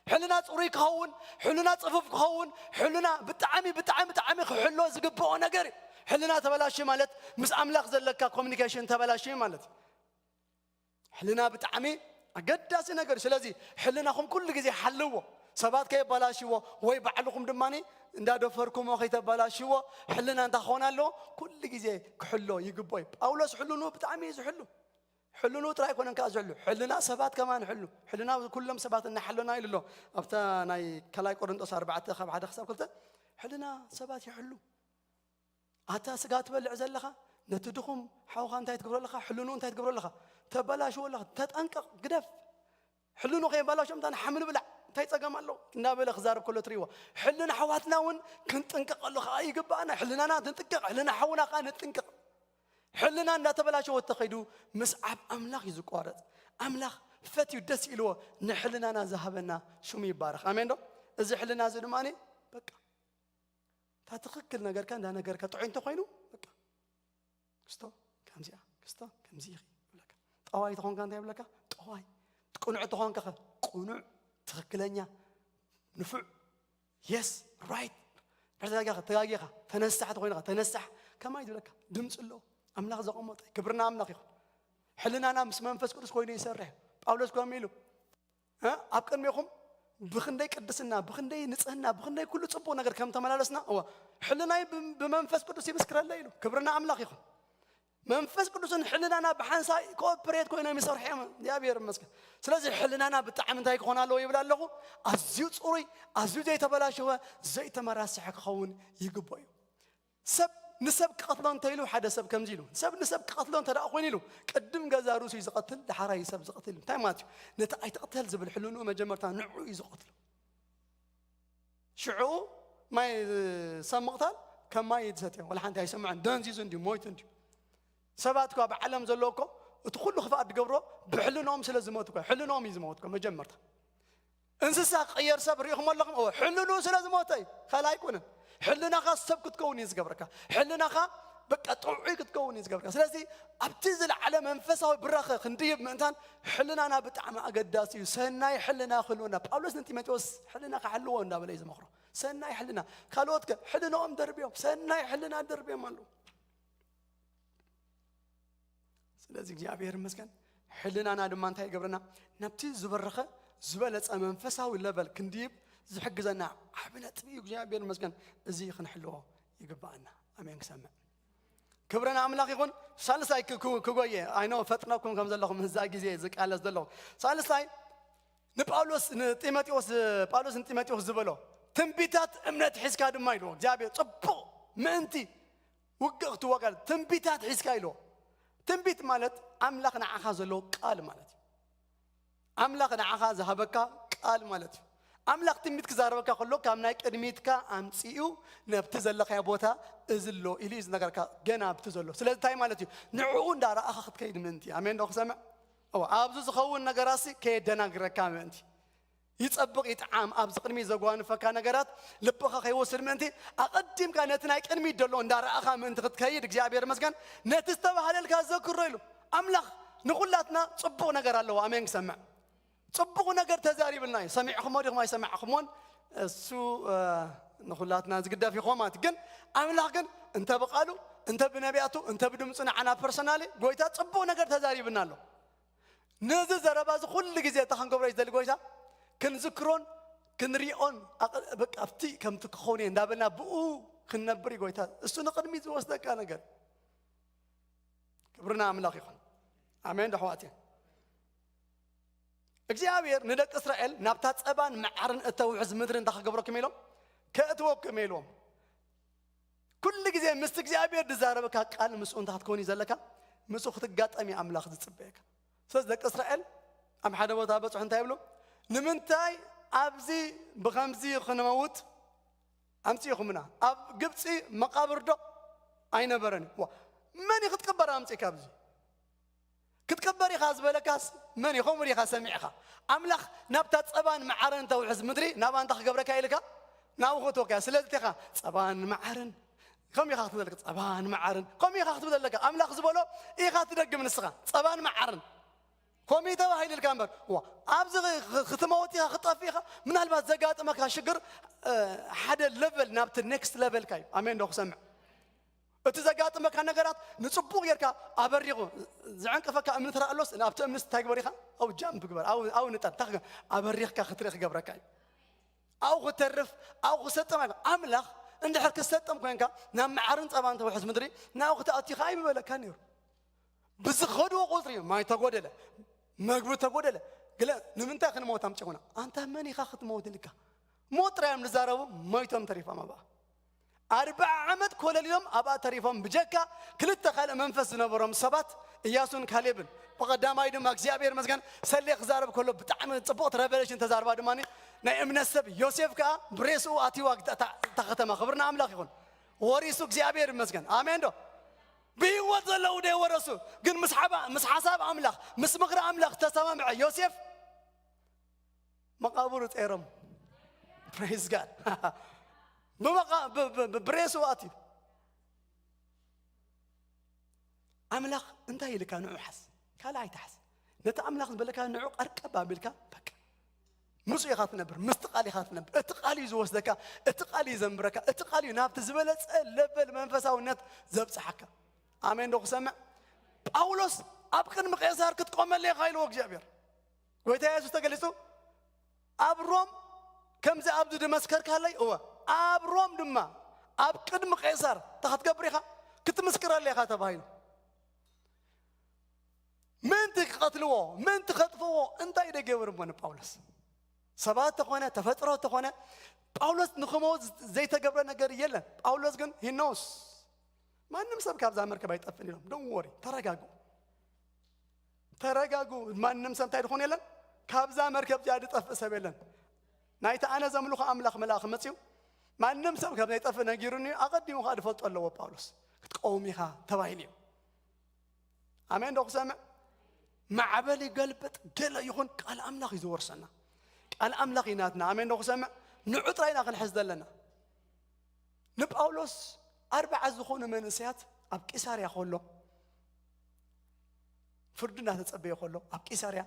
ሕልና ጽሩይ ክኸውን፣ ሕልና ጽፉፍ ክኸውን፣ ሕልና ብጣዕሚ ብጣዕሚ ብጣዕሚ ክሕሎ ዝግብኦ ነገር እዩ። ሕልና ተበላሽዩ ማለት ምስ ኣምላኽ ዘለካ ኮሚኒኬሽን ተበላሽዩ ማለት እዩ። ሕልና ብጣዕሚ ኣገዳሲ ነገር እዩ። ስለዚ ሕልናኹም ኩሉ ግዜ ሓልዎ። ሰባት ከየባላሽዎ ወይ ባዕልኹም ድማ እንዳደፈርኩሞ ከይተባላሽዎ ሕልና እንታይ ክኾን ኣለዎ? ኩሉ ግዜ ክሕሎ ይግብኦ እዩ። ጳውሎስ ሕልኑ ብጣዕሚ እዩ ዝሕሉ። ሕልኑ ጥራይ ኣይኮነን ከኣ ዝሕሉ፣ ሕልና ሰባት ከማን ይሕሉ። ሕልና ኩሎም ሰባት እናሓለና ኢሉ ኣሎ። ኣብታ ናይ ካልኣይ ቆሮንጦስ ኣርባዕተ ካብ ሓደ ክሳብ ክልተ ሕልና ሰባት ይሕሉ። ኣታ ስጋ ትበልዕ ዘለኻ ነቲ ድኹም ሓውኻ እንታይ ትገብሮ ኣለኻ? ሕልኑ እንታይ ትገብሮ ኣለኻ? ተበላሽዎ ኣለኻ። ተጠንቀቕ፣ ግደፍ። ሕልኑ ከየባላሽዎ ምታ ንሓምሊ ብላዕ እንታይ ጸገም ኣለዎ? እናበለ ክዛረብ ከሎ ትርእይዎ። ሕልና ኣሕዋትና እውን ክንጥንቀቐሉ ከኣ ይግባኣና። ሕልናና ንጥንቀቕ፣ ሕልና ሓውና ከኣ ንጥንቀቕ። ሕልና እንዳተበላሸወ ተኸይዱ ምስዓብ ኣምላኽ እዩ ዝቋረጽ። ኣምላኽ ፈትዩ ደስ ኢልዎ ንሕልናና ዝሃበና ሽሙ ይባረኽ። ኣሜን ዶ? እዚ ሕልና እዚ ድማ በቃ እታ ትኽክል ነገርካ እንዳነገርካ ጥዑይ እንተኾይኑ በቃ ክስቶ ከምዚኣ ክስቶ ከምዚ ኢኺ ይብለካ። ጠዋይ ተኾንካ እንታይ ይብለካ? ጠዋይ። ቅኑዕ ተኾንካ ኸ? ቅኑዕ፣ ትኽክለኛ፣ ንፉዕ፣ የስ፣ ራይት። ተጋጊኻ ተጋጊኻ፣ ተነሳሕ ተኾይንኻ ተነሳሕ። ከማይ ዝብለካ ድምፂ ኣለዎ። ኣምላኽ ዘቐመጦ እዩ። ክብርና ኣምላኽ ይኹን። ሕልናና ምስ መንፈስ ቅዱስ ኮይኑ ይሰርሕ። ጳውሎስ ከምኡ ኢሉ እ ኣብ ቅድሜኹም ብኽንደይ ቅድስና፣ ብኽንደይ ንጽህና፣ ብኽንደይ ኩሉ ጽቡቕ ነገር ከም ተመላለስና፣ እዋ፣ ሕልናይ ብ-፣ ብመንፈስ ቅዱስ ይምስክረለይ ኢሉ። ክብርና ኣምላኽ ይኹን። መንፈስ ቅዱስን ሕልናና ብሓንሳእ ኮኦፕሬት ኮይኖም ይሰርሑ እዮም። እግዚኣብሔር ይመስገን። ስለዚ ሕልናና ብጣዕሚ እንታይ ክኾን ኣለዎ ይብል ኣለኹ? ኣዝዩ ጽሩይ፣ ኣዝዩ ዘይተበላሸወ፣ ዘይተመራስሐ ክኸውን ይግብኦ እዩ። ሰብ ንሰብ ክቐትሎ እንተ ኢሉ፣ ሓደ ሰብ ከምዚ ኢሉ፣ ሰብ ንሰብ ክቐትሎ እንተ ደኣ ኮይኑ ኢሉ፣ ቅድም ገዛ ርእሱ እዩ ዝቐትል፣ ዳሕራይ ሰብ ዝቐትል። እንታይ ማለት እዩ? ነቲ ኣይትቕተል ዝብል ሕልንኡ መጀመርታ ንዕኡ እዩ ዝቐትሎ። ሽዑ ማይ፣ ሰብ ምቕታል ከም ማይ እዩ ዝሰትዮ። ወላ ሓንቲ ኣይሰምዐን። ደንዚዙ እንድዩ፣ ሞይቱ እንድዩ። ሰባት እኳ ኣብ ዓለም ዘለዎ እኮ እቲ ኩሉ ክፍኣት ዝገብሮ ብሕልንኦም ስለ ዝሞቱ እኮ፣ ሕልንኦም እዩ ዝሞት እኮ መጀመርታ። እንስሳ ክቕየር ሰብ ርኢኹም ኣለኹም? እወ፣ ሕልንኡ ስለ ዝሞተ እዩ። ካልእ ኣይኮነን። ሕልናኻ ሰብ ክትከውን እዩ ዝገብረካ። ሕልናኻ በቃ ጥዑይ ክትከውን እዩ ዝገብረካ። ስለዚ ኣብቲ ዝለዓለ መንፈሳዊ ብራኸ ክንድይብ ምእንታን ሕልናና ብጣዕሚ ኣገዳሲ እዩ። ሰናይ ሕልና ክህልወና። ጳውሎስ ንጢሞቴዎስ ሕልናኻ ሕልዎ እንዳበለ እዩ ዝመኽሮ። ሰናይ ሕልና። ካልኦት ከ ሕልንኦም ደርብዮም፣ ሰናይ ሕልና ደርብዮም ኣለዉ። ስለዚ እግዚኣብሔር ይመስገን። ሕልናና ድማ እንታይ ይገብረና? ናብቲ ዝበረኸ ዝበለጸ መንፈሳዊ ለቨል ክንድይብ ዝሕግዘና ዓቢ ነጥቢ እዩ። እግዚኣብሔር ይመስገን። እዚ ክንሕልዎ ይግባኣና። ኣሜን። ክሰምዕ ክብሪ ንኣምላኽ ይኹን። ሳልሳይ ክ-፣ ክ-፣ ክጎየ፣ ኣይኖ ፈጥነኩም ከም ዘለኹም እዛ ግዜ ዝቃለስ ዘለኹ። ሳልሳይ ንጳውሎስ፣ ንጢሞቴዎስ፣ ጳውሎስ ንጢሞቴዎስ ዝበሎ፣ ትንቢታት እምነት ሒዝካ ድማ ኢልዎ። እግዚኣብሔር ጽቡቕ ምእንቲ ውግእ ክትዋጋእ ትንቢታት ሒዝካ ኢልዎ። ትንቢት ማለት ኣምላኽ ንዓኻ ዘለዎ ቃል ማለት እዩ። ኣምላኽ ንዓኻ ዝሃበካ ቃል ማለት እዩ። ኣምላኽ ትንቢት ክዛረበካ ከሎ ካብ ናይ ቅድሚትካ ኣምጺኡ ነብቲ ዘለኻዮ ቦታ እዚ ኣሎ ኢሉ እዩ ዝነገርካ ገና ኣብቲ ዘሎ። ስለዚ እንታይ ማለት እዩ? ንዕኡ እንዳረኣኻ ክትከይድ ምእንቲ። ኣሜን ዶ ክሰምዕ? እወ፣ ኣብዚ ዝኸውን ነገራሲ ከየደናግረካ ምእንቲ። ይጸብቕ ይጥዓም፣ ኣብዚ ቅድሚት ዘጓንፈካ ነገራት ልብኻ ከይወስድ ምእንቲ፣ ኣቐዲምካ ነቲ ናይ ቅድሚት ዘሎ እንዳረኣኻ ምእንቲ ክትከይድ፣ እግዚኣብሔር ይመስገን፣ ነቲ ዝተባህለልካ ዘክሮ ኢሉ። ኣምላኽ ንኹላትና ጽቡቕ ነገር ኣለዎ። ኣሜን ክሰምዕ። ጽቡቕ ነገር ተዛሪብልና እዩ። ሰሚዕኹሞ ዲኹም ኣይሰማዕኹሞን? እሱ፣ እ፣ ንኹላትና ዝግደፍ እዩ። ኮማት ግን ኣምላኽ ግን እንተ ብቓሉ፣ እንተ ብነቢያቱ፣ እንተ ብድምፁ ንዓና ፐርሰናሊ ጎይታ ጽቡቕ ነገር ተዛሪብና ኣሎ። ነዚ ዘረባ እዚ ኩሉ ግዜ እታ ክንገብሮ እዩ ዝደሊ ጎይታ፣ ክንዝክሮን ክንሪኦን፣ ኣቕ-፣ በቃ ኣብቲ ከምቲ ክኸውን እየ እንዳበልና ብኡ ክንነብር እዩ ጎይታ። እሱ ንቕድሚት ዝወስደካ ነገር። ክብርና ኣምላኽ ይኹን። ኣሜን ዶ ኣሕዋት? እግዚኣብሔር ንደቂ እስራኤል ናብታ ጸባን መዓርን እተውሕዝ ምድሪ እንታይ ክገብረኩም ኢሎም? ከእትወኩም ኢልዎም። ኩሉ ግዜ ምስቲ እግዚኣብሔር ዝዛረበካ ቃል ምስኡ እንታይ ክትከውን እዩ ዘለካ? ምስኡ ክትጋጠም እዩ ኣምላኽ ዝጽበየካ። ስለዚ ደቂ እስራኤል ኣብ ሓደ ቦታ በጽሑ እንታይ ይብሉ? ንምንታይ ኣብዚ ብኸምዚ ክንመውት ኣምጺእኹምና? ኣብ ግብጺ መቓብር ዶ ኣይነበረን? ዋ፣ መን እዩ ክትቅበር ኣምጺእካ ኣብዚ? ክትቅበር ኢኻ ዝበለካስ መን እዩ? ከምኡ ዲኻ ሰሚዕኻ? ኣምላኽ ናብታ ጸባን መዓርን ተውሕዝ ምድሪ ናብኣ እንታይ ክገብረካ ኢልካ? ናብኡ ክትወካ። ስለዚ ቴኻ ጸባን መዓርን ከም ኢኻ ክትብል ዘለካ፣ ጸባን መዓርን ከም ኢኻ ክትብል ዘለካ። ኣምላኽ ዝበሎ ኢኻ ትደግም ንስኻ፣ ጸባን መዓርን። ከምኡ ተባሂሉ ኢልካ እምበር፣ ዋ፣ ኣብዚ ኽ-፣ ኽ-፣ ክትመውት ኢኻ፣ ክትጠፍእ ኢኻ። ምናልባት ዘጋጥመካ ሽግር፣ እ፣ ሓደ ለቨል ናብቲ ኔክስት ለቨልካ እዩ። ኣሜን ዶ ክሰምዕ? እቲ ዘጋጥመካ ነገራት ንጽቡቕ ጌርካ ኣበሪቑ ዝዕንቅፈካ እምኒ ትረኣ ኣሎስ፣ ኣብቲ እምኒ እንታይ ግበር ኢኻ? ኣው ጃምፕ ግበር፣ ኣው፣ ኣው ንጠር፣ እንታይ ክገ-፣ ኣበሪኽካ ክትርኢ ክገብረካ እዩ። ኣው ክተርፍ፣ ኣው ክሰጥም ኣይኮን። ኣምላኽ እንድሕር ክሰጥም ኮንካ፣ ናብ መዓርን ጸባን ተውሕዝ ምድሪ፣ ናብኡ ክትኣቱ ኢኻ ኣይምበለካ ነይሩ። ብዝኸድዎ ቁጽሪ ማይ ተጎደለ፣ መግቢ ተጎደለ፣ ገለ ንምንታይ ክንመውት ኣምጺኹና? ኣንታ መን ኢኻ ክትመውት ኢልካ? ሞት ጥራይ እዮም ዝዛረቡ፣ ሞይቶም ተሪፎም ኣብኣ። ኣርብዓ ዓመት ኮለል ኢሎም ኣብኣ ተሪፎም፣ ብጀካ ክልተ ካልእ መንፈስ ዝነበሮም ሰባት፣ እያሱን ካሌብን። ብቐዳማይ ድማ እግዚኣብሔር ይመስገን፣ ሰሌ ክዛረብ ከሎ ብጣዕሚ ጽቡቕቲ ሬቨሌሽን ተዛርባ ድማ ናይ እምነት ሰብ ዮሴፍ ከኣ ብሬስኡ ኣትይዋ እታ፣ እታ ከተማ። ክብሪ ንኣምላኽ ይኹን። ወሪሱ እግዚኣብሔር ይመስገን። ኣሜን ዶ? ብህይወት ዘለዉ ደይወረሱ፣ ግን ምስ ሓባ-፣ ምስ ሓሳብ ኣምላኽ፣ ምስ ምኽሪ ኣምላኽ ዝተሰማምዐ ዮሴፍ መቓብሩ ጸይሮም። ፕሬዝ ጋድ። ብመቓ-፣ ብ-፣ ብ-፣ ብ-፣ ብሬሱ ኣትዩ። ኣምላኽ እንታይ ኢልካ ንዑ ሓዝ፣ ካልእ ኣይትሓዝ። ነቲ ኣምላኽ ዝበለካ ንዑ ቀርቀብ ኣቢልካ፣ በቃ፣ ምስኡ ኢኻ ትነብር፣ ምስቲ ቃል ኢኻ ትነብር። እቲ ቃል እዩ ዝወስደካ፣ እቲ ቃል እዩ ዘንብረካ፣ እቲ ቃል እዩ ናብቲ ዝበለጸ ለቨል መንፈሳውነት ዘብጽሓካ። ኣሜን ዶ ክሰምዕ? ጳውሎስ ኣብ ቅድሚ ቄሳር ክትቆመለይ ኢኻ ኢልዎ እግዚኣብሔር። ጎይታ የሱስ ተገሊጹ ኣብ ሮም ከምዚ ኣብዚ ዝመስከርካለይ፣ እወ፣ ኣብ ሮም ድማ ኣብ ቅድሚ ቄሳር እንታይ ክትገብር ኢኻ? ክትምስክረለይ ኢኻ ተባሂሉ። ምእንቲ ክቐትልዎ፣ ምእንቲ ከጥፍዎ እንታይ ደገበሩ እሞ ንጳውሎስ? ሰባት ተኾነ፣ ተፈጥሮ ተኾነ፣ ጳውሎስ ንኽመውት ዘይተገብረ ነገር የለን። ጳውሎስ ግን ሂኖስ ማንም ሰብ ካብዛ መርከብ ኣይጠፍን ኢሎም። ዶን ወሪ፣ ተረጋጉ፣ ተረጋጉ። ማንም ሰብ እንታይ ድኾን የለን፣ ካብዛ መርከብ እዚኣ ዝጠፍእ ሰብ የለን። ናይቲ ኣነ ዘምልኾ ኣምላኽ መልኣኽ መፅዩ ማንም ሰብ ከም ዘይጠፍእ ነጊሩኒ፣ ኣቐዲሙ ከዓ ዝፈልጦ ኣለዎ። ጳውሎስ ክትቀውም ኢኻ ተባሂሉ እዩ። ኣሜን ዶ ክሰምዕ? ማዕበል ይገልበጥ፣ ገለ ይኹን፣ ቃል ኣምላኽ እዩ ዝወርሰና። ቃል ኣምላኽ እዩ ናትና። ኣሜን ዶ ክሰምዕ? ንዑ ጥራይ ኢና ክንሕዝ ዘለና። ንጳውሎስ ኣርባዓ ዝኾኑ መንእሰያት ኣብ ቂሳርያ ከሎ፣ ፍርዱ እናተጸበየ ከሎ ኣብ ቂሳርያ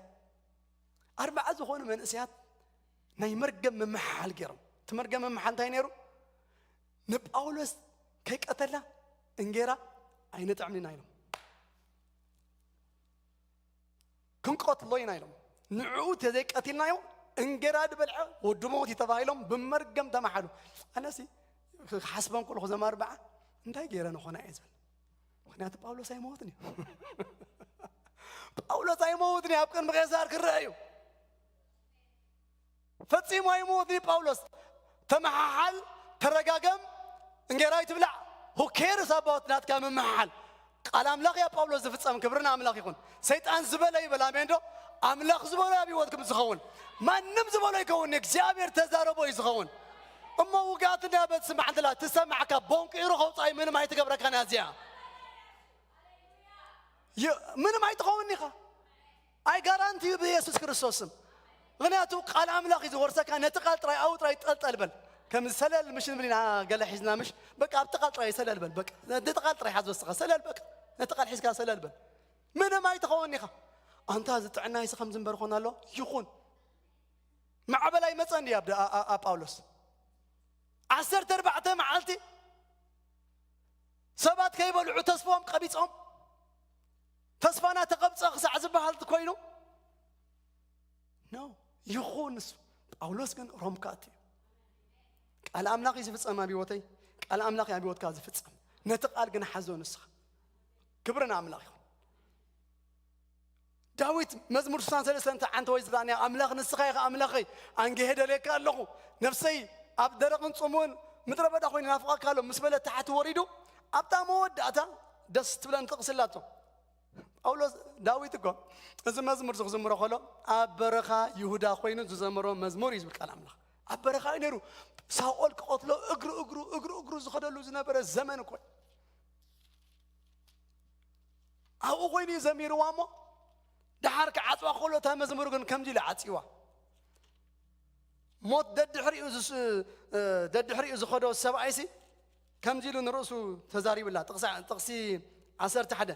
ኣርባዓ ዝኾኑ መንእሰያት ናይ መርገም ምምሓል ገይሮም። እቲ መርገም ምምሓል እንታይ ነይሩ? ንጳውሎስ ከይቀተልና እንጌራ ኣይንጥዕምን ኢና ኢሎም። ክንቀትሎ ኢና ኢሎም። ንዕኡ ተዘይቀቲልናዮ እንጌራ ዝበልዐ ወዲ ሞት እዩ ተባሂሎም ብመርገም ተማሓሉ። ኣነሲ ክሓስበን ከለኹ እዞም ኣርባዓ እንታይ ገይረ ንኾና እየ ዝብል። ምኽንያቱ ጳውሎስ ኣይመወትን እዩ። ጳውሎስ ኣይመወትን እዩ፣ ኣብ ቅድሚ ቄሳር ክረአ እዩ። ፈጺሙ ኣይመወትን እዩ ጳውሎስ። ተመሓሓል፣ ተረጋገም፣ እንጌራ ኣይትብላዕ። Who cares about ናትካ ምምሓል? ቃል ኣምላኽ እያ ጳውሎስ ዝፍጸም። ክብሪ ንኣምላኽ ይኹን። ሰይጣን ዝበሎ ይበል፣ ኣሜን ዶ? ኣምላኽ ዝበሎ ኣብ ህይወትኩም ዝኸውን። ማንም ዝበሎ ይከውን፣ እግዚኣብሔር ተዛረቦ እዩ ዝኸውን። እሞ ውግኣት እንዳበት ስማዕ እንተላ ትሰማዕካ ቦንቂሩ ከውፃኢ ምንም ኣይትገብረካን እያ እዚኣ። ይ- ምንም ኣይትኸውን ኢኻ። ኣይ ጋራንቲ እዩ ብየሱስ ክርስቶስ ስም። ምኽንያቱ ቃል ኣምላኽ እዩ ዝወርሰካ። ነቲ ቃል ጥራይ ኣብኡ ጥራይ ጠልጠል በል። ከም ሰለል ምሽ ንብል ኢና፣ ገለ ሒዝና ምሽ፣ በቃ ኣብቲ ቃል ጥራይ ሰለል በል። በቃ ነቲ ቃል ጥራይ ሓዝ ወስኻ ሰለል፣ በቃ ነቲ ቃል ሒዝካ ሰለል በል። ምንም ኣይትኸውን ኢኻ። ኣንታ እዚ ጥዕና ይስ ከም ዝንበር ኾን ኣሎ ይኹን። ማዕበል ኣይመጸን ድያ ኣብ ደ- ኣ- ኣ- ኣብ ጳውሎስ? ዓሰርተ ኣርባዕተ መዓልቲ ሰባት ከይበልዑ ተስፋኦም ቀቢጾም፣ ተስፋና ተቐብጸ ክሳዕ ዝበሃል ኮይኑ፣ ኖ፣ ይኹን ንሱ። ጳውሎስ ግን ሮም ክኣቱ እዩ። ቃል ኣምላኽ እዩ ዝፍጸም ኣብ ህይወተይ። ቃል ኣምላኽ እዩ ኣብ ህይወትካ ዝፍጸም። ነቲ ቃል ግን ሓዞ ንስኻ። ክብሪ ንኣምላኽ ይኹን። ዳዊት መዝሙር ስሳን ሰለስተን ተዓንተ ወይ ዝራእንያ ኣምላኽ ንስኻ ኢኻ ኣምላኸይ፣ ኣንግሄ ደልየካ ኣለኹ። ነፍሰይ ኣብ ደረቕን ጽሙእን ምድረ በዳ ኮይኑ ናፍቐካ ኣሎ ምስ በለ ታሕቲ ወሪዱ፣ ኣብታ መወዳእታ ደስ ትብለን ጥቕሲ ኣላቶ። ጳውሎስ፣ ዳዊት እኮ እዚ መዝሙር እዚ ክዝምሮ ከሎ ኣብ በረኻ ይሁዳ ኮይኑ ዝዘመሮ መዝሙር እዩ ዝብል ቃል ኣምላኽ። ኣብ በረኻ እዩ ነይሩ። ሳኦል ክቐትሎ እግሩ እግሩ እግሩ እግሩ ዝኸደሉ ዝነበረ ዘመን እኮ እዩ። ኣብኡ ኮይኑ እዩ ዘሚርዋ እሞ ደሓር ክዓጽዋ ከሎ እታ መዝሙር ግን ከምዚ ኢሉ ዓጽዋ። ሞት ደድሕሪኡ ዝስ- እ፣ ደድሕሪኡ ዝኸዶ ሰብኣይሲ ከምዚ ኢሉ ንርእሱ ተዛሪብላ። ጥቕሲ ጥቕሲ ዓሰርተ ሓደ፣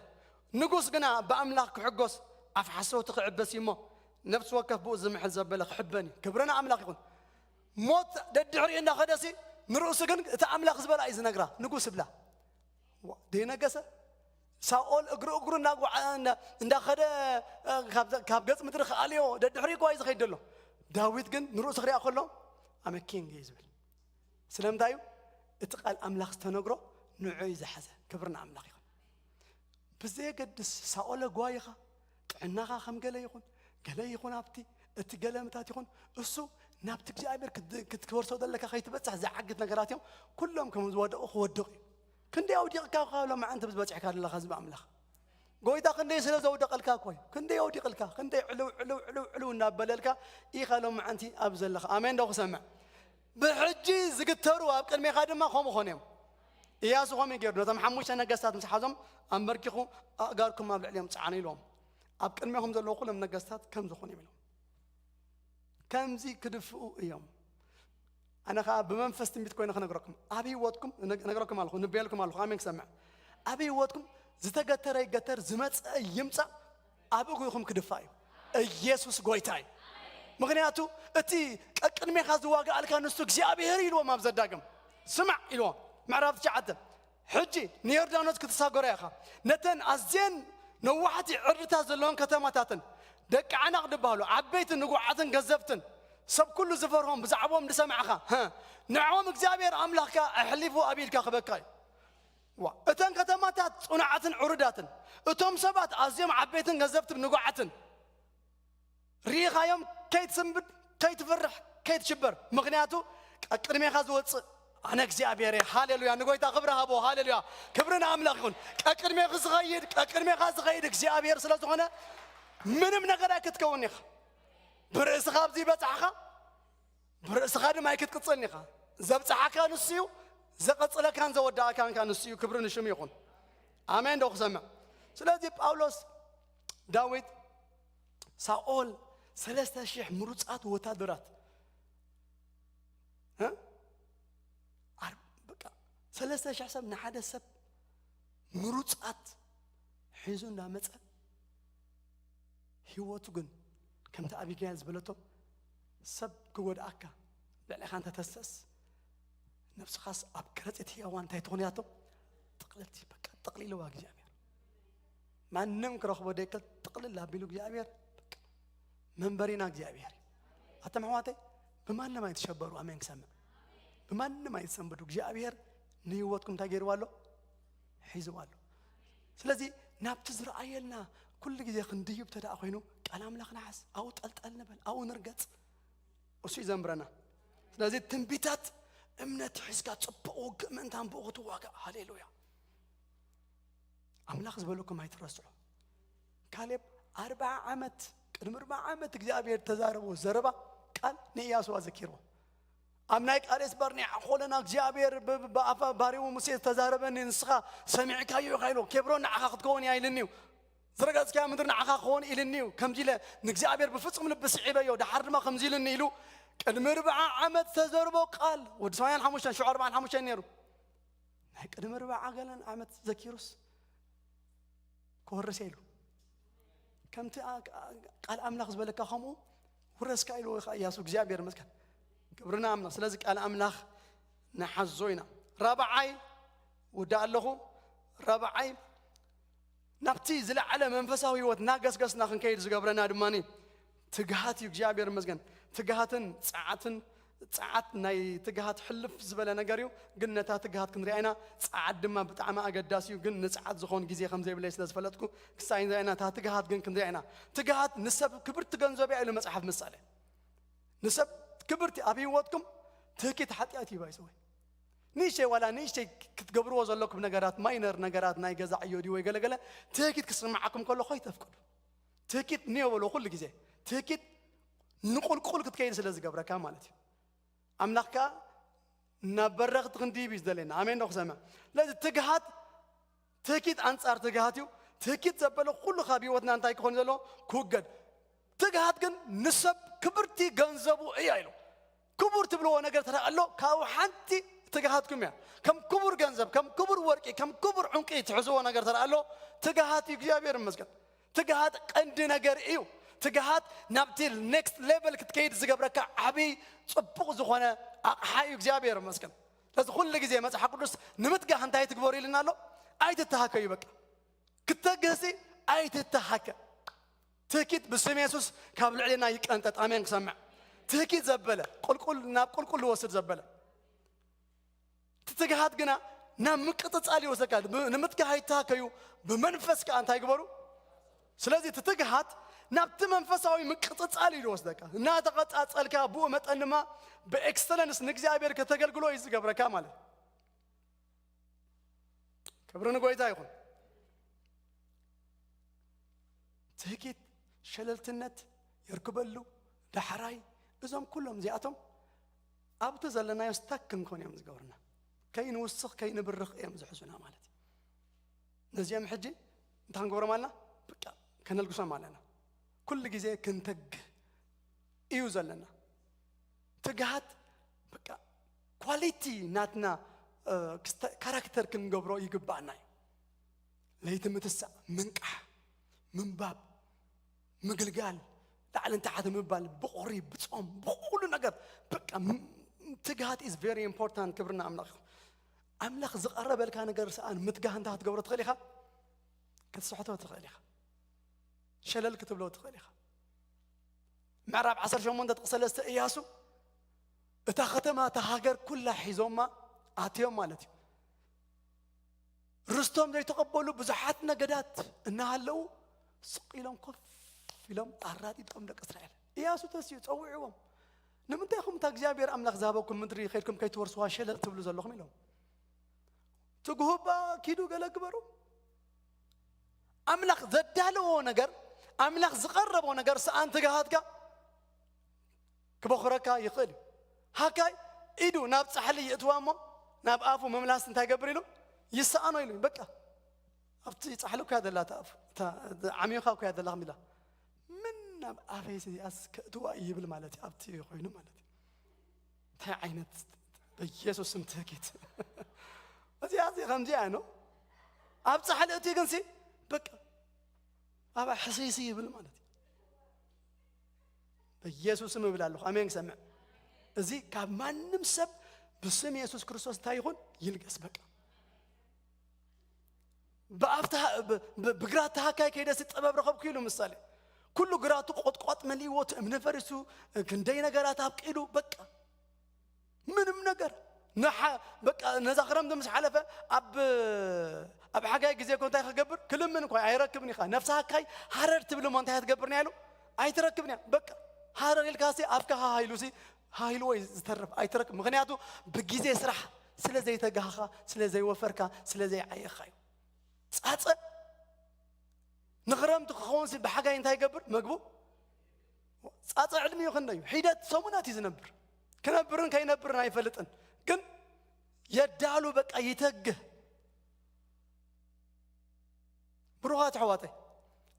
ንጉስ ግና ብኣምላኽ ክሕጎስ ኣፍ ሓሰውቲ ክዕበስ እዩ እሞ ነፍሲ ወከፍ ብኡ ዝምሕል ዘበለ ክሕበን እዩ። ክብሪ ንኣምላኽ ይኹን። ሞት ደድሕሪኡ እንዳኸደሲ ንርእሱ ግን እቲ ኣምላኽ ዝበላ እዩ ዝነግራ። ንጉስ ብላ ዋ፣ ደይነገሰ ሳኦል እግሩ እግሩ እናጓዓ- እንዳ- እንዳኸደ እ፣ ካብ ዘ- ካብ ገጽ ምድሪ ክኣልዮ ደድሕሪ እኳ እዩ ዝኸይድ ዘሎ። ዳዊት ግን ንርእሱ ክሪኣ ከሎ ኣመ ኪንግ እዩ ዝብል። ስለምንታይ እዩ? እቲ ቃል ኣምላኽ ዝተነግሮ ንዑ እዩ ዝሓዘ። ክብሪ ንኣምላኽ ይኹን። ብዘየገድስ ሳኦል ጓይኻ ጥዕናኻ ከም ገለ ይኹን፣ ገለ ይኹን ኣብቲ እቲ ገለ ምታት ይኹን፣ እሱ ናብቲ እግዚኣብሔር ክት- ክትወርሶ ዘለካ ከይትበጽሕ ዝዓግት ነገራት እዮም። ኩሎም ከም ዝወደቑ ክወድቕ እዩ። ክንደይ ኣውዲቕካ እኳ ሎማዓንቲ ብዝበጽሕካ ዘለኻ ህዝቢ ኣምላኽ? ጎይታ ክንደይ ስለ ዘውደቐልካ እኮ እዩ። ክንደይ ኣውዲቕልካ፣ ክንደይ ዕልው ዕልው ዕልው ዕልው እናበለልካ ኢኻ ሎማዓንቲ ኣብ ዘለኻ። ኣሜን ዶ ክሰምዕ? ብሕጂ ዝግተሩ ኣብ ቅድሜኻ ድማ ከምኡ ኾን እዮም። ኢያሱ ከምኡ እዩ ገይሩ። ነቶም ሓሙሽተ ነገስታት ምስ ሓዞም ኣንበርኪኹ ኣእጋርኩም ኣብ ልዕሊኦም ጸዓኑ ኢልዎም። ኣብ ቅድሜኹም ዘለዉ ኩሎም ነገስታት ከም ዝኾኑ እዮም ኢሎም። ከምዚ ክድፍኡ እዮም። ኣነ ኸዓ ብመንፈስ ትንቢት ኮይነ ክነግረኩም፣ ኣብ ህይወትኩም፣ ነግ- ነግረኩም ኣለኹ፣ ንቤልኩም ኣለኹ፣ ኣሜን ክሰምዕ። ኣብ ህይወትኩም ዝተገተረ ይገተር፣ ዝመፀ ይምፃእ፣ ኣብ እግርኹም ክድፋእ እዩ። ኢየሱስ ጎይታ እዩ። ምኽንያቱ እቲ ቀቅድሜኻ ዝዋጋኣልካ ንሱ እግዚኣብሔር ኢልዎም ኣብ ዘዳግም። ስማዕ ኢልዎም፣ ምዕራፍ ትሽዓተ። ሕጂ ንዮርዳኖስ ክትሳገሮ ኢኻ። ነተን ኣዝየን ነዋሕቲ ዕርድታት ዘለወን ከተማታትን ደቂ ዓናቕ ዝበሃሉ ዓበይቲ ንጉዓትን ገዘፍትን ሰብ ኩሉ ዝፈርሆም ብዛዕባኦም ዝሰማዕኻ፣ ሀ፣ ንዕኦም እግዚኣብሔር ኣምላኽካ ኣሕሊፉ ኣብ ኢድካ ክበካ እዩ። ዋ፣ እተን ከተማታት ጽኑዓትን ዕሩዳትን፣ እቶም ሰባት ኣዝዮም ዓበይትን ገዘፍትን ንጉዓትን፣ ርኢኻዮም ከይትስንብድ፣ ከይትፍርሕ፣ ከይትሽበር። ምኽንያቱ፣ ቀቅድሜኻ ዝወጽእ ኣነ እግዚኣብሔር እየ። ሃሌሉያ! ንጎይታ ክብሪ ሃቦ። ሃሌሉያ! ክብሪ ንኣምላኽ ይኹን። ቀቅድሜኺ ዝኸይድ፣ ቀቅድሜኻ ዝኸይድ እግዚኣብሔር ስለ ዝኾነ፣ ምንም ነገር ኣይክትከውን ኢኻ። ብርእስኻ ኣብዚ በጻሕኻ፣ ብርእስኻ ድማ ኣይክትቅጽልን ኢኻ። ዘብጽሓካ ንሱ እዩ፣ ዘቐጽለካን ዘወዳእካን ከኣ ንሱ እዩ። ክብሪ ንሽሙ ይኹን። ኣሜን ዶ ክሰምዕ? ስለዚ ጳውሎስ፣ ዳዊት፣ ሳኦል፣ ሰለስተ ሽሕ ምሩጻት ወታደራት፣ እ? ኣር-፣ በቃ፣ ሰለስተ ሽሕ ሰብ ንሓደ ሰብ ምሩጻት ሒዙ እንዳመጸ፣ ህይወቱ ግን ከምቲ ኣቢጋይል ዝበለቶ፣ ሰብ ክጎድኣካ ልዕሌኻ እንተተሰስ፣ ነብስኻስ ኣብ ከረጺት ህያዋን እንታይ ትኾን እያቶ? ጥቕልልቲ፣ በቃ፣ ጠቕሊልዋ እግዚኣብሔር። ማንም ክረኽቦ ደይክእል ጥቕልል ኣቢሉ እግዚኣብሔር፣ በቃ፣ መንበሪና እግዚኣብሔር እዩ። ኣቶም ኣሕዋተይ፣ ብማንም ኣይትሸበሩ። ኣሜን ክሰምዕ። ብማንም ኣይትሰንብዱ። እግዚኣብሔር ንህይወትኩም እንታይ ገይርዋ ኣሎ? ሒዝዋ ኣሎ። ስለዚ ናብቲ ዝረኣየልና ኩሉ ግዜ ክንድይብ ተደኣ ኮይኑ፣ ቃል ኣምላኽ ንሓዝ፣ ኣብኡ ጠልጠል ንበል፣ ኣብኡ ንርገጽ። እሱ እዩ ዘንብረና። ስለዚ ትንቢታት እምነት ሒዝካ ጽቡቕ ውግእ ምእንታን ብኡ ክትዋጋእ። ሃሌሉያ። ኣምላኽ ዝበለኩም ኣይትረስዑ። ካሌብ ኣርብዓ ዓመት፣ ቅድሚ ኣርብዓ ዓመት እግዚኣብሔር ተዛረቦ ዘረባ ቃል ንኢያሱ ኣዘኪርዎ። ኣብ ናይ ቃዴስ በርኔዓ ኮለና እግዚኣብሔር ብ-፣ ብ-፣ ብኣፋ ባሪኡ ሙሴ ዝተዛረበኒ ንስኻ ሰሚዕካዮ ኢኻ ኢሉ፣ ኬብሮን ንዓኻ ክትከውን እያ ኢልኒ እዩ። ዝረገጽካያ ምድሪ ንዓኻ ክኸውን ኢልኒ እዩ። ከምዚ ኢለ ንእግዚኣብሔር ብፍጹም ልቢ ስዒበዮ፣ ደሓር ድማ ከምዚ ኢልኒ ኢሉ ቅድሚ ኣርብዓ ዓመት ዝተዘርቦ ቃል፣ ወዲ ሰማንያን ሓሙሽተን ሽዑ ኣርብዓን ሓሙሽተን ነይሩ። ናይ ቅድሚ ኣርብዓ ገለን ዓመት ዘኪሩስ ክወርስ እየ ኢሉ። ከምቲ ኣ-፣ ቃል ኣምላኽ ዝበለካ ከምኡ ውረስካ ኢልዎ ኢኻ ኢያሱ። እግዚኣብሔር ይመስገን። ክብሪ ንኣምላኽ። ስለዚ ቃል ኣምላኽ ንሓዞ ኢና። ራብዓይ፣ ውዳእ ኣለኹ። ራብዓይ፣ ናብቲ ዝለዓለ መንፈሳዊ ህይወት እናገስገስና ክንከይድ ዝገብረና ድማ ትግሃት እዩ። እግዚኣብሔር ይመስገን። ትግሃትን ጸዓትን፣ ጸዓት ናይ ትግሃት ሕልፍ ዝበለ ነገር እዩ፣ ግን ነታ ትግሃት ክንሪኣ ኢና። ጸዓት ድማ ብጣዕሚ ኣገዳሲ እዩ፣ ግን ንጸዓት ዝኾን ግዜ ከም ዘይብለይ ስለ ዝፈለጥኩ ክሳይ ንሪኣ ኢና። እታ ትግሃት ግን ክንሪኣ ኢና። ትግሃት ንሰብ ክብርቲ ገንዘብ እያ ኢሉ መጽሓፍ ምሳሌ። ንሰብ ክብርቲ ኣብ ህይወትኩም ትህኪት ሓጢኣት እዩ ባይዘወይ። ንእሽተይ ዋላ ንእሽተይ ክትገብርዎ ዘለኩም ነገራት፣ ማይነር ነገራት፣ ናይ ገዛ ዕዮ ድዩ ወይ ገለገለ፣ ትህኪት ክስምዓኩም ከሎ ከይተፍቅዱ። ትህኪት ንዮ በሎ ኩሉ ግዜ። ትህኪት ንቁልቁል ክትከይድ ስለ ዝገብረካ ማለት እዩ። ኣምላኽ ከኣ ናብ በረኽቲ ክንድይብ እዩ ዝደልየና። ኣሜን ዶ ክሰምዕ? ስለዚ ትግሃት፣ ትህኪት ኣንጻር ትግሃት እዩ። ትህኪት ዘበለ ኩሉ ካብ ህይወትና እንታይ ክኾን እዩ ዘለዎ? ክውገድ። ትግሃት ግን ንሰብ ክብርቲ ገንዘቡ እያ ኢሉ። ክቡር ትብልዎ ነገር ተደኣ ኣሎ፣ ካብኡ ሓንቲ ትግሃትኩም እያ። ከም ክቡር ገንዘብ፣ ከም ክቡር ወርቂ፣ ከም ክቡር ዕንቂ ትሕዝዎ ነገር ተደኣ ኣሎ፣ ትግሃት እዩ። እግዚኣብሔር ይመስገን። ትግሃት ቀንዲ ነገር እዩ። ትግሃት ናብቲ ኔክስት ሌቨል ክትከይድ ዝገብረካ ዓብዪ ጽቡቕ ዝኾነ ኣቕሓ እዩ። እግዚኣብሔር ይመስገን። ስለዚ ኩሉ ግዜ መጽሓፍ ቅዱስ ንምትጋህ እንታይ ትግበሩ ኢልና ኣሎ? ኣይትተሃከዩ። በቃ ክትተግህሲ ኣይትተሃከ። ትህኪት ብስም የሱስ ካብ ልዕሌና ይቀንጠጥ። ኣሜን ክሰምዕ። ትህኪት ዘበለ፣ ቁልቁል፣ ናብ ቁልቁል ዝወስድ ዘበለ። እቲ ትግሃት ግና ናብ ምቅጽጻል ይወስደካ። ብ-፣ ንምትጋህ ኣይተሃከዩ፣ ብመንፈስ ከኣ እንታይ ግበሩ? ስለዚ እቲ ትግሃት ናብቲ መንፈሳዊ ምቅጽጻል እዩ ዝወስደካ። እናተቐጻጸልካ ብኡ መጠን ድማ ብኤክሰለንስ ንእግዚኣብሔር ከተገልግሎ እዩ ዝገብረካ ማለት እዩ። ክብሪ ንጎይታ ይኹን። ትህኪት፣ ሸለልትነት፣ የርክበሉ፣ ዳሕራይ፣ እዞም ኩሎም እዚኣቶም ኣብቲ ዘለናዮ ስታክ ክንኮን እዮም ዝገብርና። ከይንውስኽ፣ ከይንብርኽ እዮም ዝሕዙና ማለት እዩ። ነዚኦም ሕጂ እንታይ ክንገብሮም ኣለና? በቃ ከነልግሶም ኣለና። ኩሉ ግዜ ክንተግህ እዩ ዘለና። ትግሃት በቃ ኳሊቲ ናትና፣ እ፣ ክስተ-፣ ካራክተር ክንገብሮ ይግባኣና እዩ። ለይቲ ምትሳእ፣ ምንቃሕ፣ ምንባብ፣ ምግልጋል፣ ላዕልን ታሕቲ ምባል፣ ብቑሪ፣ ብጾም፣ ብኹሉ ነገር በቃ ም-፣ ትግሃት is very important። ክብርና ኣምላኽ ይኹን። ኣምላኽ ዝቐረበልካ ነገር ሰኣን ምትጋህ እንታ ክትገብሮ ትኽእል ኢኻ፣ ክትስሕቶ ትኽእል ኢኻ፣ ሸለል ክትብሎ ትኽእል ኢኻ። ምዕራፍ ዓሰርተ ሸሞንተ ጥቕሲ ሰለስተ ኢያሱ እታ ከተማ፣ እታ ሃገር ኩላ ሒዞማ ኣትዮም ማለት እዩ። ርስቶም ዘይተቐበሉ ብዙሓት ነገዳት እናሃለዉ፣ ስቕ ኢሎም ኮፍ ኢሎም ኣራጢጦም ደቂ እስራኤል። ኢያሱ ተስዩ ጸዊዕዎም። ንምንታይ ኢኹም እታ እግዚኣብሔር ኣምላኽ ዝሃበኩም ምድሪ ከይድኩም ከይትወርስዋ ሸለል ትብሉ ዘለኹም? ኢሎም። ትግሁባ ኪዱ ገለ ግበሩ። ኣምላኽ ዘዳለዎ ነገር፣ ኣምላኽ ዝቐረቦ ነገር ሰኣን ትግሃትካ ክበኹረካ ይኽእል እዩ። ሃካይ ኢዱ ናብ ጻሕሊ ይእትዋ እሞ ናብ ኣፉ ምምላስ እንታይ ገብር ኢሉ? ይሰኣኖ ኢሉ። በቃ ኣብቲ ጻሕሊ እኮ እያ ዘላ፣ እታ ኣፉ፣ እታ ዓሚኻ እኮ እያ ዘላ፣ ከም ኢላ፣ "ምን ናብ ኣፈይ እዚኣስ ከእትዋ ይብል ማለት እዩ፣ ኣብቲ ኮይኑ ማለት እዩ?" እንታይ ዓይነት፣ በኢየሱስ ስም ትህኪት። እዚኣ እዚ ከምዚኣ ነው። ኣብ ጻሕሊ እቲ ግን ሲ በቃ ኣብ ሕስይሲ ይብል ማለት እዩ። በኢየሱስ ስም እብል ኣለኹ። ኣሜን ክሰምዕ። እዚ ካብ ማንም ሰብ ብስም የሱስ ክርስቶስ እንታይ ይኹን ይልገስ። በቃ ብኣፍታ ብ- ብ- ብግራት ተሃካይ ከይደሲ ጥበብ ረኸብኩ ኢሉ ምሳሌ። ኩሉ ግራቱ ቆጥቋጥ መሊእዎ፣ እቲ እምኒ ፈሪሱ፣ ክንደይ ነገራት ኣብቂሉ፣ በቃ ምንም ነገር። ንሓ- በቃ ነዛ ክረምቲ ምስ ሓለፈ ኣብ ኣብ ሓጋይ ግዜ እኮ እንታይ ክገብር? ክልምን እኮ ኣይረክብን ኢኻ። ነፍሲ ሃካይ ሃረር ትብል እሞ እንታይ ክትገብር ንያ ኢሉ? ኣይትረክብን እያ። በቃ ሃረር ኢልካ ሲ ኣፍካ ሃሃይሉ ሲ ሃይልዎ እዩ ዝተርፍ፣ ኣይትረክብ። ምኽንያቱ ብግዜ ስራሕ ስለ ዘይተጋህኻ፣ ስለ ዘይወፈርካ፣ ስለ ዘይዓየኻ እዩ። ጻጸ ንኽረምቲ ክኸውን ሲ ብሓጋይ እንታይ ይገብር? መግቡ ጻጸ ዕድሚኡ ክንደዩ ሒደት ሰሙናት እዩ ዝነብር። ክነብርን ከይነብርን ኣይፈልጥን። ግን የዳሉ በቃ ይተግህ። ብሩኻት ኣሕዋተይ፣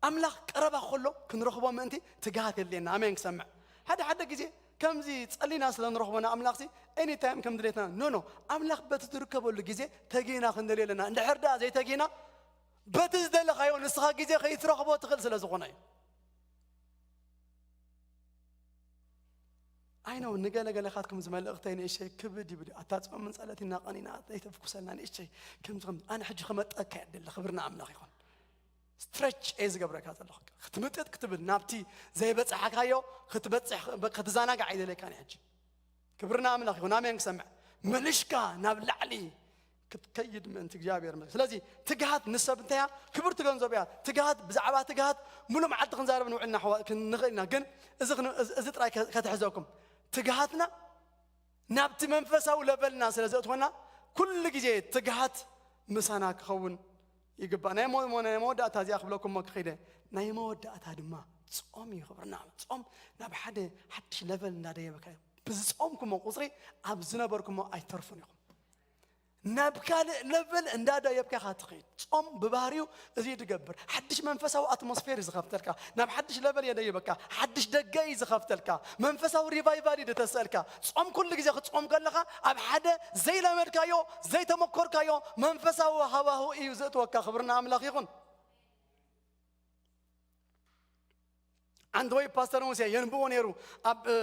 ኣምላኽ ቀረባ ከሎ ክንረኽቦ ምእንቲ ትግሃት የድልየና። ኣሜን ክሰምዕ። ሓደ ሓደ ግዜ ከምዚ ጸሊና ስለ ንረኽቦ ንኣምላኽሲ ኤኒታይም ከም ድሌትና፣ ኖ፣ ኖ። ኣምላኽ በቲ ትርከበሉ ግዜ ተጊና ክንደልዮ ኣለና። እንድሕር ደኣ ዘይተጊና በቲ ዝደለኻዮ ንስኻ ግዜ ከይትረኽቦ ትኽእል ስለ ዝኾነ እዩ። ኣይ ነው፣ ንገለገለኻትኩም እዚ መልእኽተይ ንእሸይ ክብድ ይብል እዩ። ኣታ ጾምን ጸለትን እናቐኒና ዘይተፍኩሰልና ንእሸይ ከምዚ ከም ኣነ ሕጂ ክመጠካ እየ ደለ። ክብርና ኣምላኽ ይኹን። ስትረች እየ ዝገብረካ ዘለኹ። ክትምጥጥ ክትብል ናብቲ ዘይበጻሕካዮ ክትበጽሕ ክትዘናጋዕ ኣይደለካን ሕጂ። ክብርና ኣምላኽ ይኹን። ኣሜን ክሰምዕ። መልሽካ ናብ ላዕሊ ክትከይድ ምእንቲ እግዚኣብሔር ይመስገን። ስለዚ ትግሃት ንሰብ እንታይ እያ? ክብርቲ ገንዘብ እያ። ትግሃት፣ ብዛዕባ ትግሃት ሙሉ መዓልቲ ክንዛረብ ንውዕል ኢና፣ ኣሕዋ-፣ ክንኽእል ኢና። ግን እዚ ክን-፣ እዚ፣ እዚ ጥራይ ከ-፣ ከተሕዘኩም። ትግሃትና ናብቲ መንፈሳዊ ለቨልና ስለ ዘእትወና ኩሉ ግዜ ትግሃት ምሳና ክኸውን ይግባእ። ናይ ሞ-፣ ሞ-፣ ናይ መወዳእታ እዚኣ ክብለኩም እሞ ክኸይደ። ናይ መወዳእታ ድማ ጾም እዩ። ክብርና ጾም ናብ ሓደ ሓድሽ ለቨል እንዳደየበካ እዩ። ብዝጾምኩሞ ቁጽሪ ኣብ ዝነበርኩሞ ኣይተርፉን ኢኹም። ናብ ካልእ ለቨል እንዳደየብካ ኢኻ ትኸይድ። ጾም ብባህሪኡ እዚ እዩ ዝገብር። ሓድሽ መንፈሳዊ ኣትሞስፌር እዩ ዝኸፍተልካ። ናብ ሓድሽ ለቨል የደይበካ። ሓድሽ ደገ እዩ ዝኸፍተልካ። መንፈሳዊ ሪቫይቫል እዩ ዝተሰልካ። ጾም ኩሉ ግዜ ክትጾም ከለኻ ኣብ ሓደ ዘይለመድካዮ፣ ዘይተመኮርካዮ መንፈሳዊ ሃዋሁ እዩ ዘእትወካ። ክብርና ኣምላኽ ይኹን። ዓንዲ ወይ ፓስተር ሙሴ የንብቦ ነይሩ። ኣብ፣ እ፣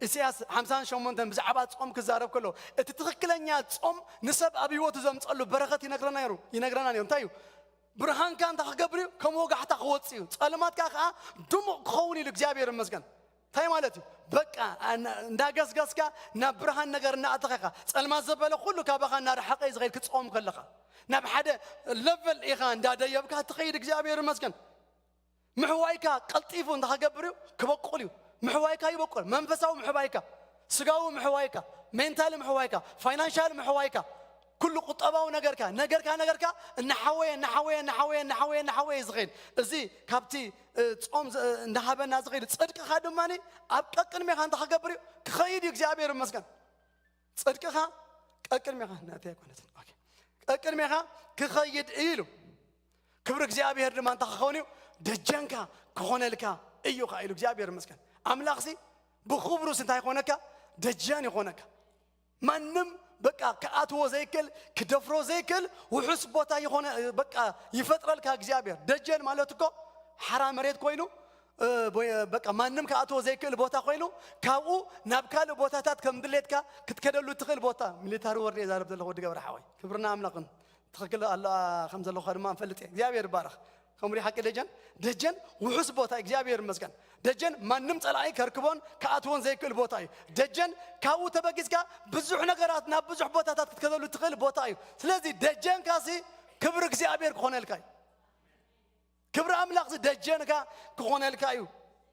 ኢሳያስ ሓምሳን ሸሞንተን ብዛዕባ ጾም ክዛረብ ከሎ፣ እቲ ትኽክለኛ ጾም ንሰብ ኣብ ህይወቱ ዘምጸሉ በረኸት ይነግረና ነይሩ፣ ይነግረና ነይሩ። እንታይ እዩ? ብርሃንካ እንታይ ክገብር እዩ? ከም ወጋሕታ ክወጽእ እዩ። ጸልማትካ ከኣ ድሙቕ ክኸውን ኢሉ እግዚኣብሔር ይመስገን። እንታይ ማለት እዩ? በቃ፣ እ፣ እንዳገስገስካ ናብ ብርሃን ነገር እናኣተኻ ኢኻ። ጸልማት ዘበለ ኩሉ ካባኻ እናረሓቐ እዩ ዝኸይድ ክትጾም ከለኻ። ናብ ሓደ ለቨል ኢኻ እንዳደየብካ ትኸይድ። እግዚኣብሔር ይመስገን። ምሕዋይካ ቀልጢፉ እንታይ ክገብር እዩ? ክበቁል እዩ። ምሕዋይካ ይበቁል። መንፈሳዊ ምሕዋይካ፣ ስጋዊ ምሕዋይካ፣ ሜንታሊ ምሕዋይካ፣ ፋይናንሻል ምሕዋይካ፣ ኩሉ ቁጠባዊ ነገርካ፣ ነገርካ፣ ነገርካ እናሓወየ፣ እናሓወየ፣ እናሓወየ፣ እናሓወየ፣ እናሓወየ ዝኸይድ። እዚ ካብቲ፣ እ፣ ጾም ዝ-፣ እንዳሃበና ዝኸይድ ጽድቅኻ ድማ ኣብ ቀቅድሜኻ እንታይ ክገብር እዩ? ክኸይድ እዩ። እግዚኣብሔር ይመስገን። ጽድቅኻ ቀቅድሜኻ፣ ናተይ ኣይኮነትን። ኦኬ። ቀቅድሜኻ ክኸይድ እዩ ኢሉ። ክብሪ እግዚኣብሔር ድማ እንታይ ክኸውን እዩ? ደጀንካ ክኾነልካ እዩ ኸዓ ኢሉ። እግዚኣብሔር ይመስገን። ኣምላኽሲ ብኽብሩስ እንታይ ይኾነካ? ደጀን ይኾነካ። ማንም በቃ ክኣትዎ ዘይክእል፣ ክደፍሮ ዘይክእል ውሑስ ቦታ ይኾነ፣ በቃ ይፈጥረልካ እግዚኣብሔር። ደጀን ማለት እኮ ሓራ መሬት ኮይኑ፣ እ፣ ቦ-፣ በቃ ማንም ክኣትዎ ዘይክእል ቦታ ኮይኑ፣ ካብኡ ናብ ካልእ ቦታታት ከም ድሌትካ ክትከደሉ ትኽእል ቦታ። ሚሊታሪ ወርድ እየ ዛረብ ዘለኹ ወዲ ገብረ ሓወይ። ክብርና ኣምላኽን ትኽክል ኣሎ ከም ዘለኹ ድማ ንፈልጥ እየ። እግዚኣብሔር ይባረኽ። ከምኡ ሓቂ ደጀን ደጀን ውሑስ ቦታ እዩ። እግዚኣብሔር ይመስገን። ደጀን ማንም ጸላኢ ከርክቦን ክኣትዎን ዘይክእል ቦታ እዩ። ደጀን ካብኡ ተበጊስካ ብዙሕ ነገራት ናብ ብዙሕ ቦታታት ክትከደሉ ትኽእል ቦታ እዩ። ስለዚ ደጀንካ ሲ ክብሪ እግዚኣብሔር ክኾነልካ እዩ። ክብሪ ኣምላኽ ሲ ደጀንካ ክኾነልካ እዩ።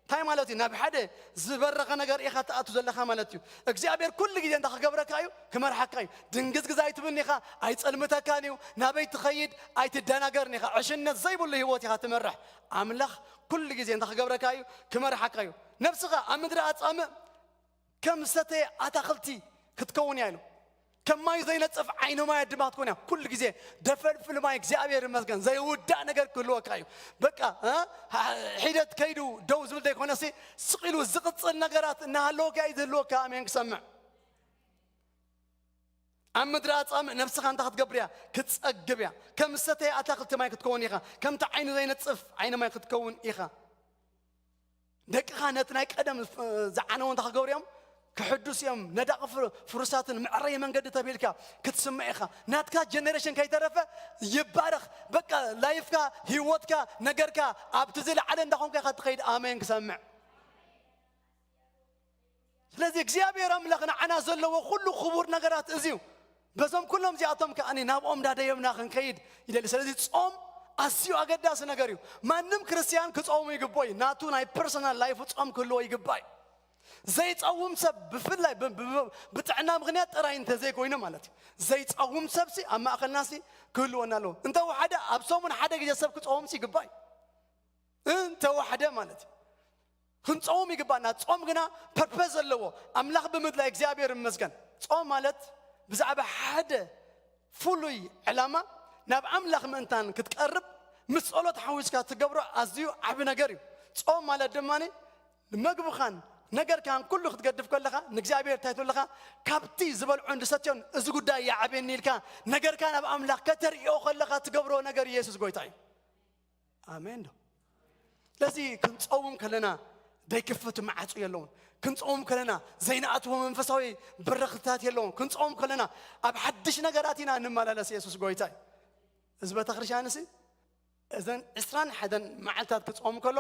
እንታይ ማለት እዩ? ናብ ሓደ ዝበረኸ ነገር ኢኻ ትኣቱ ዘለኻ ማለት እዩ። እግዚኣብሔር ኩሉ ግዜ እንታይ ክገብረካ እዩ? ክመርሓካ እዩ። ድንግዝግዝ ኣይትብልኒ ኢኻ፣ ኣይጸልምተካን እዩ። ናበይ ትኸይድ? ኣይትደናገርን ኢኻ። ዕሽነት ዘይብሉ ህይወት ኢኻ ትመርሕ። ኣምላኽ ኩሉ ግዜ እንታይ ክገብረካ እዩ? ክመርሓካ እዩ። ነብስኻ ኣብ ምድሪ ኣጻምእ ከም ዝሰተየ ኣታኽልቲ ክትከውን እያ ኢሉ። ከም ማይ ዘይነጽፍ ዓይኒ ማይ ድማ ክትኮን እያ። ኩሉ ግዜ ደፈልፍል ማይ እግዚኣብሔር ይመስገን ዘይውዳእ ነገር ክህልወካ እዩ። በቃ እ? ሒደት ከይዱ ደው ዝብል ዘይኮነሲ ስቕ ኢሉ ዝቕጽል ነገራት እናሃለወካ እዩ ዝህልወካ። ኣሜን ክሰምዕ ኣብ ምድሪ ኣጻምእ ነብስኻ እንታይ ክትገብር እያ? ክትጸግብ እያ። ከም ዝሰተየ ኣታኽልቲ ማይ ክትከውን ኢኻ። ከምቲ ዓይኑ ዘይነጽፍ ዓይኒ ማይ ክትከውን ኢኻ። ደቅኻ ነቲ ናይ ቀደም ዝዓነወ እንታይ ክገብሩ እዮም? ክሕዱስ እዮም። ነዳቒ ፍሩ- ፍሩሳትን መዕረዪ መንገዲ ተቢልካ ክትስምዕ ኢኻ። ናትካ ጀነሬሽን ከይተረፈ ይባረኽ። በቃ ላይፍካ፣ ህይወትካ፣ ነገርካ ኣብቲ ዝለዓለ እንዳኾንካ ኢኻ ትኸይድ። ኣሜን ክሰምዕ። ስለዚ እግዚኣብሔር ኣምላኽ ንዓና ዘለዎ ኩሉ ክቡር ነገራት እዚ እዩ። በዞም ኩሎም እዚኣቶም ከኣ ናብኦም እንዳደየብና ክንከይድ ይደሊ። ስለዚ ጾም ኣዝዩ ኣገዳሲ ነገር እዩ። ማንም ክርስትያን ክጸውም ይግባእ እዩ። ናቱ ናይ ፐርሰናል ላይፍ ጾም ክህልዎ ይግባእ እዩ። ዘይጸውም ሰብ ብፍላይ ብ- ብ- ብ- ብጥዕና ምኽንያት ጥራይ እንተዘይኮይኑ ማለት እዩ። ዘይጸውም ሰብሲ ኣብ ማእኸልናሲ ክህልወና ኣለዎ። እንተወሓደ ኣብ ሰሙን ሓደ ግዜ ሰብ ክጸውምሲ ይግባእ እዩ። እንተወሓደ ማለት እዩ። ክንጾም ይግባና። ጾም ግና ፐርፐዝ ዘለዎ ኣምላኽ ብምድላይ እግዚኣብሔር ይመስገን። ጾም ማለት ብዛዕባ ሓደ ፍሉይ ዕላማ ናብ ኣምላኽ ምእንታን ክትቀርብ ምስ ጸሎት ሓዊስካ ትገብሮ ኣዝዩ ዓቢ ነገር እዩ። ጾም ማለት ድማ መግብኻን ነገርካን ኩሉ ክትገድፍ ከለኻ ንእግዚኣብሔር እንታይ ትብለኻ? ካብቲ ዝበልዖን ዝሰትዮን እዚ ጉዳይ ይዓብየኒ ኢልካ ነገርካ ናብ ኣምላኽ ከተርእዮ ከለኻ ትገብሮ ነገር ኢየሱስ ጎይታ እዩ። ኣሜን ዶ? ስለዚ ክንጸውም ከለና ዘይክፈቱ መዓጹ የለውን። ክንጸውም ከለና ዘይንኣትዎ መንፈሳዊ በረኽታት የለውን። ክንጸውም ከለና ኣብ ሓድሽ ነገራት ኢና እንመላለስ። ኢየሱስ ጎይታ እዩ። እዚ ቤተክርስትያን እዚ እዘን ዕስራን ሓደን መዓልታት ክጸውም ከሎ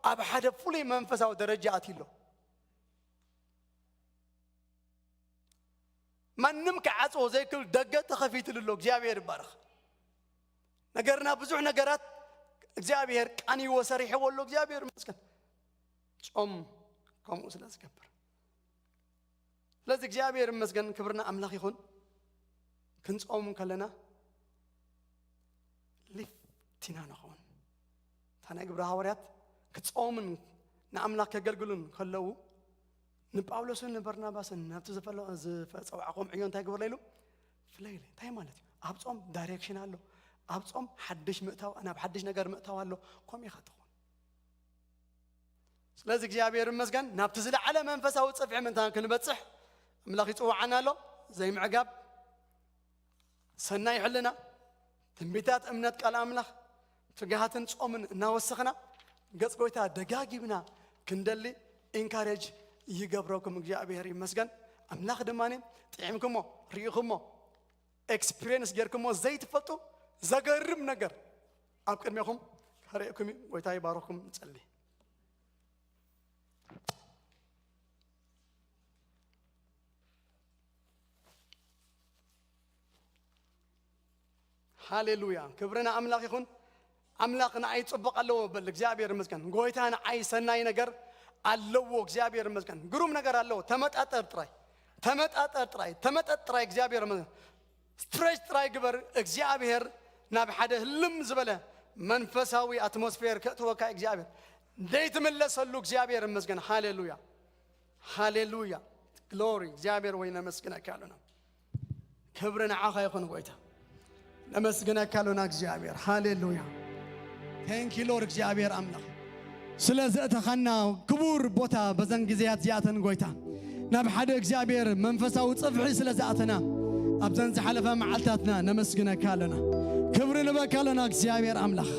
ኣብ ሓደ ፍሉይ መንፈሳዊ ደረጃ ኣትዩ ኣሎ። ማንም ክዓጽዎ ዘይክእል ደገ ተኸፊትሉ ኣሎ። እግዚኣብሔር ይባረኽ። ነገርና ብዙሕ ነገራት እግዚኣብሔር ቃንይዎ ሰሪሕዎ ኣሎ። እግዚኣብሔር ይመስገን። ጾም ከምኡ ስለ ዝገብር። ስለዚ እግዚኣብሔር ይመስገን፣ ክብርና ኣምላኽ ይኹን። ክንጾም ከለና ሊፍት ኢና ንኸውን። እታ ናይ ግብረ ሃዋርያት ክጸውምን ንኣምላኽ ከገልግሉን ከለዉ ንጳውሎስን ንበርናባስን ናብቲ ዝፈለ- ዝፈጸውዓኹም ዕዮ እንታይ ግበርለ ኢሉ? ፍለይለ። እንታይ ማለት እዩ? ኣብ ጾም ዳይሬክሽን ኣሎ። ኣብ ጾም ሓድሽ ምእታው፣ ናብ ሓድሽ ነገር ምእታው ኣሎ። ከምኡ ኢኻ ትኸውን። ስለዚ እግዚኣብሔር ይመስገን ናብቲ ዝለዓለ መንፈሳዊ ጽፍሒ ምእንታን ክንበጽሕ ኣምላኽ ይጽውዓና ኣሎ። ዘይምዕጋብ ሰናይ ሕልና፣ ትንቢታት፣ እምነት፣ ቃል ኣምላኽ፣ ትግሃትን ጾምን እናወሰኽና ገጽ ጎይታ ደጋጊምና ክንደሊ ኢንካሬጅ ይገብረኩም እግዚኣብሔር ይመስገን። ኣምላኽ ድማ ጥዒምኩሞ ርኢኹሞ ኤክስፒሪየንስ ጌርኩሞ ዘይትፈልጡ ዘገርም ነገር ኣብ ቅድሜኹም ከርእየኩም እዩ። ጎይታ ይባረኩም። ንጸሊ። ሃሌሉያ፣ ክብሪ ንኣምላኽ ይኹን። ኣምላኽ ንዓይ ጽቡቕ ኣለዎ በል። እግዚኣብሔር ይመስገን። ጎይታ ንዓይ ሰናይ ነገር ኣለዎ። እግዚኣብሔር ይመስገን። ግሩም ነገር ኣለዎ። ተመጣጠር ጥራይ፣ ተመጣጠር ጥራይ፣ ተመጠጥ ጥራይ። እግዚኣብሔር ይመስገን። ስትሬች ጥራይ ግበር። እግዚኣብሔር ናብ ሓደ ህልም ዝበለ መንፈሳዊ ኣትሞስፌር ከእትወካ እግዚኣብሔር ዘይትምለሰሉ እግዚኣብሔር ይመስገን። ሃሌሉያ፣ ሃሌሉያ፣ ግሎሪ። እግዚኣብሔር ወይ ነመስግነካ ኣለና። ክብሪ ንዓኻ ይኹን ጎይታ። ነመስግነካ ኣለና እግዚኣብሔር። ሃሌሉያ። ቴንክ ዩ ሎርድ እግዚኣብሔር ኣምላኽ ስለ ዘእተኻና ክቡር ቦታ በዘን ግዜያት እዚኣተን ጎይታ ናብ ሓደ እግዚኣብሔር መንፈሳዊ ጽፍሒ ስለ ዝኣተና ኣብዘን ዝሓለፋ መዓልታትና ነመስግነካ ኣለና። ክብሪ ንበካ ኣሎና እግዚኣብሔር ኣምላኽ።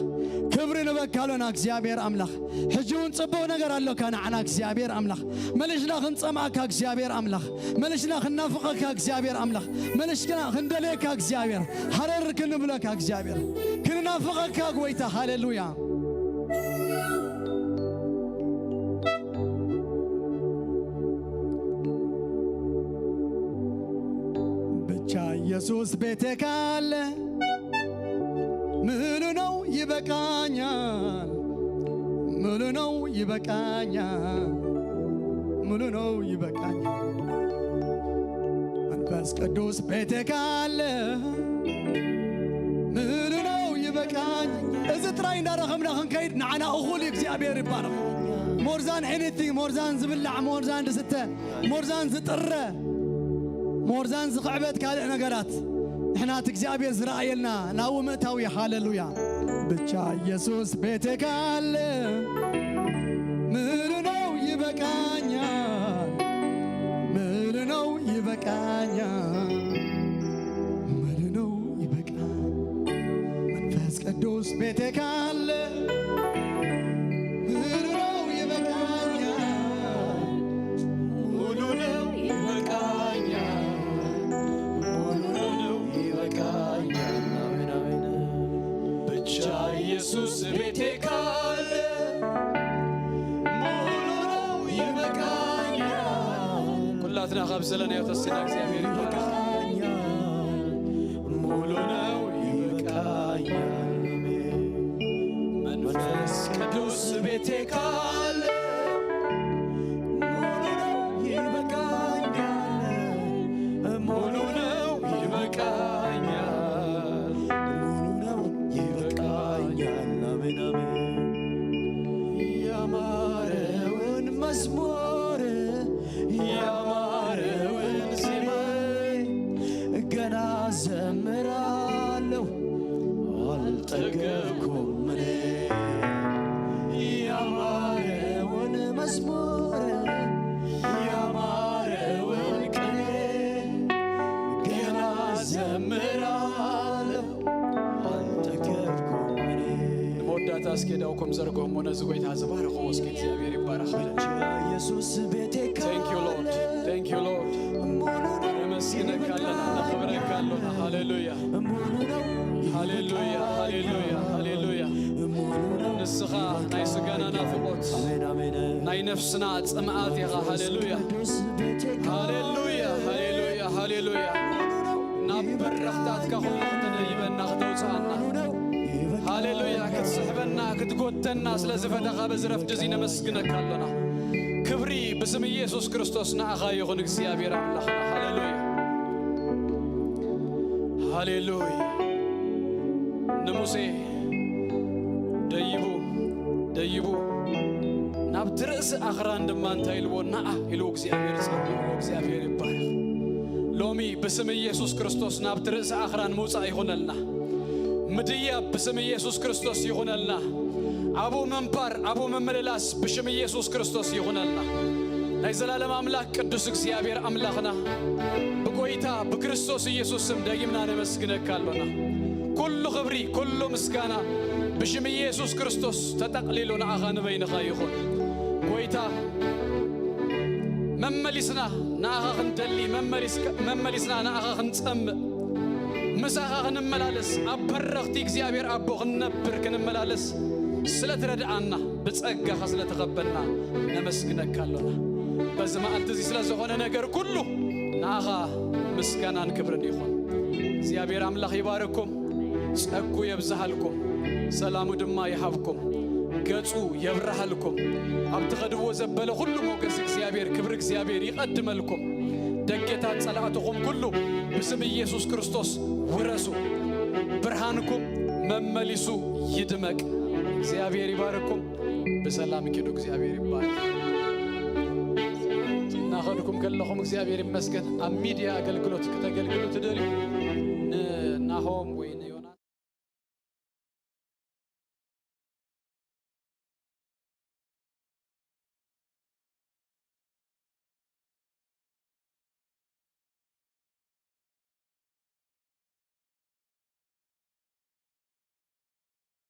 ክብሪ ንበካ ኣሎና እግዚኣብሔር ኣምላኽ። ሕጂ እውን ጽቡቕ ነገር ኣሎካ ንዓና እግዚኣብሔር ኣምላኽ። መልሽና ክንጸምኣካ እግዚኣብሔር ኣምላኽ። መልሽና ክንናፍቐካ እግዚኣብሔር ኣምላኽ። መልሽና ክንደልየካ እግዚኣብሔር። ሃረር ክንብለካ እግዚኣብሔር። ክንናፍቐካ ጎይታ። ሃሌሉያ። ብቻ ኢየሱስ ቤቴ ካለ ሙሉ ነው ይበቃኛል፣ ሙሉ ነው ይበቃኛል፣ ሙሉ ነው ይበቃኛል። መንፈስ ቅዱስ ቤቴ ካለ ሙሉ ነው ይበቃኛል። እዚ ጥራይ እንዳረኸብና ክንከይድ ንዓና እኹል እዩ። እግዚኣብሔር ይባረኽ። More than anything, more than ዝብላዕ፣ more than ዝስተ፣ more than ዝጥረ፣ more than ዝኽዕበት ካልእ ነገራት፣ ንሕና እቲ እግዚኣብሔር ዝረኣየልና ናብኡ ምእታው እዩ። ሃሌሉያ። ብቻ ኢየሱስ ቤቴ ካለ ሙሉ ነው ይበቃኛል፣ ሙሉ ነው ይበቃኛል፣ ሙሉ ነው ይበቃኛል። መንፈስ ቅዱስ ቤቴ ካለ ሙሉ ነው ይበቃኛል፣ ሙሉ ነው ይበቃኛል፣ ሙሉ ነው ይበቃኛል። አሜን፣ አሜን። ብቻ ኢየሱስ ቤቴ ካለ ሙሉ ነው ይበቃኛል። ኩላትና ካብ ዘለናዮ ተስና እግዚኣብሔር ይባርክ። ሙሉ ነው ይበቃኛል። መንፈስ ቅዱስ ቤቴ ካለ ሙሉ ነው ይበቃኛል፣ ሙሉ ነው ይበቃኛል፣ ሙሉ ነው ይበቃኛል። አሜን፣ አሜን። ያማረውን መዝሙር፣ ያማረውን ዜማ ገና ዘምራለሁ፣ አልጠገብኩም እኔ። ያማረውን መዝሙር፣ ያማረውን ቅኔ ገና ዘምራለሁ፣ አልጠገብኩም እኔ። መወዳእታ እስኪ ዳውኩም ዘርግሆም ነዚ ጎይታ ዝባረኽዎ እስኪ እግዚኣብሔር ይባረኽ። ኢየሱስ ቤቴ Thank you, Lord. Thank you, Lord. ነመስግነካ ኣለና፣ ነኽብረካ ኣለና። ሃሌሉያ። ሃሌሉያ፣ ሃሌሉያ፣ ሃሌሉያ። ንስኻ ናይ ስጋና ናፍቆት፣ ናይ ነፍስና ጽምኣት ኢኻ። ሃሌሉያ። ሃሌሉያ፣ ሃሌሉያ፣ ሃሌሉያ። ናብ በረኽታትካ ኾሞ ከተደይበና፣ ከተውጽኣና። ሃሌሉያ። ክትስሕበና፣ ክትጎተና ስለ ዝፈተኻ በዚ ረፍዲ እዚ ነመስግነካ ኣለና። ክብሪ ብስም ኢየሱስ ክርስቶስ ንኣኻ ይኹን እግዚኣብሔር ኣምላኽና። ሃሌሉያ። ሃሌሉያ። ንሙሴ ደይቡ፣ ደይቡ ናብቲ ርእሲ ኣኽራን ድማ እንታይ ኢልዎ? ንዓ ኢሉ እግዚኣብሔር ጸውዕዎ። እግዚኣብሔር ይባረኽ። ሎሚ ብስም ኢየሱስ ክርስቶስ ናብቲ ርእሲ ኣኽራን ምውጻእ ይኹነልና። ምድያብ ብስም ኢየሱስ ክርስቶስ ይኹነልና። ኣብኡ ምንባር፣ ኣብኡ ምምልላስ ብሽም ኢየሱስ ክርስቶስ ይኹነልና። ናይ ዘላለም ኣምላኽ ቅዱስ እግዚኣብሔር ኣምላኽና ብጎይታ ብክርስቶስ ኢየሱስ ስም ደጊምና ነመስግነካ ኣሎና። ኩሉ ክብሪ፣ ኩሉ ምስጋና ብሽም ኢየሱስ ክርስቶስ ተጠቕሊሉ ንኣኻ ንበይንኻ ይኹን። ጎይታ መመሊስና ንኣኻ ክንደሊ፣ መመሊስ-፣ መመሊስና ንኣኻ ክንጸምእ፣ ምሳኻ ክንመላለስ፣ ኣብ በረኽቲ እግዚኣብሔር ኣቦ ክንነብር ክንመላለስ ስለ ትረድኣና፣ ብጸጋኻ ስለ ተኸበና ነመስግነካ ኣሎና። በዚ መዓልቲ እዚ ስለ ዝኾነ ነገር ኩሉ ንኣኻ ምስጋናን ክብርን ይኹን። እግዚኣብሔር ኣምላኽ ይባርኩም፣ ጸጉ የብዝሃልኩም፣ ሰላሙ ድማ ይሃብኩም፣ ገጹ የብርሃልኩም። ኣብ ትኸድዎ ዘበለ ኩሉ ሞገስ እግዚኣብሔር፣ ክብሪ እግዚኣብሔር ይቐድመልኩም። ደጌታት ጸላእትኹም ኩሉ ብስም ኢየሱስ ክርስቶስ ውረሱ። ብርሃንኩም መመሊሱ ይድመቅ። እግዚኣብሔር ይባርኩም። ብሰላም ኪዱ። እግዚኣብሔር ይባርክ። እናኸድኩም ከለኹም እግዚኣብሔር ይመስገን። ኣብ ሚድያ ኣገልግሎት ክተገልግሉ ትደልዩ ንናሆም ወይ ን-